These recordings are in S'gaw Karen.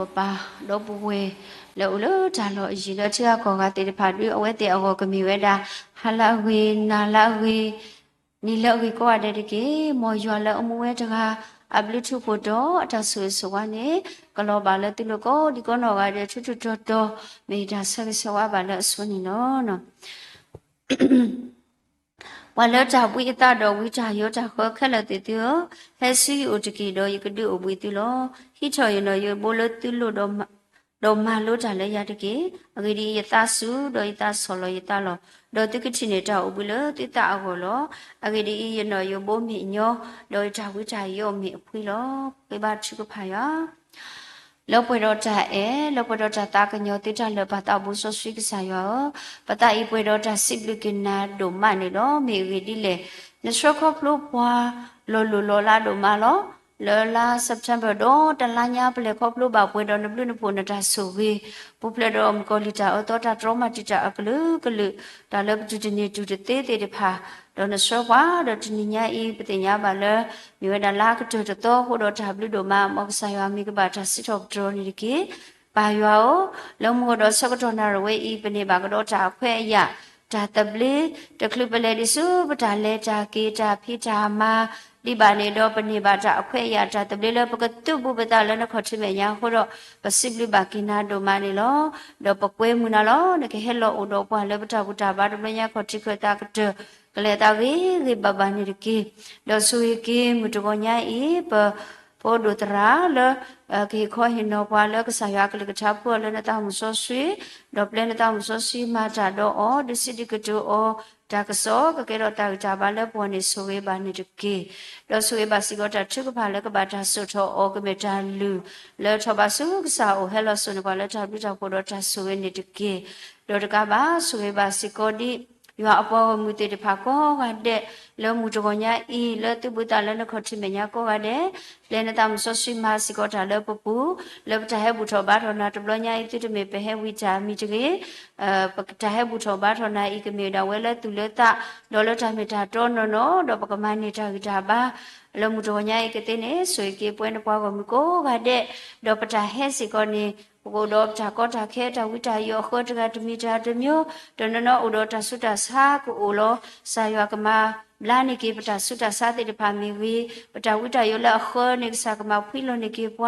ပပၢ်ဒီပုၢ်ဝဲၢ်လၢအိၣ်လၢတၢ်လီၢ်အယံၤလၢထံဂၤကီၢ်ဂၤသ့ၣ်တဖၣ်ဒုး အဝဲသ့ၣ်အဂီၢ်ကမ့ၢ်ဝဲဒၣ် ဟါလၢအဂ့ၤ, နၤလၢအဂ့ၤ, နံၤလၢအဂ့ၤကိးဂၤဒဲးတက့ၢ်. မ်ယွၤလၢအမူဝဲတဂၤ အဘျုးထူးဖှိၣ်ဒီးအတၢ်ဆိၣ်ဂ့ၤဆိၣ်ဝါန့ၣ် ကလီၤဘၣ်လၢသုလိၤကိးဒံကိးနီၢ်ဂၤဒဲး ထူးထူးတီၤတီၤ မ့ၢ်ယတၢ်ဆၢဂ့ၤဆၢဝါဘၣ်လၢအဆိန့ၣ်လီၤ. ပှၤလၢတၢ်ဘှံးအသးဒီးဝံတၢ်ယိးတၢ်ဃၢခဲလၢာ်သ့ၣ်သုဧၢ, ဟဲဆူယအိၣ်တက့ၢ်ဒီးယကဒုးအိၣ်ဘှံးသုလီၤ. ဟံးထီၣ်ယနီၣ်ယိးဘိလၢသုလိၤ ဒီးမၤလိတၢ်လၢယၤတက့ၢ်. အဂ့ၢ်ဒ်အံၤ, ယသးစူၤဒီးယသးဆီၣ်လီၤယသးလီၤ. ဒီးသုကထံၣ်န့ၢ်တၢ်အိၣ်ဘှံးလၢသုသးအဂီၢ်လီၤ. အဂ့ၢ်ဒ်အံၤ, ယနီၣ်ယိးဘိမ့ၢ်အညီ, ဒီးယတၢ်ဘှံးတၢ်ယိးမ့ၢ်အဖှံလီၤ. ပဃ့ဘါထုကဖၣ်ယွၤ လၢပှဲၤဒီးတၢ်အဲၣ်, လၢပှဲၤဒီးတၢ်သးကညီၤသုတၢ်လၢာ်ပာ်သးဘိစီဆှံကစၢ်ယွၤဧၢ, ပသးအံၤပှဲၤဒီးတၢ်စံးဘျုးက့ၤနၤဒိၣ်မးန့ၣ်လီၤ. မ့ၢ်အဂ့ၢ်ဒ်လဲၣ်, နဆှၢခီဖျိပှၤလီၤလိၢ်လီၤလးဒိၣ်မးလီၤ. လၢလါ September ဒီးတလါညါ ပလဲၤခီဖျိဘၣ်ပှဲၤဒီးနဘျုးနဖှိၣ်နတၢ်ဆိၣ်ဂ့ၤ, ပူၤဖျဲးဒီးမုၣ်ကီၤလံၢ်တၢ်အၢသီ တၢ်တြီမၤတံာ်တာ်အကလုာ်ကလုာ်, တၢ်လၢပတူၢ်တန့ၢ်တူၢ်တသ့သ့ၣ်တဖၣ်, ဒီးနဆှၢပှၤ, ဒီးတနံၤညါအံၤ ပသ့ၣ်ညါဘၣ်လၢ မ့ၢ်ဝဲဒၣ်လါကတၢၢ်တသီအဃိဒီးတၢ်ဘျုးဒိၣ်မး, မ်ကစၢ်ယွၤမ့ၢ်ကဘၣ်တၢ်စံးထီၣ်ပတြၢၤန့ၣ်တက့ၢ်. ပၢ်ယွၤဧၢ, လၢမုၢ်ဂီၤဒီးဆၢကတီၢ်နၣ်ရံၣ်ဝဲအံၤ ပန့ၢ်ဘၣ်ကဒီးတၢ်အခွဲးအယာ်, တၢ်သဘျ့, တချုးပလဲၤဒံးဆူပတၢ်လဲၤတၢ်က့ၤတၢ်ဖံးတၢ်မၤ ဒံးဘၣ်န့ၣ်ဒီး ပန့ၢ်ဘၣ်တၢ်အခွဲးအယာ်တၢ်သဘျ့လၢ ပကသုးဘူးပသးလၢနခီၣ်ထံးမဲာ်ညါအဃိဒီး ပစံးဘျုးဘၣ်က့ၤနၤဒိၣ်မးန့ၣ်လီၤ. ဒီးပကွဲမုာ်နၤလီၤ. နကဟဲလီၤအိၣ်ဒီးပှၤလၢပတၢ်ဘူၣ်တၢ်ဘါတဘျီညါ ခီၣ်ထံးခၢၣ်သးကတၢၢ် ကလဲၤအသးဂ့ၤဂ့ၤဘၣ်ဘၣ်န့ၣ်တက့ၢ်. ဒီးဆိၣ်ဂ့ၤက့ၤမုၢ်တဂီၤညါအံၤ ပ ဖိဒိၣ်သရၣ်လၢ ကဟ့ၣ်ခီဟ့ၣ်နီၤပှၤလၢကစၢ်ယွၤအကလုၢ်ကထါ ဖှူအီၤလၢနသးမုၢ်စီဆှံ, ဒီးပျဲနသးမုၢ်စီဆှံမၤတၢ်ဒီးအီၤ, ဒုးစံးဒုးကတိၤအီၤ, တၢ်ကစီၣ်ကကဲထီၣ်တၢ်ဂံၢ်တၢ်ဘါလၢပဂီၢ်န့ၣ် ဆိၣ်ဂ့ၤဘၣ်န့ၣ်တက့ၢ်. ဒီးဆိၣ်ဂ့ၤဘၣ်စ့ၢ်ကီးတၢ်ထုကဖၣ်လၢကဘၣ်တၢ်စိာ်ထီၣ်အီၤ ကမ့ၢ်တၢ်လုၢ်လၢထီၣ်ဘးဆူကစၢ်အအိၣ် ဟဲလီၤစိာ်န့ၢ်ပှၤလၢတၢ်ဘျုးတၢ်ဖှိၣ်ဒီးတၢ်ဆိၣ်ဂ့ၤန့ၣ်တက့ၢ်. ဒီးတကးဘၣ် ဆိၣ်ဂ့ၤဘၣ်စ့ၢ်ကီးဒ် ယွၤအပှၤဂီၢ်မုၢ်သ့ၣ်တဖၣ်ကိးဂၤဒဲး လၢမုၢ်တဂီၤညါအံၤ လၢသုးဘူးသးလၢနခီၣ်ထံးမဲာ်ညါကိးဂၤဒဲး, ပျဲနသးမုၢ်စီဆှံမၤစ့ၢ်ကီးတၢ်လၢပပူၤ, လၢပတၢ်ဟဲဘူၣ်ထီၣ်ဘါထီၣ်နၤတဘျီညါအံၤ သုတမ့ၢ်ပဟဲဝံတၢ်မံၤတဂ့ၤ, ပတၢ်ဟဲဘူၣ်ထီၣ်ဘါထီၣ်နၤအံၤ ကမ့ၢ်ဝဲဒၣ်ဝဲလၢသူၣ်လၢသး, ဒီးလၢတၢ်မ့ၢ်တၢ်တီနီၢ်နီၢ်, ဒီးပကမၤန့ၢ်တၢ်ဂံၢ်တၢ်ဘါ လၢမုၢ်တဂီၤညါအံၤကသ့န့ၣ် ဆိၣ်ဂ့ၤက့ၤပဝဲနပှၤဂီၢ်မုၢ်ကိးဂၤဒဲး, ဒီးပတၢ်ဟဲစ့ၢ်ကီးန့ၣ် ပကအိၣ်ဒီးပတၢ်ကီတၢ်ခဲ တၢ်ဝံတၢ်ယိးအဃၢတဂၤတမံၤတဂၤတမံၤ, တနီၤနီၤအိၣ်ဒီးတၢ်ဆူးတၢ်ဆါကအိၣ်လီၤ. ကစၢ်ယွၤကမၤဘျါန့ၢ်က့ၤပတၢ်ဆူးတၢ်ဆါသ့ၣ်တဖၣ်မ့ၢ်ဂ့ၤ, ပတၢ်ဝံတၢ်ယိးလၢအဃၢန့ၣ် ကစၢ်ကမၤဖှံလီၤန့ၢ်က့ၤပှ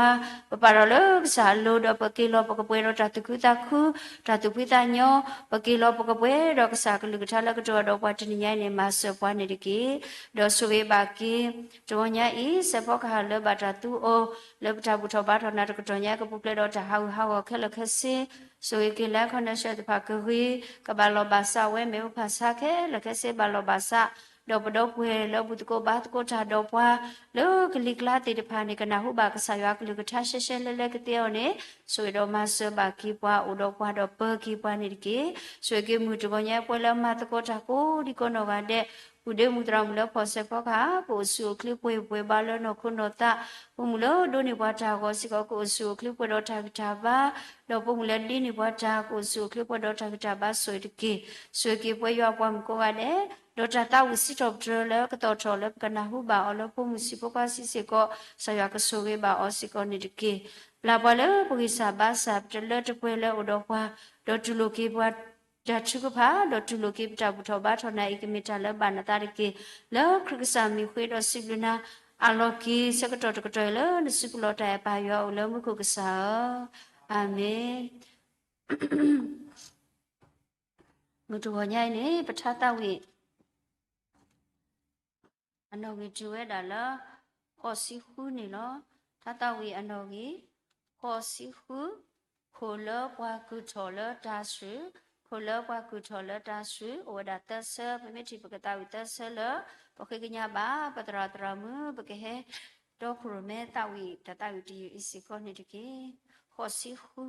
ၤ, ပပာ်ထီၣ်လၢကစၢ်အလိၤ ဒီးပက့ၤလီၤပကပှဲၤဒီးတၢ်သူၣ်ခုသးခု, တၢ်သူၣ်ဖှံသးညီ, ပက့ၤလီၤပကပှဲၤဒီးကစၢ်အကလုၢ်ကထါလၢကတိၤအီၤဒီးပှၤတနံၤညါအံၤန့ၣ် မၤစၢၤပှၤန့ၣ်တက့ၢ်. ဒီးဆိၣ်ဂ့ၤဘၣ်က့ၤ တဂီၤညါအံၤ စဲးဖီကဟၣ်လၢဘၣ်တၢ်သူအီၤ လၢပတၢ်ဘူၣ်ထီၣ်ဘါထီၣ်နၤတကတီၢ်ညါ ကပူၤဖျဲးဒီးတၢ်ဟးဂူာ်ဟးဂီၤခဲလၢာ်ခဲဆ့, ဆိၣ်ဂ့ၤက့ၤလၢခီနၢ်ဆၢတဖၣ်ကဂ့ၤ, ကဘၣ်လီၤဘၣ်စးဝဲ မ့ၣ်အူဖၣ်ဆါခဲလၢာ်ခဲဆ့ဘၣ်လီၤဘၣ်စး, ဒီးပဒီပုၢ်ဝဲၢ်လၢဘူၣ်သကိးဘါသကိးတၢ်ဒီးပှၤ လၢကလံၤကျါသ့ၣ်တဖၣ်န့ၣ် ကနၢ်ဟူဘၣ်ကစၢ်ယွၤကလုၢ်ကထါရှဲရှဲလဲလဲကသ့အီၤန့ၣ်, ဆိၣ်ဂ့ၤဒီးမၤစၢၤဘၣ်က့ၤပှၤ အိၣ်ဒီးပှၤဒီးပၢၤက့ၤပှၤန့ၣ်တက့ၢ်. ဆိၣ်ဂ့ၤက့ၤမုၢ်တဂီၤညါပဝဲလၢမၤသကိးတၢ်ကိးဒံကိးနီၢ်ဂၤဒဲး, ပုၢ်ဒ့မုၣ်သရၣ်မုၣ်လၢဖီၣ်စဲးဖီကဟၣ် ကအိၣ်ဆူၣ်အိၣ်ချ့ပှဲၤပှဲၤဘါလၢနီၢ်ခိနီၢ်သး, ဖိမုၣ်လၢဒိးန့ၢ်ပှၤတၢ်ဂီၤစ့ၢ်ကီး ကအိၣ်ဆူၣ်အိၣ်ချ့ပှဲၤဒီးတၢ်ဂံၢ်တၢ်ဘါ, ဒီးဖိမုၣ်လၢဒ့န့ၢ်ပှၤတၢ် ကအိၣ်ဆူၣ်အိၣ်ချ့ပှဲၤဒီးတၢ်ဂံၢ်တၢ်ဘါဆိၣ်ဂ့ၤတက့ၢ်. ဆိၣ်ဂ့ၤက့ၤပဝဲယွၤပှၤမုၣ်ကိးဂၤဒဲး, ဒီးတၢ်သးဝံၣ်စံးထီၣ်ပတြၢၤလၢကသီၣ်ထီၣ်လၢပကနၢ်ဟူဘၣ်အီၤလၢဖိမုၣ်ဆံးဖိခွါဆံးစ့ၢ်ကီး ကစၢ်ယွၤကဆိၣ်ဂ့ၤဘၣ်အီၤစ့ၢ်ကီးန့ၣ်တက့ၢ်. ပျၢ်ပှၤလၢပဂံၢ်စၢ်ဘါစၢ် ပတလၢတပှဲၤလၢအိၣ်ဒီးပှၤ, ဒီးတူၢ်လိာ်က့ၤပှၤ တၢ်ထုကဖၣ်, ဒီးတူၢ်လိာ်က့ၤပတၢ်ဘူၣ်ထီၣ်ဘါထီၣ်နၤအံၤ ကမ့ၢ်တၢ်လၢဘၣ်နသးတက့ၢ်. လၢခရံာ်ကစၢ်မံၤဃ့ဒီးစံးဘျုးနၤ အလီၢ်က့ၤ ဆၢကတီၢ်တကတီၢ်အံၤလၢနစုပူၤလီၤတၢ်အဲၣ်ပၢ်ယွၤ အိၣ်လၢမူခိၣ်ကစၢ်ဧၢ, အၤမ့ၣ်. မုၢ်တဂီၤညါအံၤန့ၣ် ပထါသးဝံၣ် အနီၣ်ဂံၢ်တုၤဝဲဒၣ်လၢ ဃိးဆံဃုန့ၣ်လီၤ. ထါသးဝံၣ်အနီၣ်ဂံၢ် ဃိးဆံဃု, ခိၣ်လၢပှၤကုၢ်ထီၣ်လၢတၢ်ဆှုၣ်, ခိၣ်လၢပှၤကုၢ်ထီၣ်လၢတၢ်ဆှုၣ်, အိၣ်ဝဲဒၣ်သၢဆၢ, ပမ့ၢ်ထံၣ်ပကသးဝံၣ်သၢဆၢလၢ ပဃ့ကညးဘၣ် ပသရၣ်သရၣ်မုၣ် ပကဟဲတီခိၣ်ရိၣ်မဲသးဝံၣ် တၢ်သးဝံၣ်တယုၢ်အံၤစ့ၢ်ကီးန့ၣ်တက့ၢ်. ဃိးဆံဃု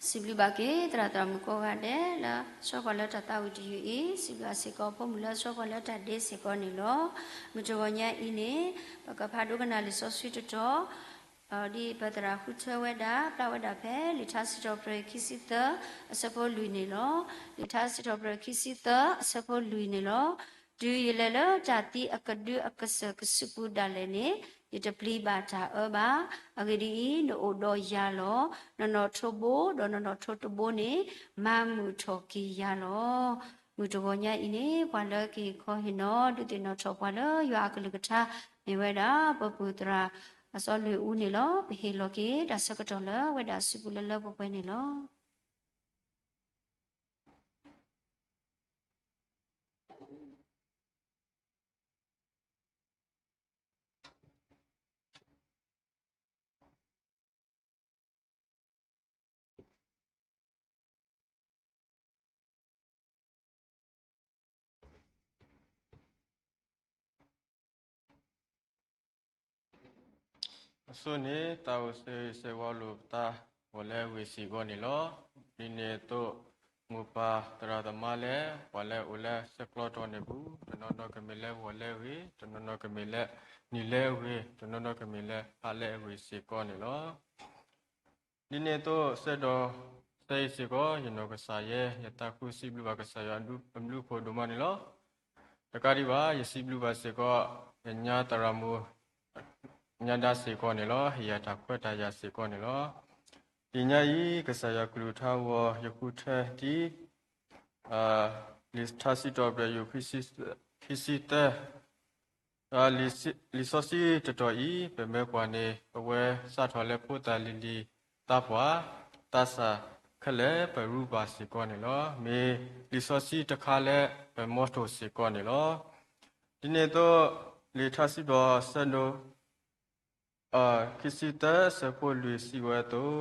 စံးဘျုးဘၣ်က့ၤ သရၣ်သရၣ်မုၣ်ကိးဂၤဒဲး လၢဆှၢပှၤလၢတၢ်သးဝံၣ်တယုၢ်အံၤ, စံးဘျုးအစ့ၢ်ကီး ဖိမုၣ်လၢဆှၢပှၤလၢတၢ်ဒ့စ့ၢ်ကီးန့ၣ်လီၤ. မုၢ်တဂီၤညါအံၤန့ၣ် ပကဖးဒိကနၣ်လံာ်စီဆှံတတီၤ, ဒ်ပသရၣ်ဃုထၢဝဲဒၣ် ပျၢ်ဝဲဒၣ်ဖဲ လံာ်ထါစံးထီၣ်ပတြၢၤခံဆံသၢ အဆၢဖိလွံၢ်န့ၣ်လီၤ. လံာ်ထါစံးထီၣ်ပတြၢၤခံဆံသၢ အဆၢဖိလွံၢ်န့ၣ်လီၤ. တုၤယလဲၤလၢတၢ်သံအကဒုအကစၢၢ်ကစုပူၤဒၣ်လဲာ်န့ၣ်, ယတပျံၤဘၣ်တၢ်အၢဘၣ်. အဂ့ၢ်ဒ်အံၤ, နအိၣ်ဒီးယၤလီၤ. နနီၣ်ထိးဘိ, ဒီးနနီၣ်ထိးတဘိန့ၣ် မၤမုာ်ထီၣ်က့ၤယၤလီၤ. မုၢ်တဂီၤညါအံၤန့ၣ် ပှၤလၢကဟ့ၣ်ခီဟ့ၣ်နီၤ ဒုးသ့ၣ်နီၣ်ထီၣ်ပှၤလၢယွၤအကလုၢ်ကထါ မ့ၢ်ဝဲဒၣ် ပပုၢ်သရၣ် အစီလွံၢ်အူန့ၣ်လီၤ. ပဟ့ၣ်လီၤက့ၤတၢ်ဆၢကတီၢ်လၢဝဲဒၣ်စုပူၤလၢလၢပှဲၤပှဲၤန့ၣ်လီၤ. အဆိန့ၣ် တၢ်အိၣ်ဆၢဂ့ၤဆၢဝါလိာ်ပသး ဂီၤလၢအဂ့ၤစ့ၢ်ကီးန့ၣ်လီၤ. ဒ်န့ၣ်အသိး မိၢ်ပၢ်သရၣ်သမါလၢ ပှၤလၢအိၣ်လၢဆဲးကျိးတီၤန့ၣ်ပူၤ, တနီၤနီၤကမ့ၢ်လၢဂီၤလၢအဂ့ၤ, တနီၤနီၤကမ့ၢ်လၢနံၤလၢအဂ့ၤ, တနီၤနီၤကမ့ၢ်လၢဟါလၢအဂ့ၤစ့ၢ်ကီးန့ၣ်လီၤ. ဒ်န့ၣ်အသိး ဆၢကတီၢ်ခဲအံၤစ့ၢ်ကီး ယနီၢ်ကစၢ်ယဲ ယသးခုစံးဘျုးဘၣ်ကစၢ်ယွၤအဘျုးအဖှိၣ်ဒိၣ်မးန့ၣ်လီၤ. တကးဒံးဘၣ် ယစံးဘျုးဘၣ်စ့ၢ်ကီး ယညါသရၣ်မုၣ် ညါဒါစ့ၢ်ကီးန့ၣ်လီၤ. ဟ့ၣ်ယၤတၢ်ခွဲးတၢ်ယာ်စ့ၢ်ကီးန့ၣ်လီၤ. တနံၤညါအံၤ ကစၢ်ယွၤကလုၢ်ကထါအဂီၢ် ယဃုထၢဒ် လံာ်ထါစံးထီၣ်ပတြၢၤယုၢ် ခံဆံသၢ လံာ်စီဆှံတတီၤအံၤ ပမ့ၢ်ကွၢ်န့ၣ် ပဝဲစးထီၣ်လၢဖိသၣ်လံၤလံၤ သးပှၢ် သးစၢ်ခဲလၢာ် ပရူးဘၣ်စ့ၢ်ကီးန့ၣ်လီၤ. မ့ၢ်လံာ်စီဆှံတခါလၢပမီထိၣ်စ့ၢ်ကီးန့ၣ်လီၤ. ဒ်န့ၣ်အသိး လံာ်ထါစံးထီၣ်ဆၢဒိၣ် ခံဆံသၢ အဆၢဖိလွံၢ်စံးဝဲအသိး,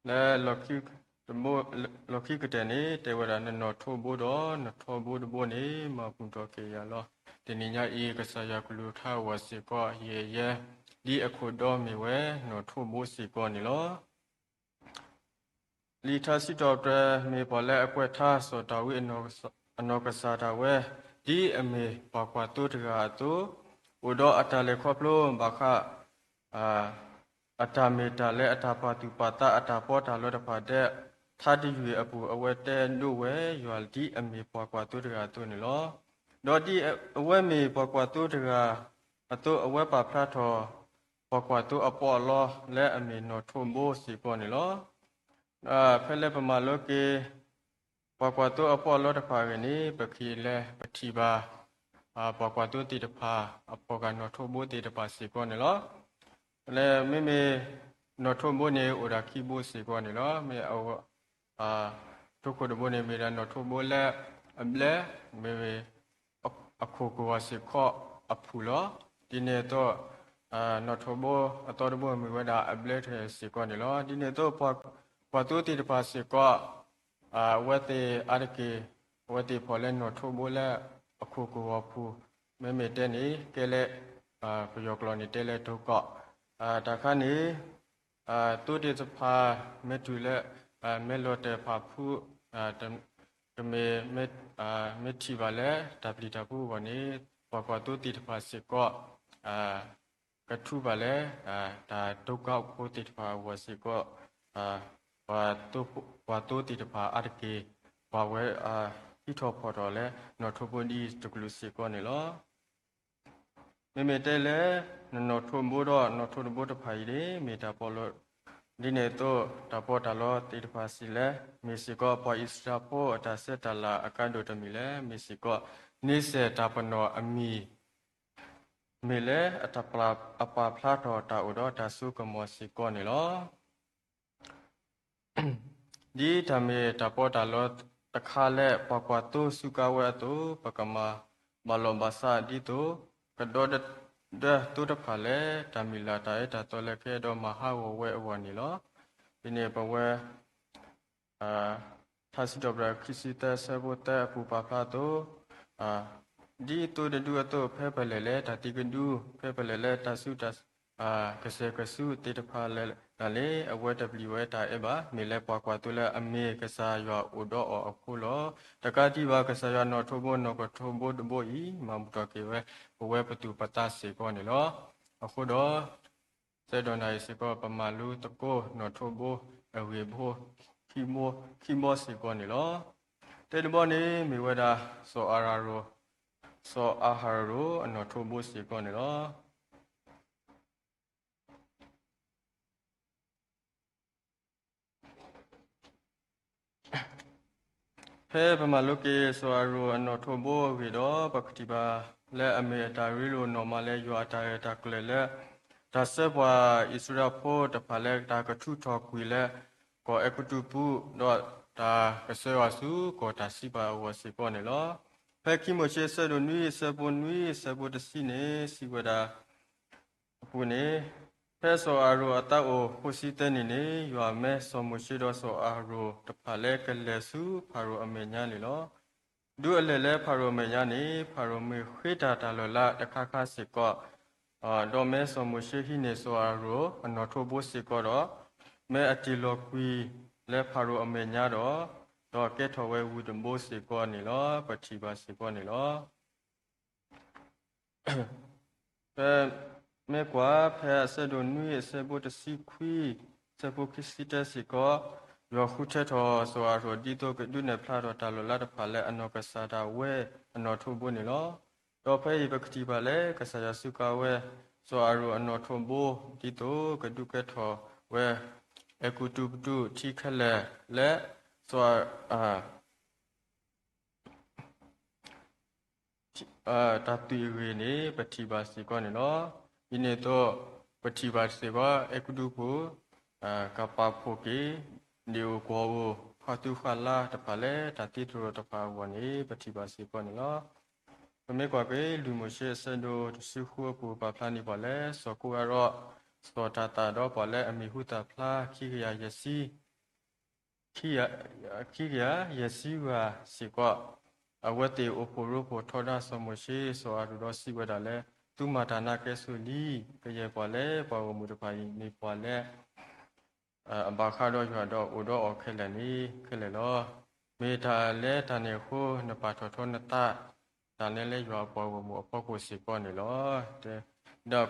လၢ လီၢ်ခံကတၢၢ်န့ၣ် တဲဝဲဒၣ် နနီၣ်ထိးဘိဒီးနထိးဘိတဘိန့ၣ် မၤပူၤထီၣ်က့ၤယၤလီၤ. တနံၤညါအံၤ ကစၢ်ယွၤကလုၢ်ကထါအဂီၢ်စ့ၢ်ကီး ယဲယဲ ဒ်အခိၣ်ဒီမ့ၢ်ဝဲ နီၣ်ထိးဘိစ့ၢ်ကီးန့ၣ်လီၤ. လံာ်ထါစံးထီၣ်ပတြၢၤ မ့ၢ်ပှၤလၢအကွဲးထါစီၤဒၤဝံးအနီၢ်ကစၢ်ဒၣ်ဝဲ, ဒ်အမ့ၢ်ပှၤကွၢ်သိတဂၤအသိး, အိၣ်ဒီးအတၢ်လဲၤခီဖျိဘၣ်ဃး အတၢ်မ့ၢ်တၢ်လၢအတၢ်ပာ်သူၣ်ပာ်သးအတၢ်ပီးတၢ်လီတဖၣ်ဒဲး, ထါတယုၢ်အပူၤ အဝဲတဲဒိးဝဲယွၤ ဒ်အမ့ၢ်ပှၤကွၢ်သိတဂၤအသိးန့ၣ်လီၤ. ဒီးဒ်အဝဲမ့ၢ်ပှၤကွၢ်သိတဂၤအသိး အဝဲပာ်ဖျါထီၣ် ပှၤကွၢ်သိအပီးအလီလၢအမ့ၢ်နီၣ်ထိးဘိစ့ၢ်ကီးန့ၣ်လီၤ. ဖဲလၢပမၤလိက့ၤ ပှၤကွၢ်သိအပီးအလီတဖၣ်အဂ့ၢ်န့ၣ် ပကလဲၤပထံၣ်ဘၣ် ပှၤကွၢ်သိသ့ၣ်တဖၣ် အဖီၣ်ဃာ်နီၣ်ထိးဘိသ့ၣ်တဖၣ်စ့ၢ်ကီးန့ၣ်လီၤ. လၢမ့မ့ၢ် နီၣ်ထိးဘိန့ၣ် အိၣ်ဒၣ်ခံဘိစ့ၢ်ကီးန့ၣ်လီၤ. မ့ၢ်အ ထိးခိၣ်တဘိန့ၣ် မ့ၢ်ဒၣ်နီၣ်ထိးဘိလၢအဘျဲၣ်, မ့မ့ၢ် အခိၣ်ကဝီၤစ့ၢ်ကီးအဖုၣ်လီၤ. ဒ်န့ၣ်အသိး နီၣ်ထိးဘိအသီတဘိမ့ၢ်ဝဲဒၣ်အဘျဲၣ်တစ့ၢ်ကီးန့ၣ်လီၤ. ဒ်န့ၣ်အသိး ပှၤကွၢ်သိသ့ၣ်တဖၣ်စ့ၢ်ကီး အဝဲသ့ၣ်အါတက့ၢ် အဝဲသ့ၣ်ဖီၣ်လၢနီၣ်ထိးဘိလၢအခိၣ်ကဝီၤပူၤ, မ့မ့ၢ်တဲန့ၣ် ကဲလၢ ပယီၤကျိာ်န့ၣ်တဲလၢထိးခိၣ်, တၢ်ခါန့ၣ် သိသ့ၣ်တဖၣ် မ့ၢ်တုၤလၢ မ့ၢ်လီၤတဲာ်ဖးဖူ ကမ့ၢ် မ့ၢ်ထံၣ်ဘၣ်လၢတၢ်ပျံၤတၢ်ဖုးအဂီၢ်န့ၣ် ပှၤကွၢ်သိသ့ၣ်တဖၣ်စ့ၢ်ကီး ကထူဘၣ်လၢ တၢ်ဒိကနၣ်ဖိသ့ၣ်တဖၣ်အဂီၢ်စ့ၢ်ကီး ပှၤသိသ့ၣ်တဖၣ်အါတက့ၢ် ပှၤဝဲ ဟံးထီၣ်ဖီၣ်ထီၣ်လၢနီၣ်ထိးဘိဒ်တကလုာ်စ့ၢ်ကီးန့ၣ်လီၤ. မ့မ့ၢ်တဲလၢ နနီၣ်ထိးဘိဒီးနီၣ်ထိးတဘိတဖၣ်အံၤန့ၣ် မ့ၢ်တၢ်ပီးလီ ဒ်န့ၣ်အသိး တၢ်ပီးတၢ်လီသ့ၣ်တဖၣ်စံးလဲၣ်, မ့ၢ်စ့ၢ်ကီးပှၤအံၣ်စရ့လးဖိအတၢ်ဆဲးတၢ်လၤအကါဒိၣ်တမံၤလဲၣ်, မ့ၢ်စ့ၢ်ကီး န့ဆဲၣ်တၢ်ပနီၣ်အမံၤ မ့ၢ်လၢ အပာ်ဖျါထီၣ်တၢ်အိၣ်ဒီးတၢ်စိကမီၤစ့ၢ်ကီးန့ၣ်လီၤ. ဒ်တၢ်မ့ၢ်တၢ်ပီးတၢ်လီတခါလၢပှၤကွၢ်သိစူးကါဝဲအသိး ပကမၤဘၣ်လီၢ်ဘၣ်စးဒ်သိး ကဒီဒၢသိတဖၣ်လၢ တၢ်မုၢ်လၢ်တၢ်အၢတၢ်သီလၢကအဲၣ်ဒိးမၤဟးဂီၤဝဲအဂီၢ်န့ၣ်လီၤ. ဒ်န့ၣ်ပဝဲ ထါစံးထီၣ်ပတြၢၤခံဆံသၢဆၢဖိသၢအပူၤပာ်ဖျါအသိး ဒ်သိတဒုအသိး ဖဲပလဲၤလၢတၢ်သံကဒု ဖဲပလဲၤလၢတၢ်ဆူးတၢ် ကစဲးကဆူးသ့ၣ်တဖၣ်လၢ တၢ်လၢအဝဲတပျံၤဝဲတၢ်အဲၣ်ဘၣ်, မ့ၢ်လၢပှၤကွၢ်သိလၢအမ့ၢ်ကစၢ်ယွၤအိၣ်ဒီးအီၤအဃိလီၤ. တကးဒံးဘၣ် ကစၢ်ယွၤနီၣ်ထိးဘိနီၣ်ကထိးဘိတဘိအံၤ မၤဘူၣ်ထီၣ်က့ၤဝဲ ပဝဲပသူၣ်ပသးစ့ၢ်ကီးန့ၣ်လီၤ. အဃိဒီး စဲဒိၣ်နၤအံၤစ့ၢ်ကီး ပမၤလိသကိးနီၣ်ထိးဘိအဂ့ၢ်ဘိ ခံဘိ ခံဘိစ့ၢ်ကီးန့ၣ်လီၤ. တၢ်တဘီန့ၣ်မ့ၢ်ဝဲဒၣ် စီၤအၤဟရိၣ်, စီၤအၤဟရိၣ်အနီၣ်ထိးဘိစ့ၢ်ကီးန့ၣ်လီၤ. ဖဲပမၤလိက့ၤစီၤအၤဟရိၣ်အနီၣ်ထိးဘိအဂ့ၢ်ဒီး ပကထံၣ်ဘၣ်လၢအမ့ၢ်အတၢ်ရ့လိာ်နီၢ်မးလၢယွၤအတၢ်ရဲၣ်တၢ်ကျဲၤလၢ တၢ်ဆှၢပှၤအံၣ်စရ့လးဖိတဖၣ်လၢတၢ်ကထုးထီၣ်ကွံာ်လၢ ကီၢ်အဲၤကူပတူးပူၤ ဒီးတၢ်ကဆှၢအီၤဆူကီၢ်တၢ်စံးပာ်အဂီၢ်စ့ၢ်ကီးန့ၣ်လီၤ. ဖဲခံမိၤၡ့အဆၢဒိၣ်နွံအဆၢဖိနွံအဆၢဖိတဆံန့ၣ် စံးဝဲဒၣ် အပူၤန့ၣ်, ဖဲစီၤအၤဟရိၣ်အသးအိၣ်ဃိးဆံသၢနံၣ်န့ၣ် ယွၤမၢစီၤမိၤၡ့ဒီးစီၤအၤဟရိၣ်တဖၣ်လၢကလဲၤဆူဖၤရိၤအမဲာ်ညါန့ၣ်လီၤ. ဒ်အလဲၤလၢဖၤရိၤအမဲာ်ညါန့ၣ် ဖၤရိၤမ့ၢ်ဃ့တၢ်တၢ်လီၤလးတခါခါစ့ၢ်ကီး, ဒီးမၢစီၤမိၤၡ့ဟံးန့ၢ်စီၤအၤဟရိၣ်အနီၣ်ထိးဘိစ့ၢ်ကီးဒီး, မၢအတ့ၢ်လီၤကွံာ်လၢဖၤရိၤအမဲာ်ညါဒီး, ဒီးကဲထီၣ်ဝဲဝုၢ်တဘိစ့ၢ်ကီးန့ၣ်လီၤ. ပထံၣ်ဘၣ်စ့ၢ်ကီးန့ၣ်လီၤ. ပမ့ၢ်ကွၢ်ဖဲအဆၢဒိၣ်နွံအဆၢဖိတဆံခွံ, အဆၢဖိခံဆံတၢစ့ၢ်ကီး, ယွၤဃုထၢထီၣ်စီၤအၤဟရိၣ်ဒ်သိးကဒုးနဲၣ်ဖျါထီၣ်တၢ်လီၤလးတဖၣ်လၢအနီၢ်ကစၢ်ဒၣ်ဝဲအနီၣ်ထိးဘိန့ၣ်လီၤ. ဒီးဖဲအံၤပကထံၣ်ဘၣ်လၢကစၢ်ယွၤစူးကါဝဲ စီၤအၤဟရိၣ်အနီၣ်ထိးဘိ ဒ်သိးကဒုးကဲထီၣ်ဝဲ အဲၤကူပတူးပတူးထံခဲလၢာ်လၢ စီၤ တၢ်သွံၣ်အဂ့ၢ်န့ၣ် ပထံၣ်ဘၣ်စ့ၢ်ကီးန့ၣ်လီၤ. ဒ်န့ၣ်အသိး ပထံၣ်ဘၣ်စ့ၢ်ကီး အဲၤကူပတူးပူၤ ကပာ်ဖှိၣ်က့ၤ ဒံၣ်အိၣ်ကွီၢ်အိၣ် ဖှါသူဃါလါတဖၣ်လၢတၢ်သံသရိာ်တဖၣ်အဂီၢ်န့ၣ် ပထံၣ်ဘၣ်စ့ၢ်ကီးန့ၣ်လီၤ. ပမ့ၢ်ကွၢ်က့ၤ လွံၢ်မိၤၡ့အဆၢဒိၣ်တဆံဃုအပူၤ ပာ်ဖျါန့ၢ်ပှၤလၢ စီၤကိရးဒီး စီၤတၤသၣ်ဒီးပှၤလၢအမံၤဟူသၣ်ဖျါ ခံကယၤယဲၢ်ဆံ ခံကယၤယဲၢ်ဆံဂၤစ့ၢ်ကီး, အဝဲသ့ၣ်အိၣ်ဖှိၣ်ရိဖှိၣ်ထီဒါစီၤမိၤၡ့ စီၤအၤဟရိၣ်ဒီးစံးဝဲဒၣ်လၢ သုမၤတၢ်နာ်ကဲဆိလံ, ကယဲၢ်ပှၤလၢပှၤဂီၢ်မုၢ်တဖၣ်အံၤ မ့ၢ်ပှၤလၢ အဘၣ်ဃးဒီးယွၤဒီးအိၣ်ဒီးအီၤခဲလၢာ်န့ၣ်ခဲလၢာ်လီၤ. မ့ၢ်တၢ်လၢတၢ်န့ၣ်အဃိ နပာ်ထီၣ်ထီနသး တၢ်နဲလၢယွၤအပှၤဂီၢ်မုၢ်အဖီခိၣ်စ့ၢ်ကီးန့ၣ်လီၤ. ဒီး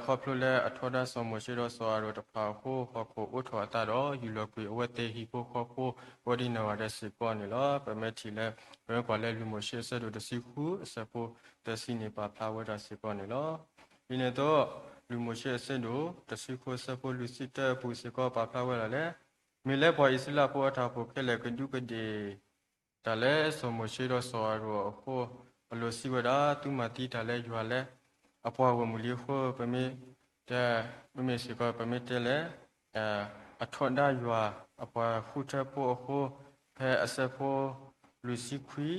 ခီဖျိလၢအထီဒါစီၤမိၤၡ့ဒီးစီၤအၤဟရိၣ်တဖၣ်အဃိ ဟီၣ်ခိၣ်အိးထီၣ်အသးဒီး ယူၢ်လီၤကွံာ်အဝဲသ့ၣ်ဟံၣ်ဖိဃီဖိ ကိးဒံနီၢ်ဂၤဒဲးစ့ၢ်ကီးန့ၣ်လီၤ. ပမ့ၢ်ထံၣ်လၢ ပမ့ၢ်ကွၢ်လၢလွံၢ်မိၤၡ့အဆၢဒိၣ်တဆံဃုအဆၢဖိသၢဆံန့ၣ် ပာ်ဖျါဝဲဒၣ်စ့ၢ်ကီးန့ၣ်လီၤ. ဒ်န့ၣ်အသိး လွံၢ်မိၤၡ့အဆၢဒိၣ်တဆံဃုအဆၢဖိလွံၢ်ဆံတၢအပူၤစ့ၢ်ကီး ပာ်ဖျါဝဲဒၣ်လၢ မ့ၢ်လၢပှၤအံၣ်စရ့လးဖိအတၢ်အိၣ်ဖှိၣ်ခဲလၢာ်ကဒူးကဒ့ၣ် တၢ်လၢစီၤမိၤၡ့ဒီးစီၤအၤဟရိၣ်အဃိ အလိၤစံးဝဲဒၣ် သုမၤသံတၢ်လၢယွၤလၢ အပှၤဂီၢ်မုၢ်လံအဃိ ပမ့ၢ်တဲ ပမ့ၢ်စ့ၢ်ကီး ပမ့ၢ်တဲလဲၣ် အထီဒါယွၤအပှၤဃုထၢဖိအဃိ ဖဲအဆၢဖိ လွံၢ်ဆံခွံ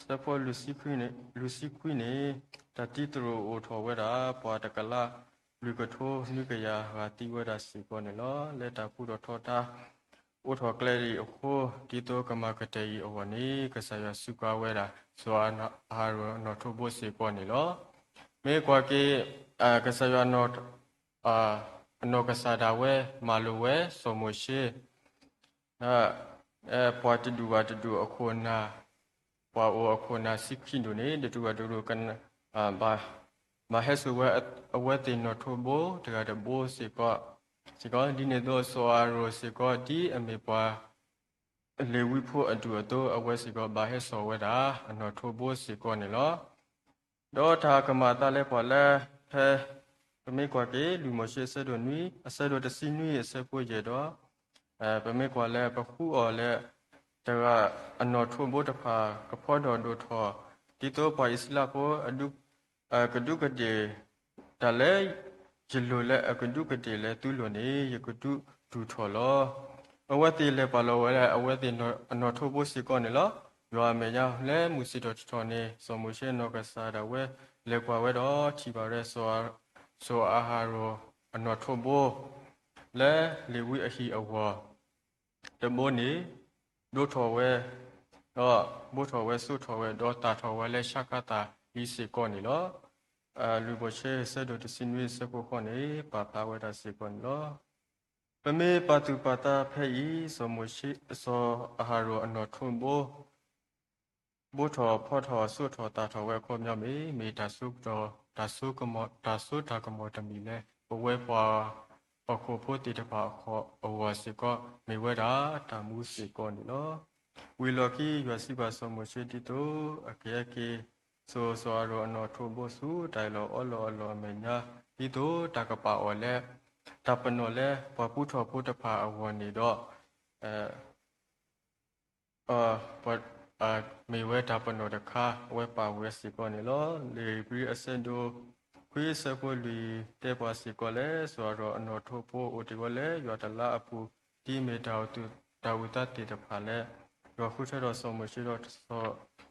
ဆၢဖိလွံၢ်ဆံခွံန့ၣ် တၢ်သံသရိာ်အိၣ်ထီၣ်ဝဲဒၣ် ပှၤတကလးလွံၢ်ကထိနွံကယၤဂၤသံဝဲဒၣ်စ့ၢ်ကီးန့ၣ်လီၤ. လၢတၢ်ဖှူထီၣ်ထီဒါ အိးထီၣ်ကျဲအံၤအဃိ ဒ်သိးကမၤကတၢၢ်အံၤအဂီၢ်န့ၣ် ကစၢ်ယွၤစူးကါဝဲဒၣ် စီၤအၤဟရိၣ်အနီၣ်ထိးဘိစ့ၢ်ကီးန့ၣ်လီၤ. မ့ၢ်ကွၢ်က့ၤ ကစၢ်ယွၤ အနီၢ်ကစၢ်ဒၣ်ဝဲ မၤလိာ်ဝဲစီၤမိၤၡ့ ပှၤတဒူၣ်ဘၣ်တဒူၣ်အခိၣ်နၢ်, ပှၤအိၣ်အခိၣ်နၢ်ဆံခံဒူၣ်န့ၣ် တဒူၣ်ဘၣ်တဒူၣ် ဘၣ်ဟဲစိာ်ဝဲအဝဲသ့ၣ်နီၣ်ထိးဘိတဂၤတဘိစ့ၢ်ကီး, စ့ၢ်ကီး ဒ်န့ၣ်အသိး စီၤအၤဟရိၣ်စ့ၢ်ကီး ဒ်အမ့ၢ်ပှၤ လ့ၤဝံဖိအဒူၣ်အသိး အဝဲစ့ၢ်ကီး ဘၣ်ဟဲစိာ်ဝဲဒၣ်အနီၣ်ထိးဘိစ့ၢ်ကီးန့ၣ်လီၤ. ဒီးတၢ်ကမၤအသးလၢပှၤလၢ ဖဲ ပမ့ၢ်ကွၢ်က့ၤ လွံၢ်မိၤၡ့အဆၢဒိၣ်နွံ အဆၢဒိၣ်တဆံနွံအဆၢဖိယဲၢ်ဒီး ပမ့ၢ်ကွၢ်လၢပဃုအီၤလၢ တဂၤအနီၣ်ထိးဘိတဖၣ် ကဖီဒီးဒိၣ်ထီၣ် ဒ်သိးပှၤအံၣ်စရ့လးဖိ ကဒူးကဒ့ၣ် တၢ်လၢ ယလိၣ်လၢအကဒူးကဒ့ၣ်လၢသုလိၤန့ၣ် ယကဒုးတူၢ်ထီၣ်လီၤ. အဝဲသ့ၣ်လဲၤပာ်လီၤဝဲလၢအဝဲသ့ၣ်အနီၣ်ထိးဘိစ့ၢ်ကီးန့ၣ်လီၤ. ယွၤအမဲာ်ညါလၢမုၢ်ဆ့ၣ်ထီၣ်ထီၣ်န့ၣ် စီၤမိၤၡ့နီၢ်ကစၢ်ဒၣ်ဝဲ လဲၤကွၢ်ဝဲဒီးထံၣ်ဘၣ်ဝဲ စီၤအၤဟရိၣ်အနီၣ်ထိးဘိ လၢလ့ၤဝံအဟံၣ်အဂီၢ် တဘိန့ၣ် ဒိးထီၣ်ဝဲ ဒီးဘိးထီၣ်ဝဲ စိာ်ထီၣ်ဝဲ ဒီးသၣ်ထီၣ်ဝဲလၢဆါခါသၣ်လံစ့ၢ်ကီးန့ၣ်လီၤ. လွံၢ်မိၤၡ့ ဆၢဒိၣ်တဆံနွံ ဆၢဖိဃိးန့ၣ် ပာ်ဖျါဝဲဒၣ်စ့ၢ်ကီးန့ၣ်လီၤ. ပမ့ၢ်ပာ်သူၣ်ပာ်သးဖဲအံၤ, စီၤမိၤၡ့, စီၤအၤဟရိၣ်အနီၣ်ထိးဘိ ဘိးထီၣ်ဖီထီၣ် ဆိးထီၣ်သၣ်ထီၣ်ဝဲအခီပညီမ့ၢ်, မ့ၢ်တၢ်ဆိကမိၣ်, တၢ်ဆိကမိၣ်, တၢ်ဆိတၢ်ကမီၤတမံၤလၢ ပဝဲပှၤဟီၣ်ခိၣ်ဖိသ့ၣ်တဖၣ်အဂီၢ်စ့ၢ်ကီး မ့ၢ်ဝဲဒၣ်တၢ်မူစ့ၢ်ကီးန့ၣ်လီၤ. ဝံၤလီၢ်ခံ ယွၤစံးဘၣ်စီၤမိၤၡ့ဒ်သိး အကဟဲက့ၤစိာ်စီၤအၤဟရိၣ်အနီၣ်ထိးဘိ ဆူတၢ်အၢၣ်လီၤအီလီၤအလီၢ်အမဲာ်ညါ, ဒ်သိးတၢ်ကပာ်အီၤလၢ တၢ်ပနီၣ်လၢပှၤပူထီၣ်ဖိတဖၣ်အဂီၢ်န့ၣ်ဒီး မ့ၢ်ဝဲတၢ်ပနီၣ်တခါ အဝဲပာ်ဝဲစ့ၢ်ကီးန့ၣ်လီၤ. လံာ်ဧ့ၤဘြံၤအဆၢဒိၣ်ခွံ အဆၢဖိလွံၢ် တဲပှၤစ့ၢ်ကီးလၢ စီၤအၤဟရိၣ်အနီၣ်ထိးဘိအိၣ်တ့ၢ်ဝဲလၢယွၤတလါအပူၤ, ဒ်မ့ၢ်တၢ်အုၣ်သးသ့ၣ်တဖၣ်လၢ ယွၤဃုထၢထီၣ်စီၤမိၤၡ့ဒီးစီၤ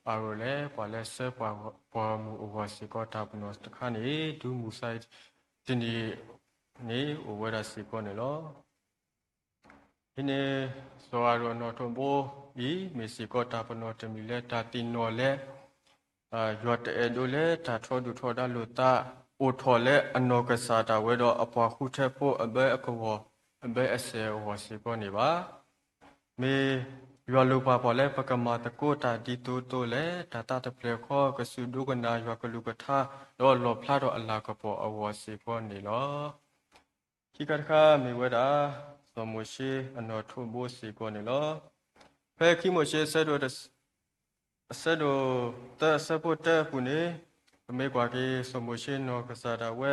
အၤဟရိၣ်လၢ ပှၤလၢဆှၢပှၤဂီၢ်မုၢ်အဂီၢ်စ့ၢ်ကီး တၢ်ပနီၣ်တခါန့ၣ် တုၤမုၢ်ဆါတနံၤန့ၣ် အိၣ်ဝဲဒၣ်စ့ၢ်ကီးန့ၣ်လီၤ. ဒ်န့ၣ် စီၤအၤဟရိၣ်အနီၣ်ထိးဘိအံၤ မ့ၢ်စ့ၢ်ကီးတၢ်ပနီၣ်တမံၤလၢတၢ်သ့ၣ်နီၣ်လၢ ယွၤတအဲၣ်ဒိးလၢတၢ်ထီဒုၣ်ထီဒါလိာ်သး အိၣ်ထီၣ်လၢအနီၢ်ကစၢ်ဒၣ်ဝဲဒီးအပှၤဃုထၢဖိအဘၢအကဝီၤ အဘၢအစၢၤအဂီၢ်စ့ၢ်ကီးန့ၣ်ဘၣ်. မ့ၢ်ယွၤလိၣ်ပာ်ပှၤလၢပကမၤသကိးတၢ်ဒ်သိးသိးလဲၣ်, တၢ်သးတဖျၢၣ်ဃီ ကစူၢ်ဒိကနၣ်ယွၤကလုၢ်ကထါ ဒီးလီၣ်ဖျါထီၣ်အလၤကပီၤအဂီၢ်စ့ၢ်ကီးန့ၣ်လီၤ. ခံခါတခါမ့ၢ်ဝဲဒၣ် စီၤမိၤၡ့အနီၣ်ထိးဘိစ့ၢ်ကီးန့ၣ်လီၤ. ဖဲခံမိၤၡ့ အဆၢဒိၣ်သၢ အဆၢဖိတၢအပူၤန့ၣ် ပမ့ၢ်ကွၢ်က့ၤ စီၤမိၤၡ့နီၢ်ကစၢ်ဒၣ်ဝဲ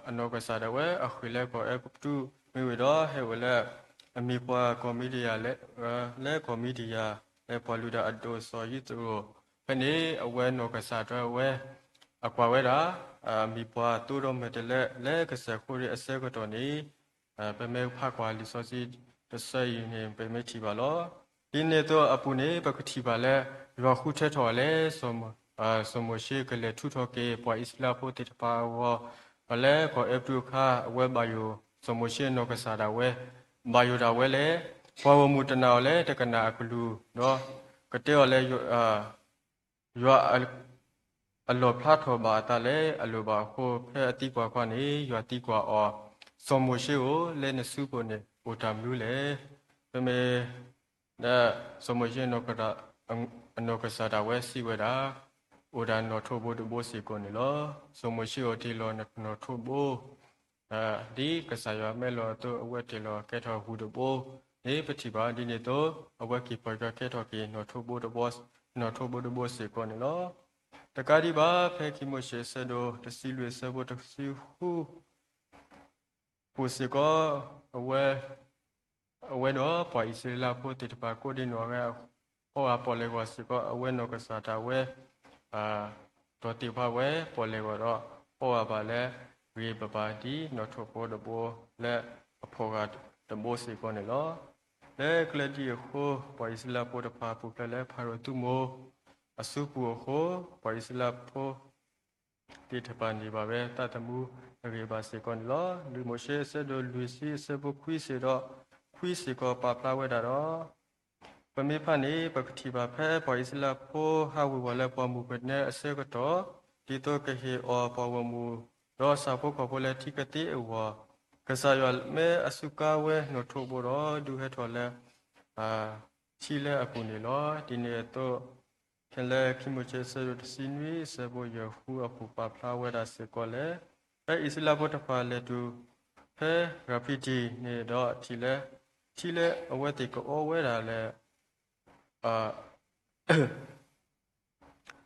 အနီၢ်ကစၢ်ဒၣ်ဝဲ အဃ့ၢ်လၢကီၢ်အဲၤကူပတူး မ့ၢ်ဝံၤဒီးဟဲအိၣ်လၢ အမံၤပှၢ်ကီၢ်မံဒယၣ် လၢကီၢ်မံဒယၣ် လၢပှၤလုၢ်တၢ်အဒိၣ်စီၤယံးသရိၣ် ဖဲန့ၣ် အဝဲနီၢ်ကစၢ်ဒၣ်ဝဲ အကွၢ်ဝဲဒၣ် အမံၤပှၢ်သိဒီးမဲာ်တဲးလဲး လၢကစၢၢ်ခိၣ်ရ့ၣ်အဆၢကတီၢ်န့ၣ် ပမ့ၢ်ဖးကွၢ်လံာ်စီဆှံတဆၢအံၤန့ၣ် ပမ့ၢ်ထံၣ်ဘၣ်လီၤ. ဒ်န့ၣ်အသိးအပူၤန့ၣ် ပကထံၣ်ဘၣ်လၢ ယွၤဃုထၢထီၣ်လၢ စီၤမိၤၡ့ကလဲၤထုးထီၣ်က့ၤ ပှၤအံၣ်စရ့လးဖိသ့ၣ်တဖၣ်အဂီၢ် ပှၤလၢကီၢ်အဲၤကူပတူးအခါ အဝဲဘၣ်ယိၣ် စီၤမိၤၡ့နီၢ်ကစၢ်ဒၣ်ဝဲ ဘၣ်ယိၣ်ဒၣ်ဝဲလၢ ပှၤဂီၢ်မုၢ်တနာ်အီၤလၢတကနၣ်အကလုၢ် ဒီးကတဲအီၤလၢ ယွၤ အလီၣ်ဖျါထီၣ်ဘၣ်အသးလၢအလိၣ်ဘၣ်အဃိ ဖဲအသံကွၢ်ခီန့ၣ် ယွၤသံကွၢ်အီၤ, စီၤမိၤၡ့ဧၢ, လၢနစုပူၤန့ၣ် အိၣ်တၢ်မနုၤလဲၣ်. ပမ့ၢ် စီၤမိၤၡ့ အနီၢ်ကစၢ်ဒၣ်ဝဲစံးဝဲဒၣ်, အိၣ်ဒၣ်နီၣ်ထိးဘိတဘိစ့ၢ်ကီးန့ၣ်လီၤ. စီၤမိၤၡ့ဧၢ, တ့ၢ်လီၤနနီၣ်ထိးဘိ ဒ်ကစၢ်ယွၤမၢလီၤအသိး အဝဲတ့ၢ်လီၤကဲထီၣ်ဂုၢ်တဘိန့ၣ် ပထံၣ်ဘၣ်. ဒ်န့ၣ်အသိး အဝဲက့ၤပှၤကကဲထီၣ်က့ၤ နီၣ်ထိးဘိတဘိစ့ၢ်ကီးန့ၣ်လီၤ. တကးဒံးဘၣ် ဖဲခံမိၤၡ့ အဆၢဒိၣ်တဆံလွံၢ် အဆၢဖိတဆံဃု ပူၤစ့ၢ်ကီး အဝဲ အဝဲဒီးပှၤအံၣ်စရ့လးဖိသ့ၣ်တဖၣ် ကိးဒံနီၢ်ဂၤ အီၣ်ဂၤပီၣ်လဲၣ်ဂီၤစ့ၢ်ကီး အဝဲနီၢ်ကစၢ်ဒၣ်ဝဲ ဒီးသ့ၣ်ဖးဝဲပီၣ်လဲၣ်ဂီၤဒီး အီၣ်ဂၤဘၣ်လၢ ဂ့ၤဘၣ်ဘၣ်ဒ်နီၣ်ထိးဘိတဘိ လၢအဖီၣ်ဂၤတဘိစ့ၢ်ကီးန့ၣ်လီၤ. လၢကျဲဒ်အဃိ ပှၤအံၣ်စရ့လးဖိတဖၣ် ပူၤဖျဲးလၢဖၤရိၤသုးမုၢ်အစုပူၤအဃိ ပှၤအံၣ်စရ့လးဖိ သ့ၣ်တဖၣ်န့ၣ်ဘၣ်ဝဲသးသမူအဂ့ၢ်ဘၣ်စ့ၢ်ကီးန့ၣ်လီၤ. လွံၢ်မိၤၡ့ အဆၢဒိၣ်လွံၢ်ဆံ အဆၢဖိခွံစ့ၢ်ဒီး ခွံစ့ၢ်ကီးပာ်ဖျါဝဲဒၣ်ဒီး ပမ့ၢ်ဖးန့ၣ် ပကထံၣ်ဘၣ်ဖဲပှၤအံၣ်စရ့လးဖိဟးဝ့ၤဝီၤလၢပှၢ်မုၢ်ကနၢအဆၢကတီၢ် ဒ်သိးကဟ့ၣ်အီၤပှၤဂီၢ်မုၢ် ဒီးဆၣ်ဖိကီၢ်ဖိလၢထံကသ့အဂီၢ် ကစၢ်ယွၤမၢအစူးကါဝဲနီၣ်ထိးဘိဒီး ဒုးဟဲထီၣ်လၢ ထံလၢအပူၤန့ၣ်လီၤ. ဒ်န့ၣ်အသိး ဖဲလၢခံမိၤၡ့ အဆၢဒိၣ်တဆံနွံ အဆၢဖိယဲၢ်ဃုအပူၤ ပာ်ဖျါဝဲဒၣ်စ့ၢ်ကီးလၢ ဖဲအံၣ်စရ့လးဖိတဖၣ်လဲၤတုၤ ဖဲရၤဖံဒံၣ်န့ၣ်ဒီး ထံၣ်လၢ ထံလၢအဝဲသ့ၣ်ကအီဝဲဒၣ်လၢ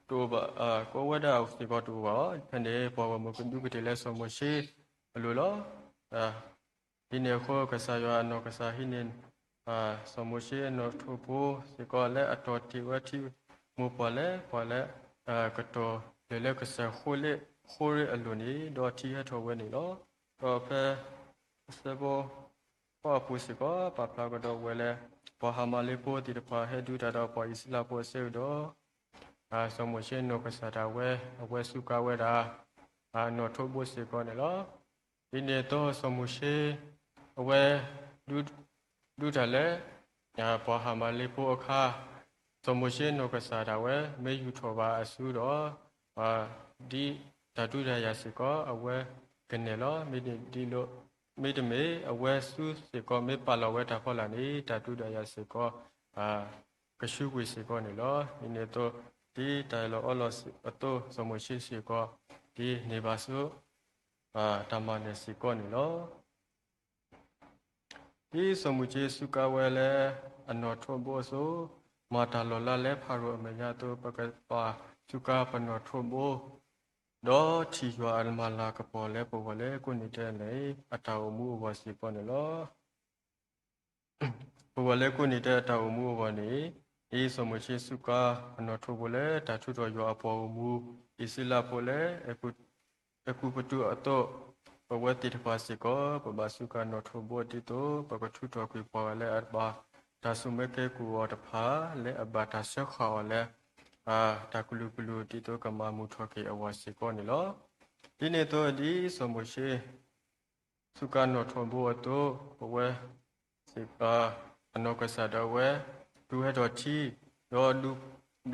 တအိၣ်ဘၣ်, ကအိၣ်ဝဲဒၣ်စ့ၢ်ကီးတအိၣ်ဘၣ်အီၤ, ဖဲန့ၣ် ပှၤဂီၢ်မုၢ်ကဒူးကဒ့ၣ်လၢစီၤမိၤၡ့အလိၤလီၤ. ဒ်န့ၣ်အဃိ ကစၢ်ယွၤအနီၢ်ကစၢ်ဟံးန့ၢ် စီၤမိၤၡ့အနီၣ်ထိးဘိစ့ၢ်ကီးလၢအတီၢ်တ့ၢ်ဝဲထံမိၢ်ပှၢ်လၢ ပှၤလၢ ကတီၢ်လဲၤလၢကစၢၢ်ဃိၣ်ရ့ၣ်အလိၤန့ၣ် ဒီးထံဟဲထီၣ်ဝဲန့ၣ်လီၤ. ဒီးဖဲ အဆၢဖိ ဃိးအပူၤစ့ၢ်ကီး ပာ်ဖျါကဒီးဝဲလၢ ပှၤဟၤမၤလ့ဖိသ့ၣ်တဖၣ်ဟဲဒုးတၢ်ဒီးပှၤအံၣ်စရ့လးဖိအဆၢကတီၢ် စီၤမိၤၡ့နီၢ်ကစၢ်ဒၣ်ဝဲ အဝဲစူးကါဝဲဒၣ် နီၣ်ထိးဘိစ့ၢ်ကီးန့ၣ်လီၤ. ဒ်န့ၣ်အသိးစီၤမိၤၡ့ အဝဲ ဒုးတၢ်လၢ ပှၤဟၤမၤလ့ဖိအခါ စီၤမိၤၡ့နီၢ်ကစၢ်ဒၣ်ဝဲ မ့ၢ်ယူာ်ထီၣ်ဘၣ်အစုဒီး ဒ် တၢ်ဒုးတၢ်ယၤစ့ၢ်ကီး အဝဲကနဲၣ်လီၤ. မ့တမ့ၢ် အဝဲဆူစ့ၢ်ကီး မ့ၢ်ပာ်လီၤဝဲတၢ်ဖီလာ်န့ၣ် တၢ်ဒုးတၢ်ယၤစ့ၢ်ကီး ကဆူကွံာ်စ့ၢ်ကီးန့ၣ်လီၤ. ဒ်န့ၣ်အသိး ဒ်တၢ်အၢၣ်လီၤအီလီၤအသိး စီၤမိၤၡ့စ့ၢ်ကီး ဒ်န့ၢ်ဘၣ်ဆူ တၢ်မၤနၢၤစ့ၢ်ကီးန့ၣ်လီၤ. ဒ်စီၤမိၤၡ့စူးကါဝဲလၢ အနီၣ်ထိးဘိအသိး, မၤတၢ်လီၤလးလၢဖၤရိၤအမဲာ်ညါအသိး, ပကဘၣ်စူးကါပနီၣ်ထိးဘိ, ဒီးထံၣ်ယွၤအမၤလၤကပီၤလၢပဂီၢ်လၢကိးနံၤဒဲးန့ၣ် အတၢ်အိၣ်မူအဂီၢ်စ့ၢ်ကီးန့ၣ်လီၤ. ပဂီၢ်လၢကိးနံၤဒဲးအတၢ်အိၣ်မူအဂီၢ်န့ၣ်, ဒ်စီၤမိၤၡ့စူးကါအနီၣ်ထိးဘိလၢ တၢ်ထူးထီၣ်ယွၤအပှၤဂီၢ်မူ အံၣ်စရ့လးဖိလၢ အဲၤကူပတူးအသိး, ပဝဲသ့ၣ်တဖၣ်စ့ၢ်ကီး ပဘၣ်စူးကါနီၣ်ထိးဘိဒ်သိး ပကထူးထီၣ်ကွံာ်ပှၤလၢအဘၣ်တၢ်ဆိၣ်မၢကဲကုၢ်အီၤတဖၣ် လၢအဘၣ်တၢ်စၢဃာ်အီၤလၢ တၢ်ကလုာ်ကလုာ်ဒ်သိးကမၤမုာ်ထီၣ်က့ၤအဂီၢ်စ့ၢ်ကီးန့ၣ်လီၤ. ဒ်န့ၣ်အသိးဒ်စီၤမိၤၡ့ စူးကါနီၣ်ထိးဘိအသိး, ပဝဲစ့ၢ်ကီး အနီၢ်ကစၢ်ဒၣ်ဝဲ တုၤဟဲထီၣ်ထံ, ဒီးဒုး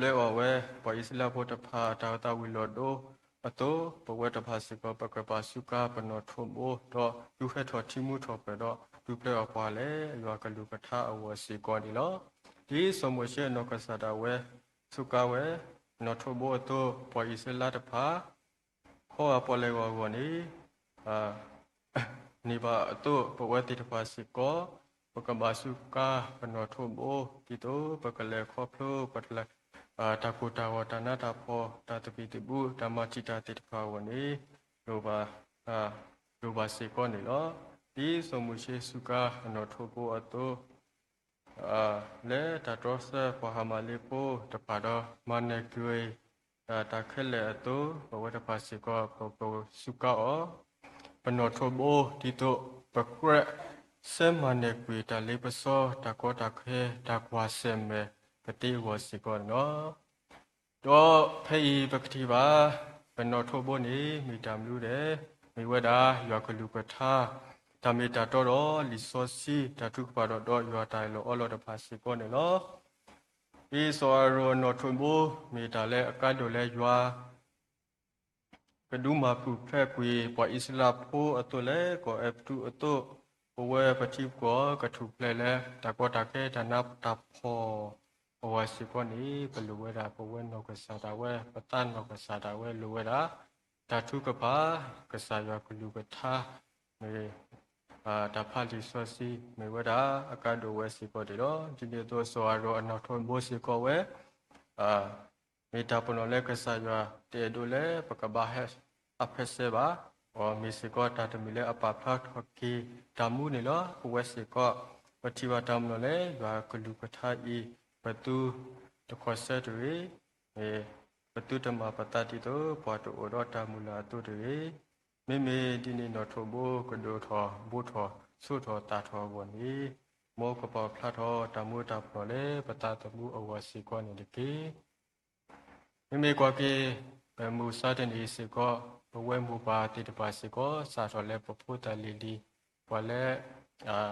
ဘျၢအီၣ်ဝဲ ပှၤအံၣ်စရ့လးဖိတဖၣ် တၢ်သၣ်ဝံၤလီၤဒိအသိး, ပဝဲတဖၣ်စ့ၢ်ကီး ပကဘၣ်စူးကါပနီၣ်ထိးဘိ, ဒီးဒုးဟဲထီၣ်ထံမူထီၣ်ပၢၢ်ဒီး ဒုးပျဲအီၣ်ပှၤလၢယွၤကလုၢ်ကထါအဂီၢ်စ့ၢ်ကီးန့ၣ်လီၤ. ဒ်စီၤမိၤၡ့အနီၢ်ကစၢ်ဒၣ်ဝဲ စူးကါဝဲ နီၣ်ထိးဘိအသိး, ပှၤအံၣ်စရ့လးတဖၣ် ခီဂာ်ပီၣ်လဲၣ်ဂီၤအဂီၢ်န့ၣ် န့ၢ်ဘၣ်အသိး, ပဝဲသ့ၣ်တဖၣ်စ့ၢ်ကီး ပကဘၣ်စူးကါပနီၣ်ထိးဘိ ဒ်သိးပကလဲၤခီဖျိ ပတၢ်ကိၢ်တၢ်ဂီၤ တၢ်နးတၢ်ဖှီၣ် တၢ်သဘံၣ်သဘုၣ် တၢ်မၤတံာ်တာ်သ့ၣ်တဖၣ်အဂီၢ်န့ၣ် လိၣ်ဘၣ်စ့ၢ်ကီးန့ၣ်လီၤ. ဒ်စီၤမိၤၡ့စူးကါအနီၣ်ထိးဘိအသိး လၢတၢ်တြီဆၢပှၤဟၤမၤလ့းဖိတဖၣ်ဒီး မၤနၢၤကွံာ် တၢ်ခဲလၢာ်အသိး, ပဝဲတဖၣ်စ့ၢ်ကီး ပကစူးကါအီၤ ပနီၣ်ထိးဘိ ဒ်သိးပကြၢးဆၢမၤနၢၤကွံာ် တၢ်လ့ပစီ တၢ်ကီတၢ်ခဲ တၢ်ကွၢ်ဆၢၣ်မဲာ် ပသ့အဂီၢ်စ့ၢ်ကီးန့ၣ်လီၤ. ဒီးဖဲအံၤပကထံၣ်ဘၣ် ပနီၣ်ထိးဘိန့ၣ် မ့ၢ်တၢ်မနုၤလဲၣ်, မ့ၢ်ဝဲဒၣ်ယွၤကလုၢ်ကထါ တၢ်မ့ၢ်တၢ်တီဒီးလံာ်စီဆှံ တၢ်ထုကဖၣ်ဒီး ဒီးယွၤတၢ်အၢၣ်လီၤအီလီၤတဖၣ်စ့ၢ်ကီးန့ၣ်လီၤ. ဒ်စီၤအၤရိၣ်အနီၣ်ထိးဘိ မ့ၢ်တၢ်လၢအကါဒိၣ်လၢယွၤ ကဒုးမၤပူၤဖျဲးကွံာ် ပှၤအံၣ်စရ့လးဖိအသိးလၢ ကီၢ်အဲၤကူပတူးအသိး, ပဝဲပထံပကီၢ်ကထူၣ်ဖျဲးလၢ တၢ်ကီတၢ်ခဲတၢ်နးတၢ်ဖှီၣ်အဂီၢ်စ့ၢ်ကီးန့ၣ် ပလိၣ်ဝဲဒၣ် ပဝဲနီၢ်ကစၢ်ဒၣ်ဝဲ ပသးနီၢ်ကစၢ်ဒၣ်ဝဲလိၣ်ဝဲဒၣ် တၢ်ထုကဖၣ် ကစၢ်ယွၤကလုၢ်ကထါ မ့ၢ် တၢ်ဖးလံာ်စီဆှံ မ့ၢ်ဝဲဒၣ်အကါဒိၣ်ဝဲစ့ၢ်ကီးန့ၣ်လီၤ. ဒ်န့ၣ်အသိးစီၤအၤရိၣ်အနီၣ်ထိးဘိစ့ၢ်ကီးဝဲ မ့ၢ်တၢ်ပနီၣ်လၢကစၢ်ယွၤတအဲၣ်ဒိးလၢပကဘၣ်ဟဲအဖဲစဲဘၣ်, အမ့ၢ်စ့ၢ်ကီးတၢ်တမံၤလၢအပာ်ဖျါထီၣ်က့ၤတၢ်မူန့ၣ်လီၤ. ပဝဲစ့ၢ်ကီး ပထံၣ်ဘၣ်တၢ်မနီၣ်လၢ ယွၤကလုၢ်ကထါအံၤ ပသုတခီၣ်ဆၢတဂ့ၤ, ပသုတမၤပသးဒ်သိး ပှၤတအိၣ်ဒီးတၢ်မုၢ်လၢ်အသိးတဂ့ၤ. မ့မ့ၢ်ဒ်န့ၣ်နီၣ်ထိးဘိကဒိၣ်ထီၣ် ဘိထီၣ်ဆိးထီၣ်သၣ်ထီၣ်အဂီၢ်န့ၣ်, မ်ကပာ်ဖျါထီၣ်တၢ်မူတၢ်ပနီၣ်လၢပသးသမူအဂီၢ်စ့ၢ်ကီးန့ၣ်တက့ၢ်. မ့မ့ၢ်ကွၢ်က့ၤ ပမုၢ်မဆါတနံၤစ့ၢ်ကီး ပဝဲမိၢ်ပၢ်သ့ၣ်တဖၣ်စ့ၢ်ကီး စးထီၣ်လၢပဖိသၣ်လံၤလံၤ ပှၤလၢ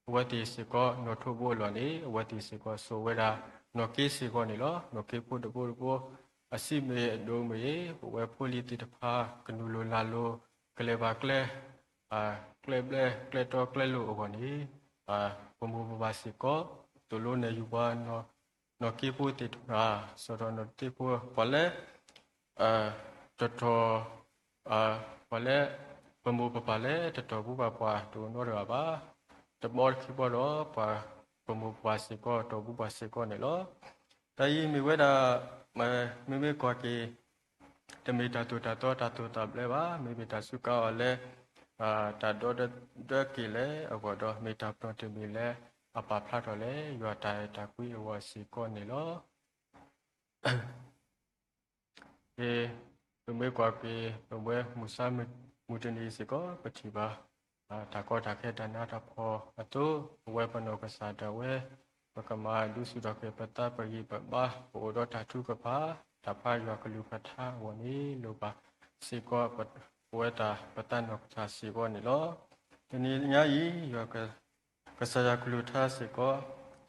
အဝဲသ့ၣ်စ့ၢ်ကီးနီၣ်ထိးဘိအလီၢ်န့ၣ် အဝဲသ့ၣ်စ့ၢ်ကီးစိာ်ဝဲဒၣ် နီၣ်က့စ့ၢ်ကီးန့ၣ်လီၤ. နီၣ်က့ဖိတဘိတဘိ အဆံးမ့ၢ်အဒိၣ်မ့ၢ် ပဝဲဖိလံၤသ့ၣ်တဖၣ် ကနုာ်လိၤလၢ်လိၤ ကလဲၤဘၣ်ကျဲ ကျဲဘျဲၣ်ကျဲတီကျဲလိၤအဂီၢ်န့ၣ် ပမိၢ်ပပၢ်စ့ၢ်ကီး သိၣ်လိနဲၣ်ယူၤပှၤ နီၣ်က့ဖိသ့ၣ်တဖၣ် စးထီၣ်နီၣ်က့ဖိ ပှၤလၢ တတီၢ် ပှၤလၢ ပမိၢ်ပပၢ်လၢတတီၢ်ပူၤဘၣ်ပှၤတအိၣ်နီတဂၤဘၣ်. တဘီတခံဘီဒီး ပှၤ ပမိၢ်ပပၢ်စ့ၢ်ကီးတီၢ်ပူၤပှၤစ့ၢ်ကီးန့ၣ်လီၤ. တၢ်အံၤမ့ၢ်ဝဲဒၣ် မ့မ့ၢ်ကွၢ်က့ၤ တမ့ၢ်တၢ်သိၣ်တၢ်သီတၢ်သိၣ်တၢ်ဘျၢဘၣ်. မ့မ့ၢ်တၢ်စူးကါအီၤလၢ တၢ်ဒီဒၢက့ၤလၢအဂီၢ်ဒီး မ့ၢ်တၢ်ပနီၣ်တမံၤလၢ အပာ်ဖျါထီၣ်လၢ ယွၤတၢ်အဲၣ်တၢ်ကွံအဂီၢ်စ့ၢ်ကီးန့ၣ်လီၤ. ပမ့ၢ်ကွၢ်က့ၤ ပဝဲမုၢ်ဆါမုၢ်တနံၤစ့ၢ်ကီး ပထံၣ်ဘၣ် တၢ်ကီတၢ်ခဲတၢ်နးတၢ်ဖှီၣ်အသိး ပဝဲပနီၢ်ကစၢ်ဒၣ်ဝဲ ပကမၤဒုးဆူၣ်ထီၣ်က့ၤပသးပဂံၢ်ပဘါ ပအိၣ်ဒီးတၢ်ထုကဖၣ် တၢ်ဖးယွၤကလုၢ်ကထါအဂီၢ်န့ၣ် လိၣ်ဘၣ်စ့ၢ်ကီး ပဝဲတၢ်ပသးနီၢ်ကစၢ်စ့ၢ်ကီးန့ၣ်လီၤ. တနံၤညါအံၤ ယွၤ ကစၢ်ယွၤကလုၢ်ကထါစ့ၢ်ကီး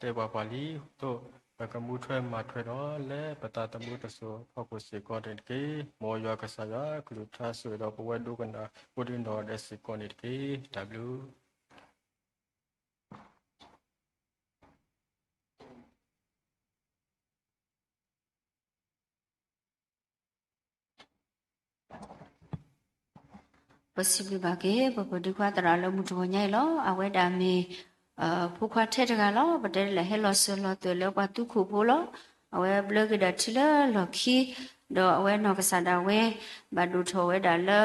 တဲဘၣ်ပှၤလံအသိး ပကမူထွဲမၤထွဲဒီး လၢပသးသမူတစိၤအဖီခိၣ်စ့ၢ်ကီးန့ၣ်တက့ၢ်. မ်ယွၤကစၢ်ယွၤကလုၢ်ကထါဆိၣ်ဂ့ၤဒီးပဝဲဒိကနၣ် ကိးဒံနီၢ်ဒဲးစ့ၢ်ကီးန့ၣ်တက့ၢ်. တၢ်ဘျုး ပစံးဘျုးဘၣ်က့ၤ ပပဒုခွါသရၣ်လၢမုၢ်တဂီၤညါအံၤလီၤ. အဝဲဒၣ်မ့ၢ် ဖိခွါထဲတဂၤလီၤ. ပတဲဒ်လဲၣ် ဟဲလီၤစၢၤလီၤသွဲၣ်လၢပှၤသူခိၣ်ဖိလီၤ. အဝဲဘျၢက့ၤဒၣ်ထံလၢလီၢ်ခံ, ဒီးအဝဲနီၢ်ကစၢ်ဒၣ်ဝဲ ဘၣ်ဒိၣ်ထီၣ်ဝဲဒၣ်လၢ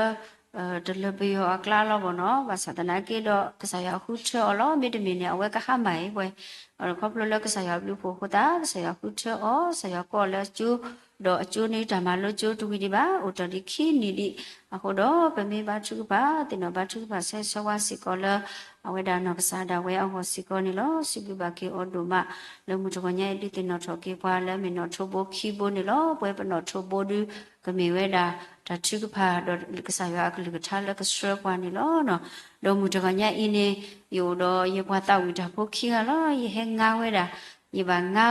တလၢပယီၤအကျါလီၤဘၣ်နီၤ. ဘၣ်ဆၣ်သနာ်က့ဒီး ကစၢ်ယွၤဃုထၢအီၤလီၤ. မ့တမ့ၢ်န့ၣ် အဝဲကဟါမၢ်အံၤဝဲ ခီဖျိလၢကစၢ်ယွၤဘျုးဖှိၣ်အဃိသတး ကစၢ်ယွၤဃုထၢအီၤ, ကစၢ်ယွၤကိးအီၤလၢအကၠိ, ဒီးအကၠိန့ၣ်တၢ်မၤလိကၠိတဝံၤဒံးဘၣ်, အိၣ်တ့ၢ်ဒံးခံနံၣ်ဒံး. အဃိဒီး ပမ့ၢ်ဘါထုကဖၣ် သ့ၣ်နီၣ်ဘါထုကဖၣ်ဆၢဂ့ၤဆၢဝါစ့ၢ်ကီးလၢ အဝဲဒၣ်နီၢ်ကစၢ်ဒၣ်ဝဲအဂီၢ်စ့ၢ်ကီးန့ၣ်လီၤ. စံးဘျုးဘၣ်က့ၤအီၤဒိၣ်မး လၢမုၢ်တဂီၤညါအံၤ ဒုးသ့ၣ်နီၣ်ထီၣ်က့ၤပှၤလၢမ့ၢ်နီၣ်ထိးဘိခံဘိန့ၣ်လီၤ. ပဝဲပနီၣ်ထိးဘိဒုး ကမ့ၢ်ဝဲဒၣ် တၢ်ထုကဖၣ်ဒီးကစၢ်ယွၤအကလုၢ်ကထါလၢကဆှၢပှၤန့ၣ်လီၤ. ဒီးမုၢ်တဂီၤညါအံၤန့ၣ် ယအိၣ်ဒီးယပှၤသးဝံၣ်တၢ်ဖိခံဂၤလီၤ. ယဟဲငါဝဲဒၣ် ယဘၣ်ငါ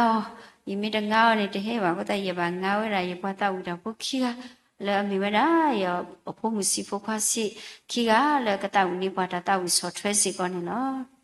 အီၤ, ယမ့ၢ်တငါအီၤန့ၣ် တဟဲဘၣ်အဃိသတး ယဘၣ်ငါဝဲဒၣ် ယပှၤသးဝံၣ်တၢ်ဖိခံဂၤ လၢအမ့ၢ်ဝဲဒၣ် ယဖိမုၣ်ဆံးဖိခွါဆံးခံဂၤ လၢကသးဝံၣ်န့ၢ်ပှၤတၢ်သးဝံၣ်ဆီၣ်ထွဲစ့ၢ်ကီးန့ၣ်လီၤ.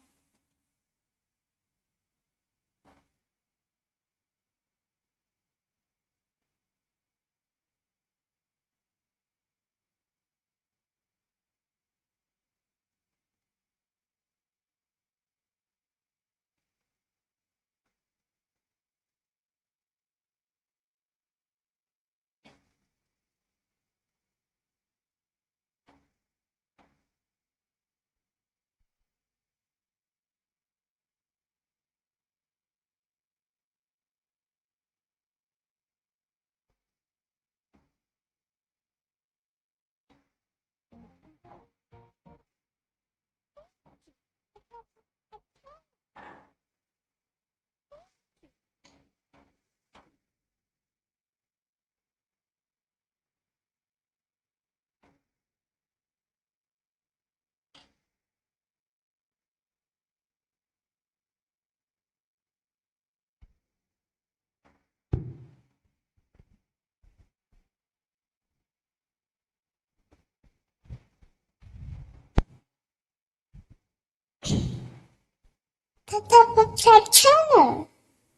Tata Pacha channel.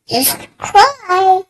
Subscribe.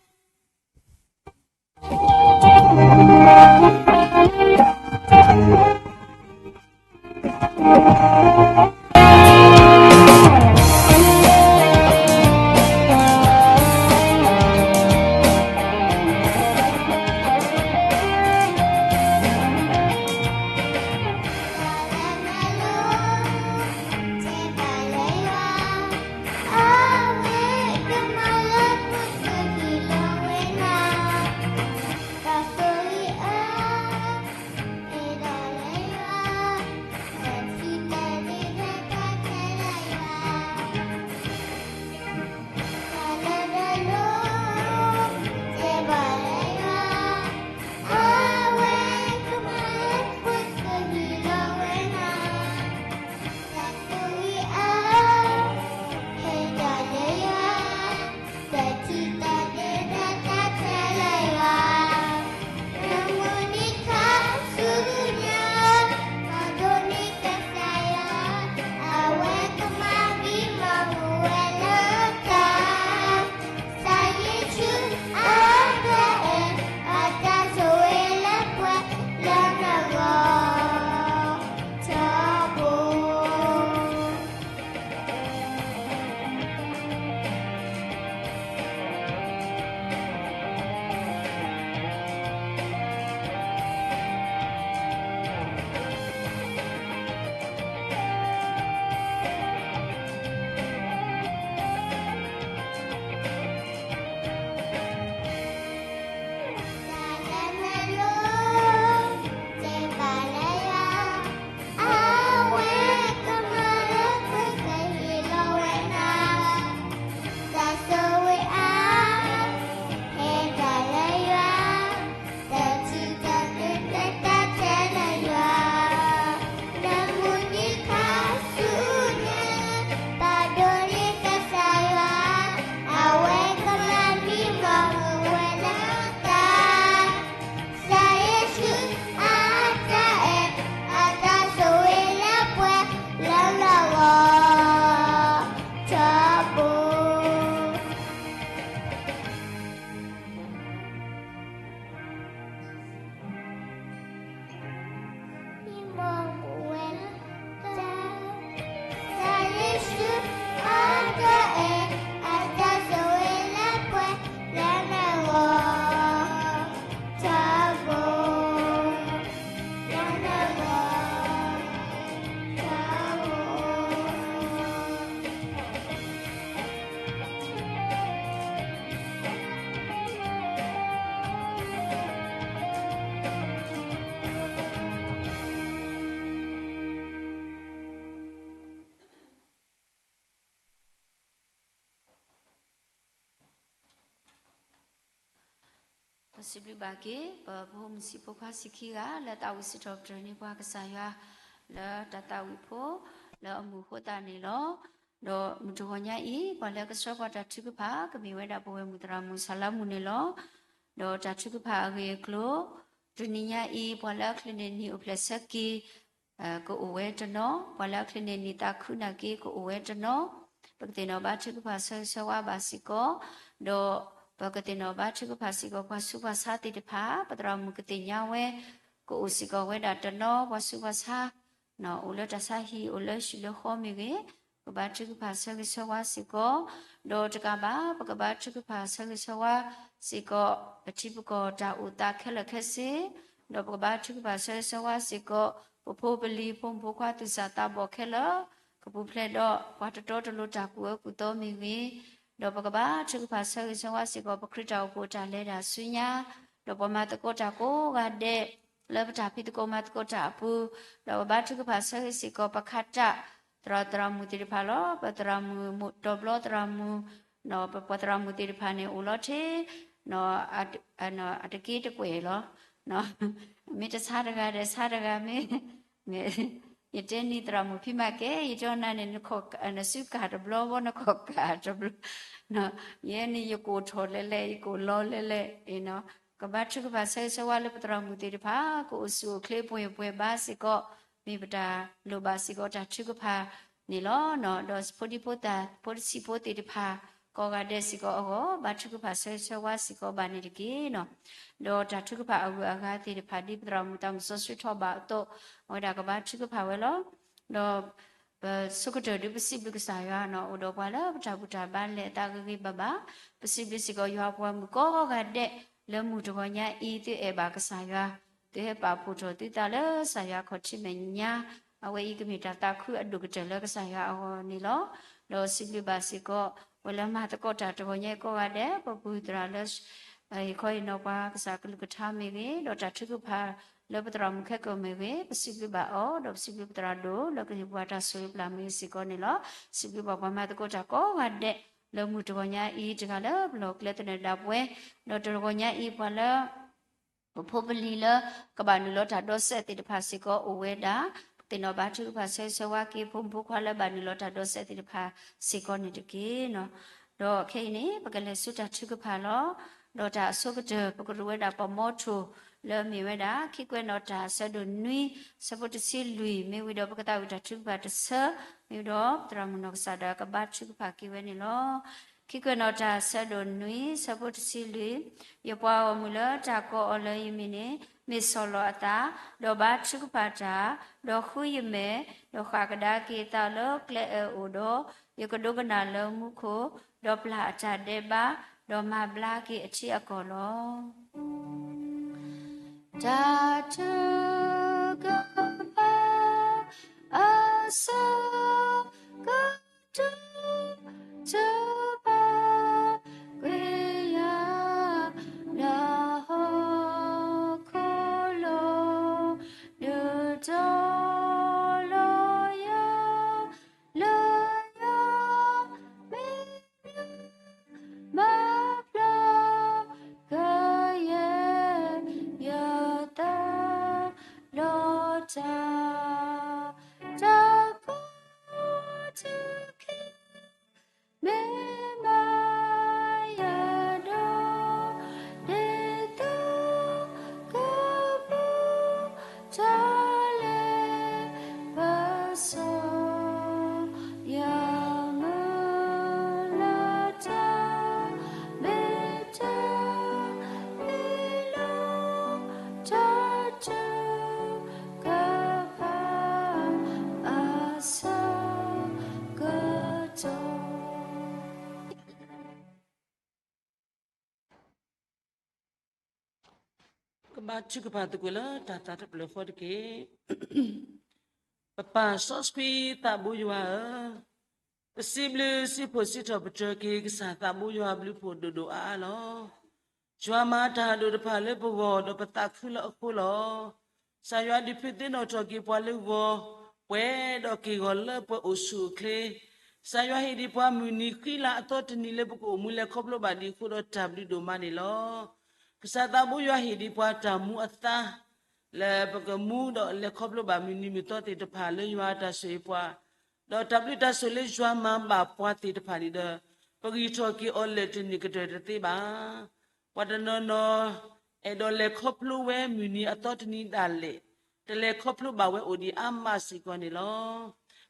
စံးဘျုးဘၣ်က့ၤ ပဖိမုၣ်ဆံးဖိခွါဆံးခံဂၤ လၢသးဝံၣ်စံးထီၣ်ပတြၢၤန့ၢ်ပှၤကစၢ်ယွၤ လၢတၢ်သးဝံၣ်ဖိ လၢအမူးအဃိသတးန့ၣ်လီၤ. ဒီးမုၢ်တဂီၤညါအံၤ ပှၤလၢကဆှၢပှၤတၢ်ထုကဖၣ် ကမ့ၢ်ဝဲဒၣ်ပဝဲမုၢ်သရၣ်မုၣ်ဆၣ်လါမူန့ၣ်လီၤ. ဒီးတၢ်ထုကဖၣ်အဂ့ၢ်အကျိၤ တနံၤညါအံၤ ပှၤလၢအချုးန့ၢ်နံၣ်အိၣ်ဖျဲၣ်ဆၢက့ၤ ကအိၣ်ဝဲတနီၤ, ပှၤလၢအချုးန့ၢ်နံၣ်သးခုနာ်က့ ကအိၣ်ဝဲတနီၤ, ပကသ့ၣ်နီၣ်ဘါထုကဖၣ်ဆၢဂ့ၤဆၢဝါဘၣ်စ့ၢ်ကီး, ဒီးပကသ့ၣ်နီၣ်ဘါထုကဖၣ်စ့ၢ်ကီး ပှၤဆူးပှၤဆါသ့ၣ်တဖၣ်, ပသရၣ်မုၣ်ကသ့ၣ်ညါဝဲ, ကအိၣ်စ့ၢ်ကီးဝဲဒၣ်တနီၤ ပှၤဆူးပှၤဆါ အိၣ်လၢတၢ်ဆါဟံၣ် အိၣ်လၢဟံၣ်လၢဃီမ့ၢ်ဂ့ၤ, ကဘါထုကဖၣ်ဆၢဂ့ၤဆၢဝါစ့ၢ်ကီး, ဒီးတကးဘၣ် ပကဘါထုကဖၣ်ဆၢဂ့ၤဆၢဝါစ့ၢ်ကီး ပထံပကီၢ်တၢ်အိၣ်သးခဲလၢာ်ခဲဆ့, ဒီးပကဘါထုကဖၣ်ဆၢဂ့ၤဆၢဝါစ့ၢ်ကီး ပဖိပလံၤဖိမုၣ်ဖိခွါသူၣ်စၢ်သးဘီၣ်ခဲလၢာ်, ကပူၤဖျဲးဒီးပှၤတတီတလိၤတၢ်ကူၣ်အၢကူၣ်သီမ့ၢ်ဂ့ၤ, ဒီးပကဘါထုကဖၣ်ဆၢဂ့ၤဆၢဝါစ့ၢ်ကီး ပခရံာ်တၢ်အိၣ်ဖှိၣ်တၢ်လဲၤတၢ်ဆူညါ, ဒီးပှၤမၤသကိးတၢ်ကိးဂၤဒဲး လၢပတၢ်ဖံးသကိးမၤသကိးတၢ်အပူၤ, ဒီးပဘါထုကဖၣ်ဆၢဂ့ၤစ့ၢ်ကီး ပခးတၢ် သရၣ်သရၣ်မုၣ်သ့ၣ်တဖၣ်လီၤ. ပသရၣ်မုၣ်တီၤဘျီသရၣ်မုၣ်, ပပှၤသရၣ်မုၣ်သ့ၣ်တဖၣ်န့ၣ် အိၣ်လီၤထဲ အတက့တကွဲၢ်လီၤ. မ့ၢ်တဆါတဂၤဒီးဆါတဂၤမ့ၢ် ယတဲန့ၢ်သရၣ်မုၣ်ဖံးမၤကဲ ယတဲနၤန့ၣ် နစုကၢ်တဘျီဘီ နခီၣ်ကၢ်တဘျီ, ယဲန့ၣ် ယကအိၣ်ထီၣ်လဲၣ်လဲၣ် ယကအိၣ်လီၤလဲၣ်လဲၣ်, ကဘါထုကဖၣ်ဆၢဂ့ၤဆၢဝါလၢပသရၣ်မုၣ်သ့ၣ်တဖၣ် ကအိၣ်ဆူၣ်အိၣ်ချ့ပှဲၤပှဲၤဘါစ့ၢ်ကီး, မ့ၢ်ပတၢ်လိၣ်ဘၣ်စ့ၢ်ကီးတၢ်ထုကဖၣ်န့ၣ်လီၤ. ဒီးဖိဒံဖိသၣ် ဖိတဆံးဖိသ့ၣ်တဖၣ် ကိးဂၤဒဲးစ့ၢ်ကီးအဂီၢ် ဘါထုကဖၣ်ဆၢဂ့ၤဆၢဝါစ့ၢ်ကီးဘၣ်န့ၣ်တက့ၢ်. ဒီးတၢ်ထုကဖၣ်အဂုၤအဂၤသ့ၣ်တဖၣ် ဒ်ပသရၣ်မုၣ်သးမုၣ်စီဆှံထီၣ်ဘၣ်အသိး အဝဲဒၣ်ကဘါထုကဖၣ်ဝဲလီၤ. ဒီး ပဆိကတၢၢ်ဒုးပစံးဘျုးကစၢ်ယွၤနီၤ အိၣ်ဒီးပှၤလၢပတၢ်ဘူၣ်တၢ်ဘါလဲၤအသးဂ့ၤဂ့ၤဘၣ်ဘၣ်, ပစံးဘျုးစ့ၢ်ကီးယွၤပှၤမုၣ်ကိးဂၤဒဲး လၢမုၢ်တဂီၤညါအံၤ သုအဲၣ်ဘၣ်ကစၢ်ယွၤ, သုဟဲပာ်ဖှိၣ်ထီၣ်သုသးလၢကစၢ်ယွၤခီၣ်ထံးမဲာ်ညါ, အဝဲအံၤကမ့ၢ်တၢ်သးခုအဒိၣ်ကတၢၢ်လၢကစၢ်ယွၤအဂီၢ်န့ၣ်လီၤ. ဒီးစံးဘျုးဘၣ်စ့ၢ်ကီး ပှၤလၢမၤသကိးတၢ်တဂီၤညါအံၤကိးဂၤဒဲး, ပပုၢ်သရၣ်လၢ ဟ့ၣ်ခီဟ့ၣ်နီၤပှၤကစၢ်ကလုၢ်ကထါမ့ၢ်ဂ့ၤ, ဒီးတၢ်ထုကဖၣ်လၢပသရၣ်မုၣ်ခဲကိာ်မ့ၢ်ဂ့ၤ, ပစံးဘျုးဘၣ်အီၤ, ဒီးပစံးဘျုးပသရၣ်ဒိၣ်လၢကဟ့ၣ်ပှၤတၢ်ဆိၣ်ဂ့ၤပျၢ်မ့ၢ်ဂ့ၤစ့ၢ်ကီးန့ၣ်လီၤ. စံးဘျုးဘၣ်ပှၤမၤသကိးတၢ်ကိးဂၤဒဲး လၢမုၢ်တဂီၤညါအံၤ တဂၤလၢပလီၢ်ကျဲသနၢၣ်ဒၣ်ပှဲၤ, ဒီးတဂီၤညါအံၤပှၤလၢ ပဖိပလံၤလၢ ကဘၣ်နုာ်လီၤတၢ်ဒီးစဲးသ့ၣ်တဖၣ်စ့ၢ်ကီးအိၣ်ဝဲဒၣ်, ပသ့ၣ်နီၣ်ဘါထုကဖၣ်ဆၢဂ့ၤဆၢဝါက့ၤ ဖိမုၣ်ဖိခွါလၢဘၣ်နုာ်လီၤတၢ်ဒီးစဲးသ့ၣ်တဖၣ်စ့ၢ်ကီးန့ၣ်တက့ၢ်နီၤ. ဒီးခဲအံၤန့ၣ် ပကလဲၤဆူတၢ်ထုကဖၣ်လီၤ. ဒီးတၢ်အဆိကတၢၢ် ပကရူးဝဲဒၣ်ပှၤမီထိၣ် လၢအမ့ၢ်ဝဲဒၣ် ခံကွဲးနီၣ်တၢ် ဆၢဒိၣ်နွံ ဆၢဖိတဆံလွံၢ်, မ့ၢ်ဝံၤဒီးပကသးဝံၣ်တၢ်ထုကဖၣ်တဆၢ, မ့ၢ်ဝံၤဒီးပသရၣ်မုၣ်နီၢ်ကစၢ်ဒၣ်ကဘါထုကဖၣ်က့ၤဝဲန့ၣ်လီၤ. ခံကွဲးနီၣ်တၢ် ဆၢဒိၣ်နွံ ဆၢဖိတဆံလွံၢ်, ယပှၤဂီၢ်မုၢ်လၢတၢ်ကိးအီၤလၢယမံၤန့ၣ် မ့ၢ်ဆီၣ်လီၤအသး, ဒီးဘါထုကဖၣ်တၢ်, ဒီးဃုယမဲာ်, ဒီးဃၣ်ကဒါက့ၤအသးလၢကျဲအၢၣ်အိၣ်ဒီး, ယကဒိကနၣ်လၢမူခိၣ်, ဒီးပျၢ်အတၢ်ဒဲးဘး, ဒီးမၤဘျါက့ၤအထံအကီၢ်လီၤ. တၢ်ထုကဖၣ် အဆၢကတီၢ် တဘၣ်ကွံာ်ယၤ ဒီးဟီၣ်ခိၣ်လိၤ ဒုးတီၤလီၤယၤ လၢယမဲာ်ညါ မၤပျီကယဲၢ်ယသး လီၤတၢ် တၢ်ကီတၢ်ခဲ မ့ၢ်မၤယၤဒီး ဒ်သိးကပူၤ တၢ်လဲၤပစီ ယမုၢ်လၢ်တၢ် မ့ၢ်တၢ်မံလီၤ တၢ်ထုကဖၣ်အဆၢကတီၢ် ကဘါထုကဖၣ်သကိးလၢတၢ်သးတဖျၢၣ်ဃီတက့ၢ်. ပပၢ်စီဆှံသးဘိယွၤဧၢ, ပစံးဘျုးစံးဖှိၣ်စံးထီၣ်ပတြၢၤက့ၤ ကစၢ်သးဘိယွၤအဘျုးဖှိၣ်ဒိၣ်ဒိၣ်အါအါလီၤ. ယွၤမၤတၢ်ဒိၣ်တဖၣ်လၢပဂီၢ် ဒီးပသးခုလၢအဃိလီၤ. ကစၢ်ယွၤဒုးသ့ၣ်နီၣ်ထီၣ်က့ၤပှၤလၢဂီၤ, ပှဲၤဒီးက့ၢ်ဂီၤလၢပှဲၤအိၣ်ဆူၣ်အိၣ်ချ့. ကစၢ်ယွၤဟ့ၣ်ဒံးပှၤမုၢ်နံၤဃံလၤအသီတနံၤလၢပကအိၣ်မူလဲၤခီဖျိဘၣ်ဒံးအဃိဒီးတၢ်ဘျုးဒိၣ်မးန့ၣ်လီၤ. ကစၢ်သးဘိယွၤဟ့ၣ်ဒံးပှၤတၢ်မူအသါ လၢပကမူဒီးလဲၤခီဖျိဘၣ်မုၢ်နံၤမုၢ်သီသ့ၣ်တဖၣ်လၢယွၤအတၢ်ဆိၣ်ဂ့ၤပှၤ, ဒီးတၢ်ဘျုးတၢ်ဆိၣ်လၢယွၤမၤဘၣ်ပှၤသ့ၣ်တဖၣ်န့ၣ်ဒီး ပဂံၢ်ထီၣ်က့ၤအီၤလၢာ်တန့ၢ်ကတၢၢ်တသ့ဘၣ်. ပှၤတနီၤနီၤ အဲၣ်ဒိးလဲၤခီဖျိဝဲမုၢ်နံၤအသီတနံၤဒၣ်လဲာ်, တလဲၤခီဖျိဘၣ်ဝဲအိၣ်ဒံးအါမးစ့ၢ်ကီးန့ၣ်လီၤ.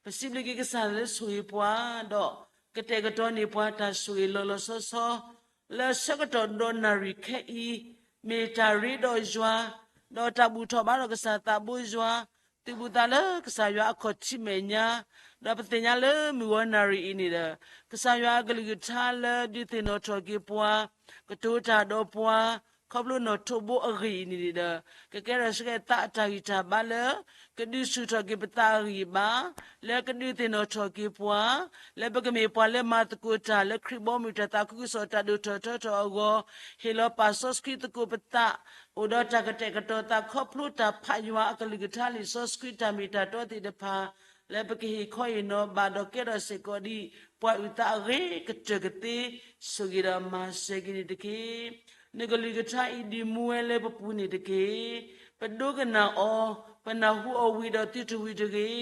ပစံးဘျုးက့ၤကစၢ်လၢဆိၣ်ဂ့ၤပှၤ, ဒီးကတဲာ်ကတီၤန့ၢ်ပှၤတၢ်ဆိၣ်ဂ့ၤလီၤလီၤဆီဆီ လၢဆၢကတီၢ်ဒီးနၣ်ရံၣ်ခဲအံၤ မ့ၢ်တၢ်ရ့ဒီးယွၤ, ဒီးတၢ်ဘူၣ်ထီၣ်ဘါထီၣ်ကစၢ်သးဘိယွၤ, သုးဘူးသးလၢကစၢ်ယွၤအခီၣ်ထံးမဲာ်ညါ, ဒီးပသ့ၣ်ညါလၢမုၢ်ဂီၤနၣ်ရံၣ်အံၤန့ၣ်ဒီး ကစၢ်ယွၤအကလုၢ်ကထါလၢဒုးသ့ၣ်နီၣ်ထီၣ်က့ၤပှၤ, ကတိၤတၢ်ဒီးပှၤ, ခီဖျိနီၣ်ထိးဘိအဂ့ၢ်အံၤန့ၣ်ဒီး ကကဲထီၣ်ဆှဲသးအတၢ်ဂံၢ်တၢ်ဘါလၢ ကဒုးဆူၣ်ထီၣ်က့ၤပသးအဂံၢ်ဘါ, လၢကဒုးသ့ၣ်နီၣ်ထီၣ်က့ၤပှၤ, လၢပကမ့ၢ်ပှၤလၢမၤသကိးတၢ်လၢခရံာ်ဘီမုၢ်တၢ်သးခုကစီၣ်တၢ်ဒိၣ်ထီၣ်ထီထီၣ်အဂီၢ်, ဟ့ၣ်လီၤပၢ်စီဆှံသကိးပသး, အိၣ်ဒီးတၢ်ကတဲာ်ကတီၤသးခီဖျိတၢ်ဖးယွၤအကလုၢ်ကထါလံာ်စီဆှံတၢ်မ့ၢ်တၢ်တီသ့ၣ်တဖၣ် လၢပကဟ့ၣ်ခီဟ့ၣ်နီၤဘၣ်ဒီးကဲထီၣ်စ့ၢ်ကီးဒ် ပှၤအုၣ်သးအဂ့ၤကတၢၢ်ကသ့, ဆိၣ်ဂ့ၤဒီးမၤစၢၤက့ၤန့ၣ်တက့ၢ်. နကလုၢ်ကထါအံၤဒုးမူဝဲလၢပပူၤန့ၣ်တက့ၢ်. ပဒိကနၣ်အီၤ, ပနၢ်ဟူအီၤဝံၤဒီးသုတဝံၤတဂ့ၤ,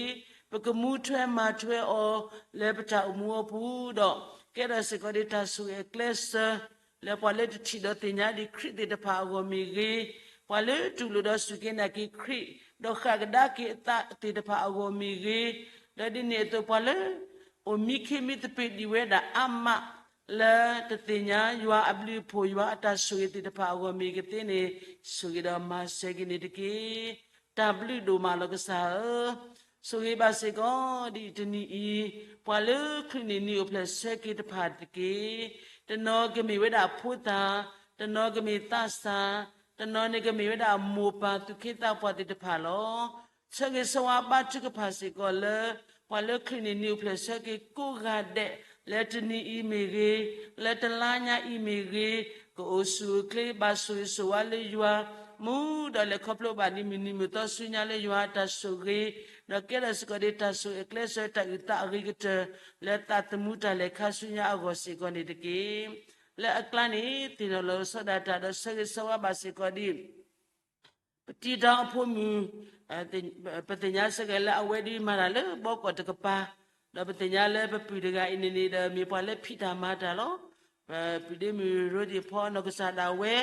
ပကမူထွဲမၤထွဲအီၤလၢပတၢ်အိၣ်မူအပူၤဒီး ကဲထီၣ်စ့ၢ်ကီးဒ်တၢ်ဆိၣ်ဂ့ၤအကျဲးစၢၤ လၢပှၤလၢတထံၣ်ဒီးသ့ၣ်ညါဒံးခရံာ်သ့ၣ်တဖၣ်အဂီၢ်မ့ၢ်ဂ့ၤ, ပှၤလၢတူၢ်လိာ်ဒီးစူၢ်က့ၤနာ်က့ၤခရံာ် ဒီးဃၣ်ကဒါက့ၤအသးသ့ၣ်တဖၣ်အဂီၢ်မ့ၢ်ဂ့ၤ, ဒီးဒ်န့ၣ်အသိးပှၤလၢ အိၣ်မံခ့မံသပ့ၤဒံးဝဲဒၣ်အါမး လၢတသ့ၣ်ညါယွၤအဘျုးအဖှိၣ် ယွၤအတၢ်ဆိၣ်ဂ့ၤသ့ၣ်တဖၣ်အဂီၢ်မ့ၢ်ကသ့န့ၣ် ဆိၣ်ဂ့ၤဒီးမၤစၢၤက့ၤန့ၣ်တက့ၢ်. တၢ်ဘျုးဒိၣ်မးလီၤကစၢ်ဧၢ, ဆိၣ်ဂ့ၤဘၣ်စ့ၢ်ကီးဒ်အံၤတနံၤအံၤ ပှၤလၢချုးန့ၢ်နံၤအိၣ်ဖျဲၣ်ဆၢက့ၤတဖၣ်တက့ၢ်. တနီၤကမ့ၢ်ဝဲဒၣ်ဖိသၣ်, တနီၤကမ့ၢ်သးစၢ်, တနီၤန့ၣ်ကမ့ၢ်ဝဲဒၣ်မိၢ်ပၢ်သူၣ်က့သးပှၢ်သ့ၣ်တဖၣ်လီၤ. ဆၢဂ့ၤဆၢဝါဘါထုကဖၣ်စ့ၢ်ကီးလၢ ပှၤလၢချုးန့ၢ်နံၤအိၣ်ဖျဲၣ်ဆၢက့ၤကိးဂၤဒဲး လၢတနံၤအံၤမ့ၢ်ဂ့ၤ, လၢတလါညါအံၤမ့ၢ်ဂ့ၤ, ကအိၣ်ဆူၣ်အိၣ်ချ့ဘၣ်ဆိၣ်ဂ့ၤဆိၣ်ဝါလၢယွၤ, မူဒီးလဲၤခီဖျိဘၣ်ဒ်မုၢ်နံၤမုၢ်သီဆူညါလၢယွၤအတၢ်ဆိၣ်ဂ့ၤ, ဒီးကဲထီၣ်စ့ၢ်ကီးဒ်တၢ်ဆိၣ်ဂ့ၤအကျဲးစၢၤတၢ်အုၣ်သးအဂ့ၤကတၢၢ် လၢသးသမူတၢ်လဲၤခါဆူညါအဂီၢ်စ့ၢ်ကီးန့ၣ်တက့ၢ်. လၢအကျါန့ၣ် သ့ၣ်နီၣ်လီၤကစီဒီးတၢ်ဒီးဆၢဂ့ၤဆၢဝါဘၣ်စ့ၢ်ကီးဒ် ပတံၤတီအဖိမုၣ်, ပသ့ၣ်ညါစ့ၢ်ကီးလၢအဝဲဒုးမၤတၢ်လၢဘီကီၢ်တကပၤ, ဒီးပသ့ၣ်ညါလၢပပုၢ်တဂၤအံၤန့ၣ်န့ၣ်ဒီး မ့ၢ်ပှၤလၢဖံးတၢ်မၤတၢ်လီၤ. ပပုၢ်ဒ့မုၣ်ရိဒံၣ်ဖီနီၢ်ကစၢ်ဒၣ်ဝဲ,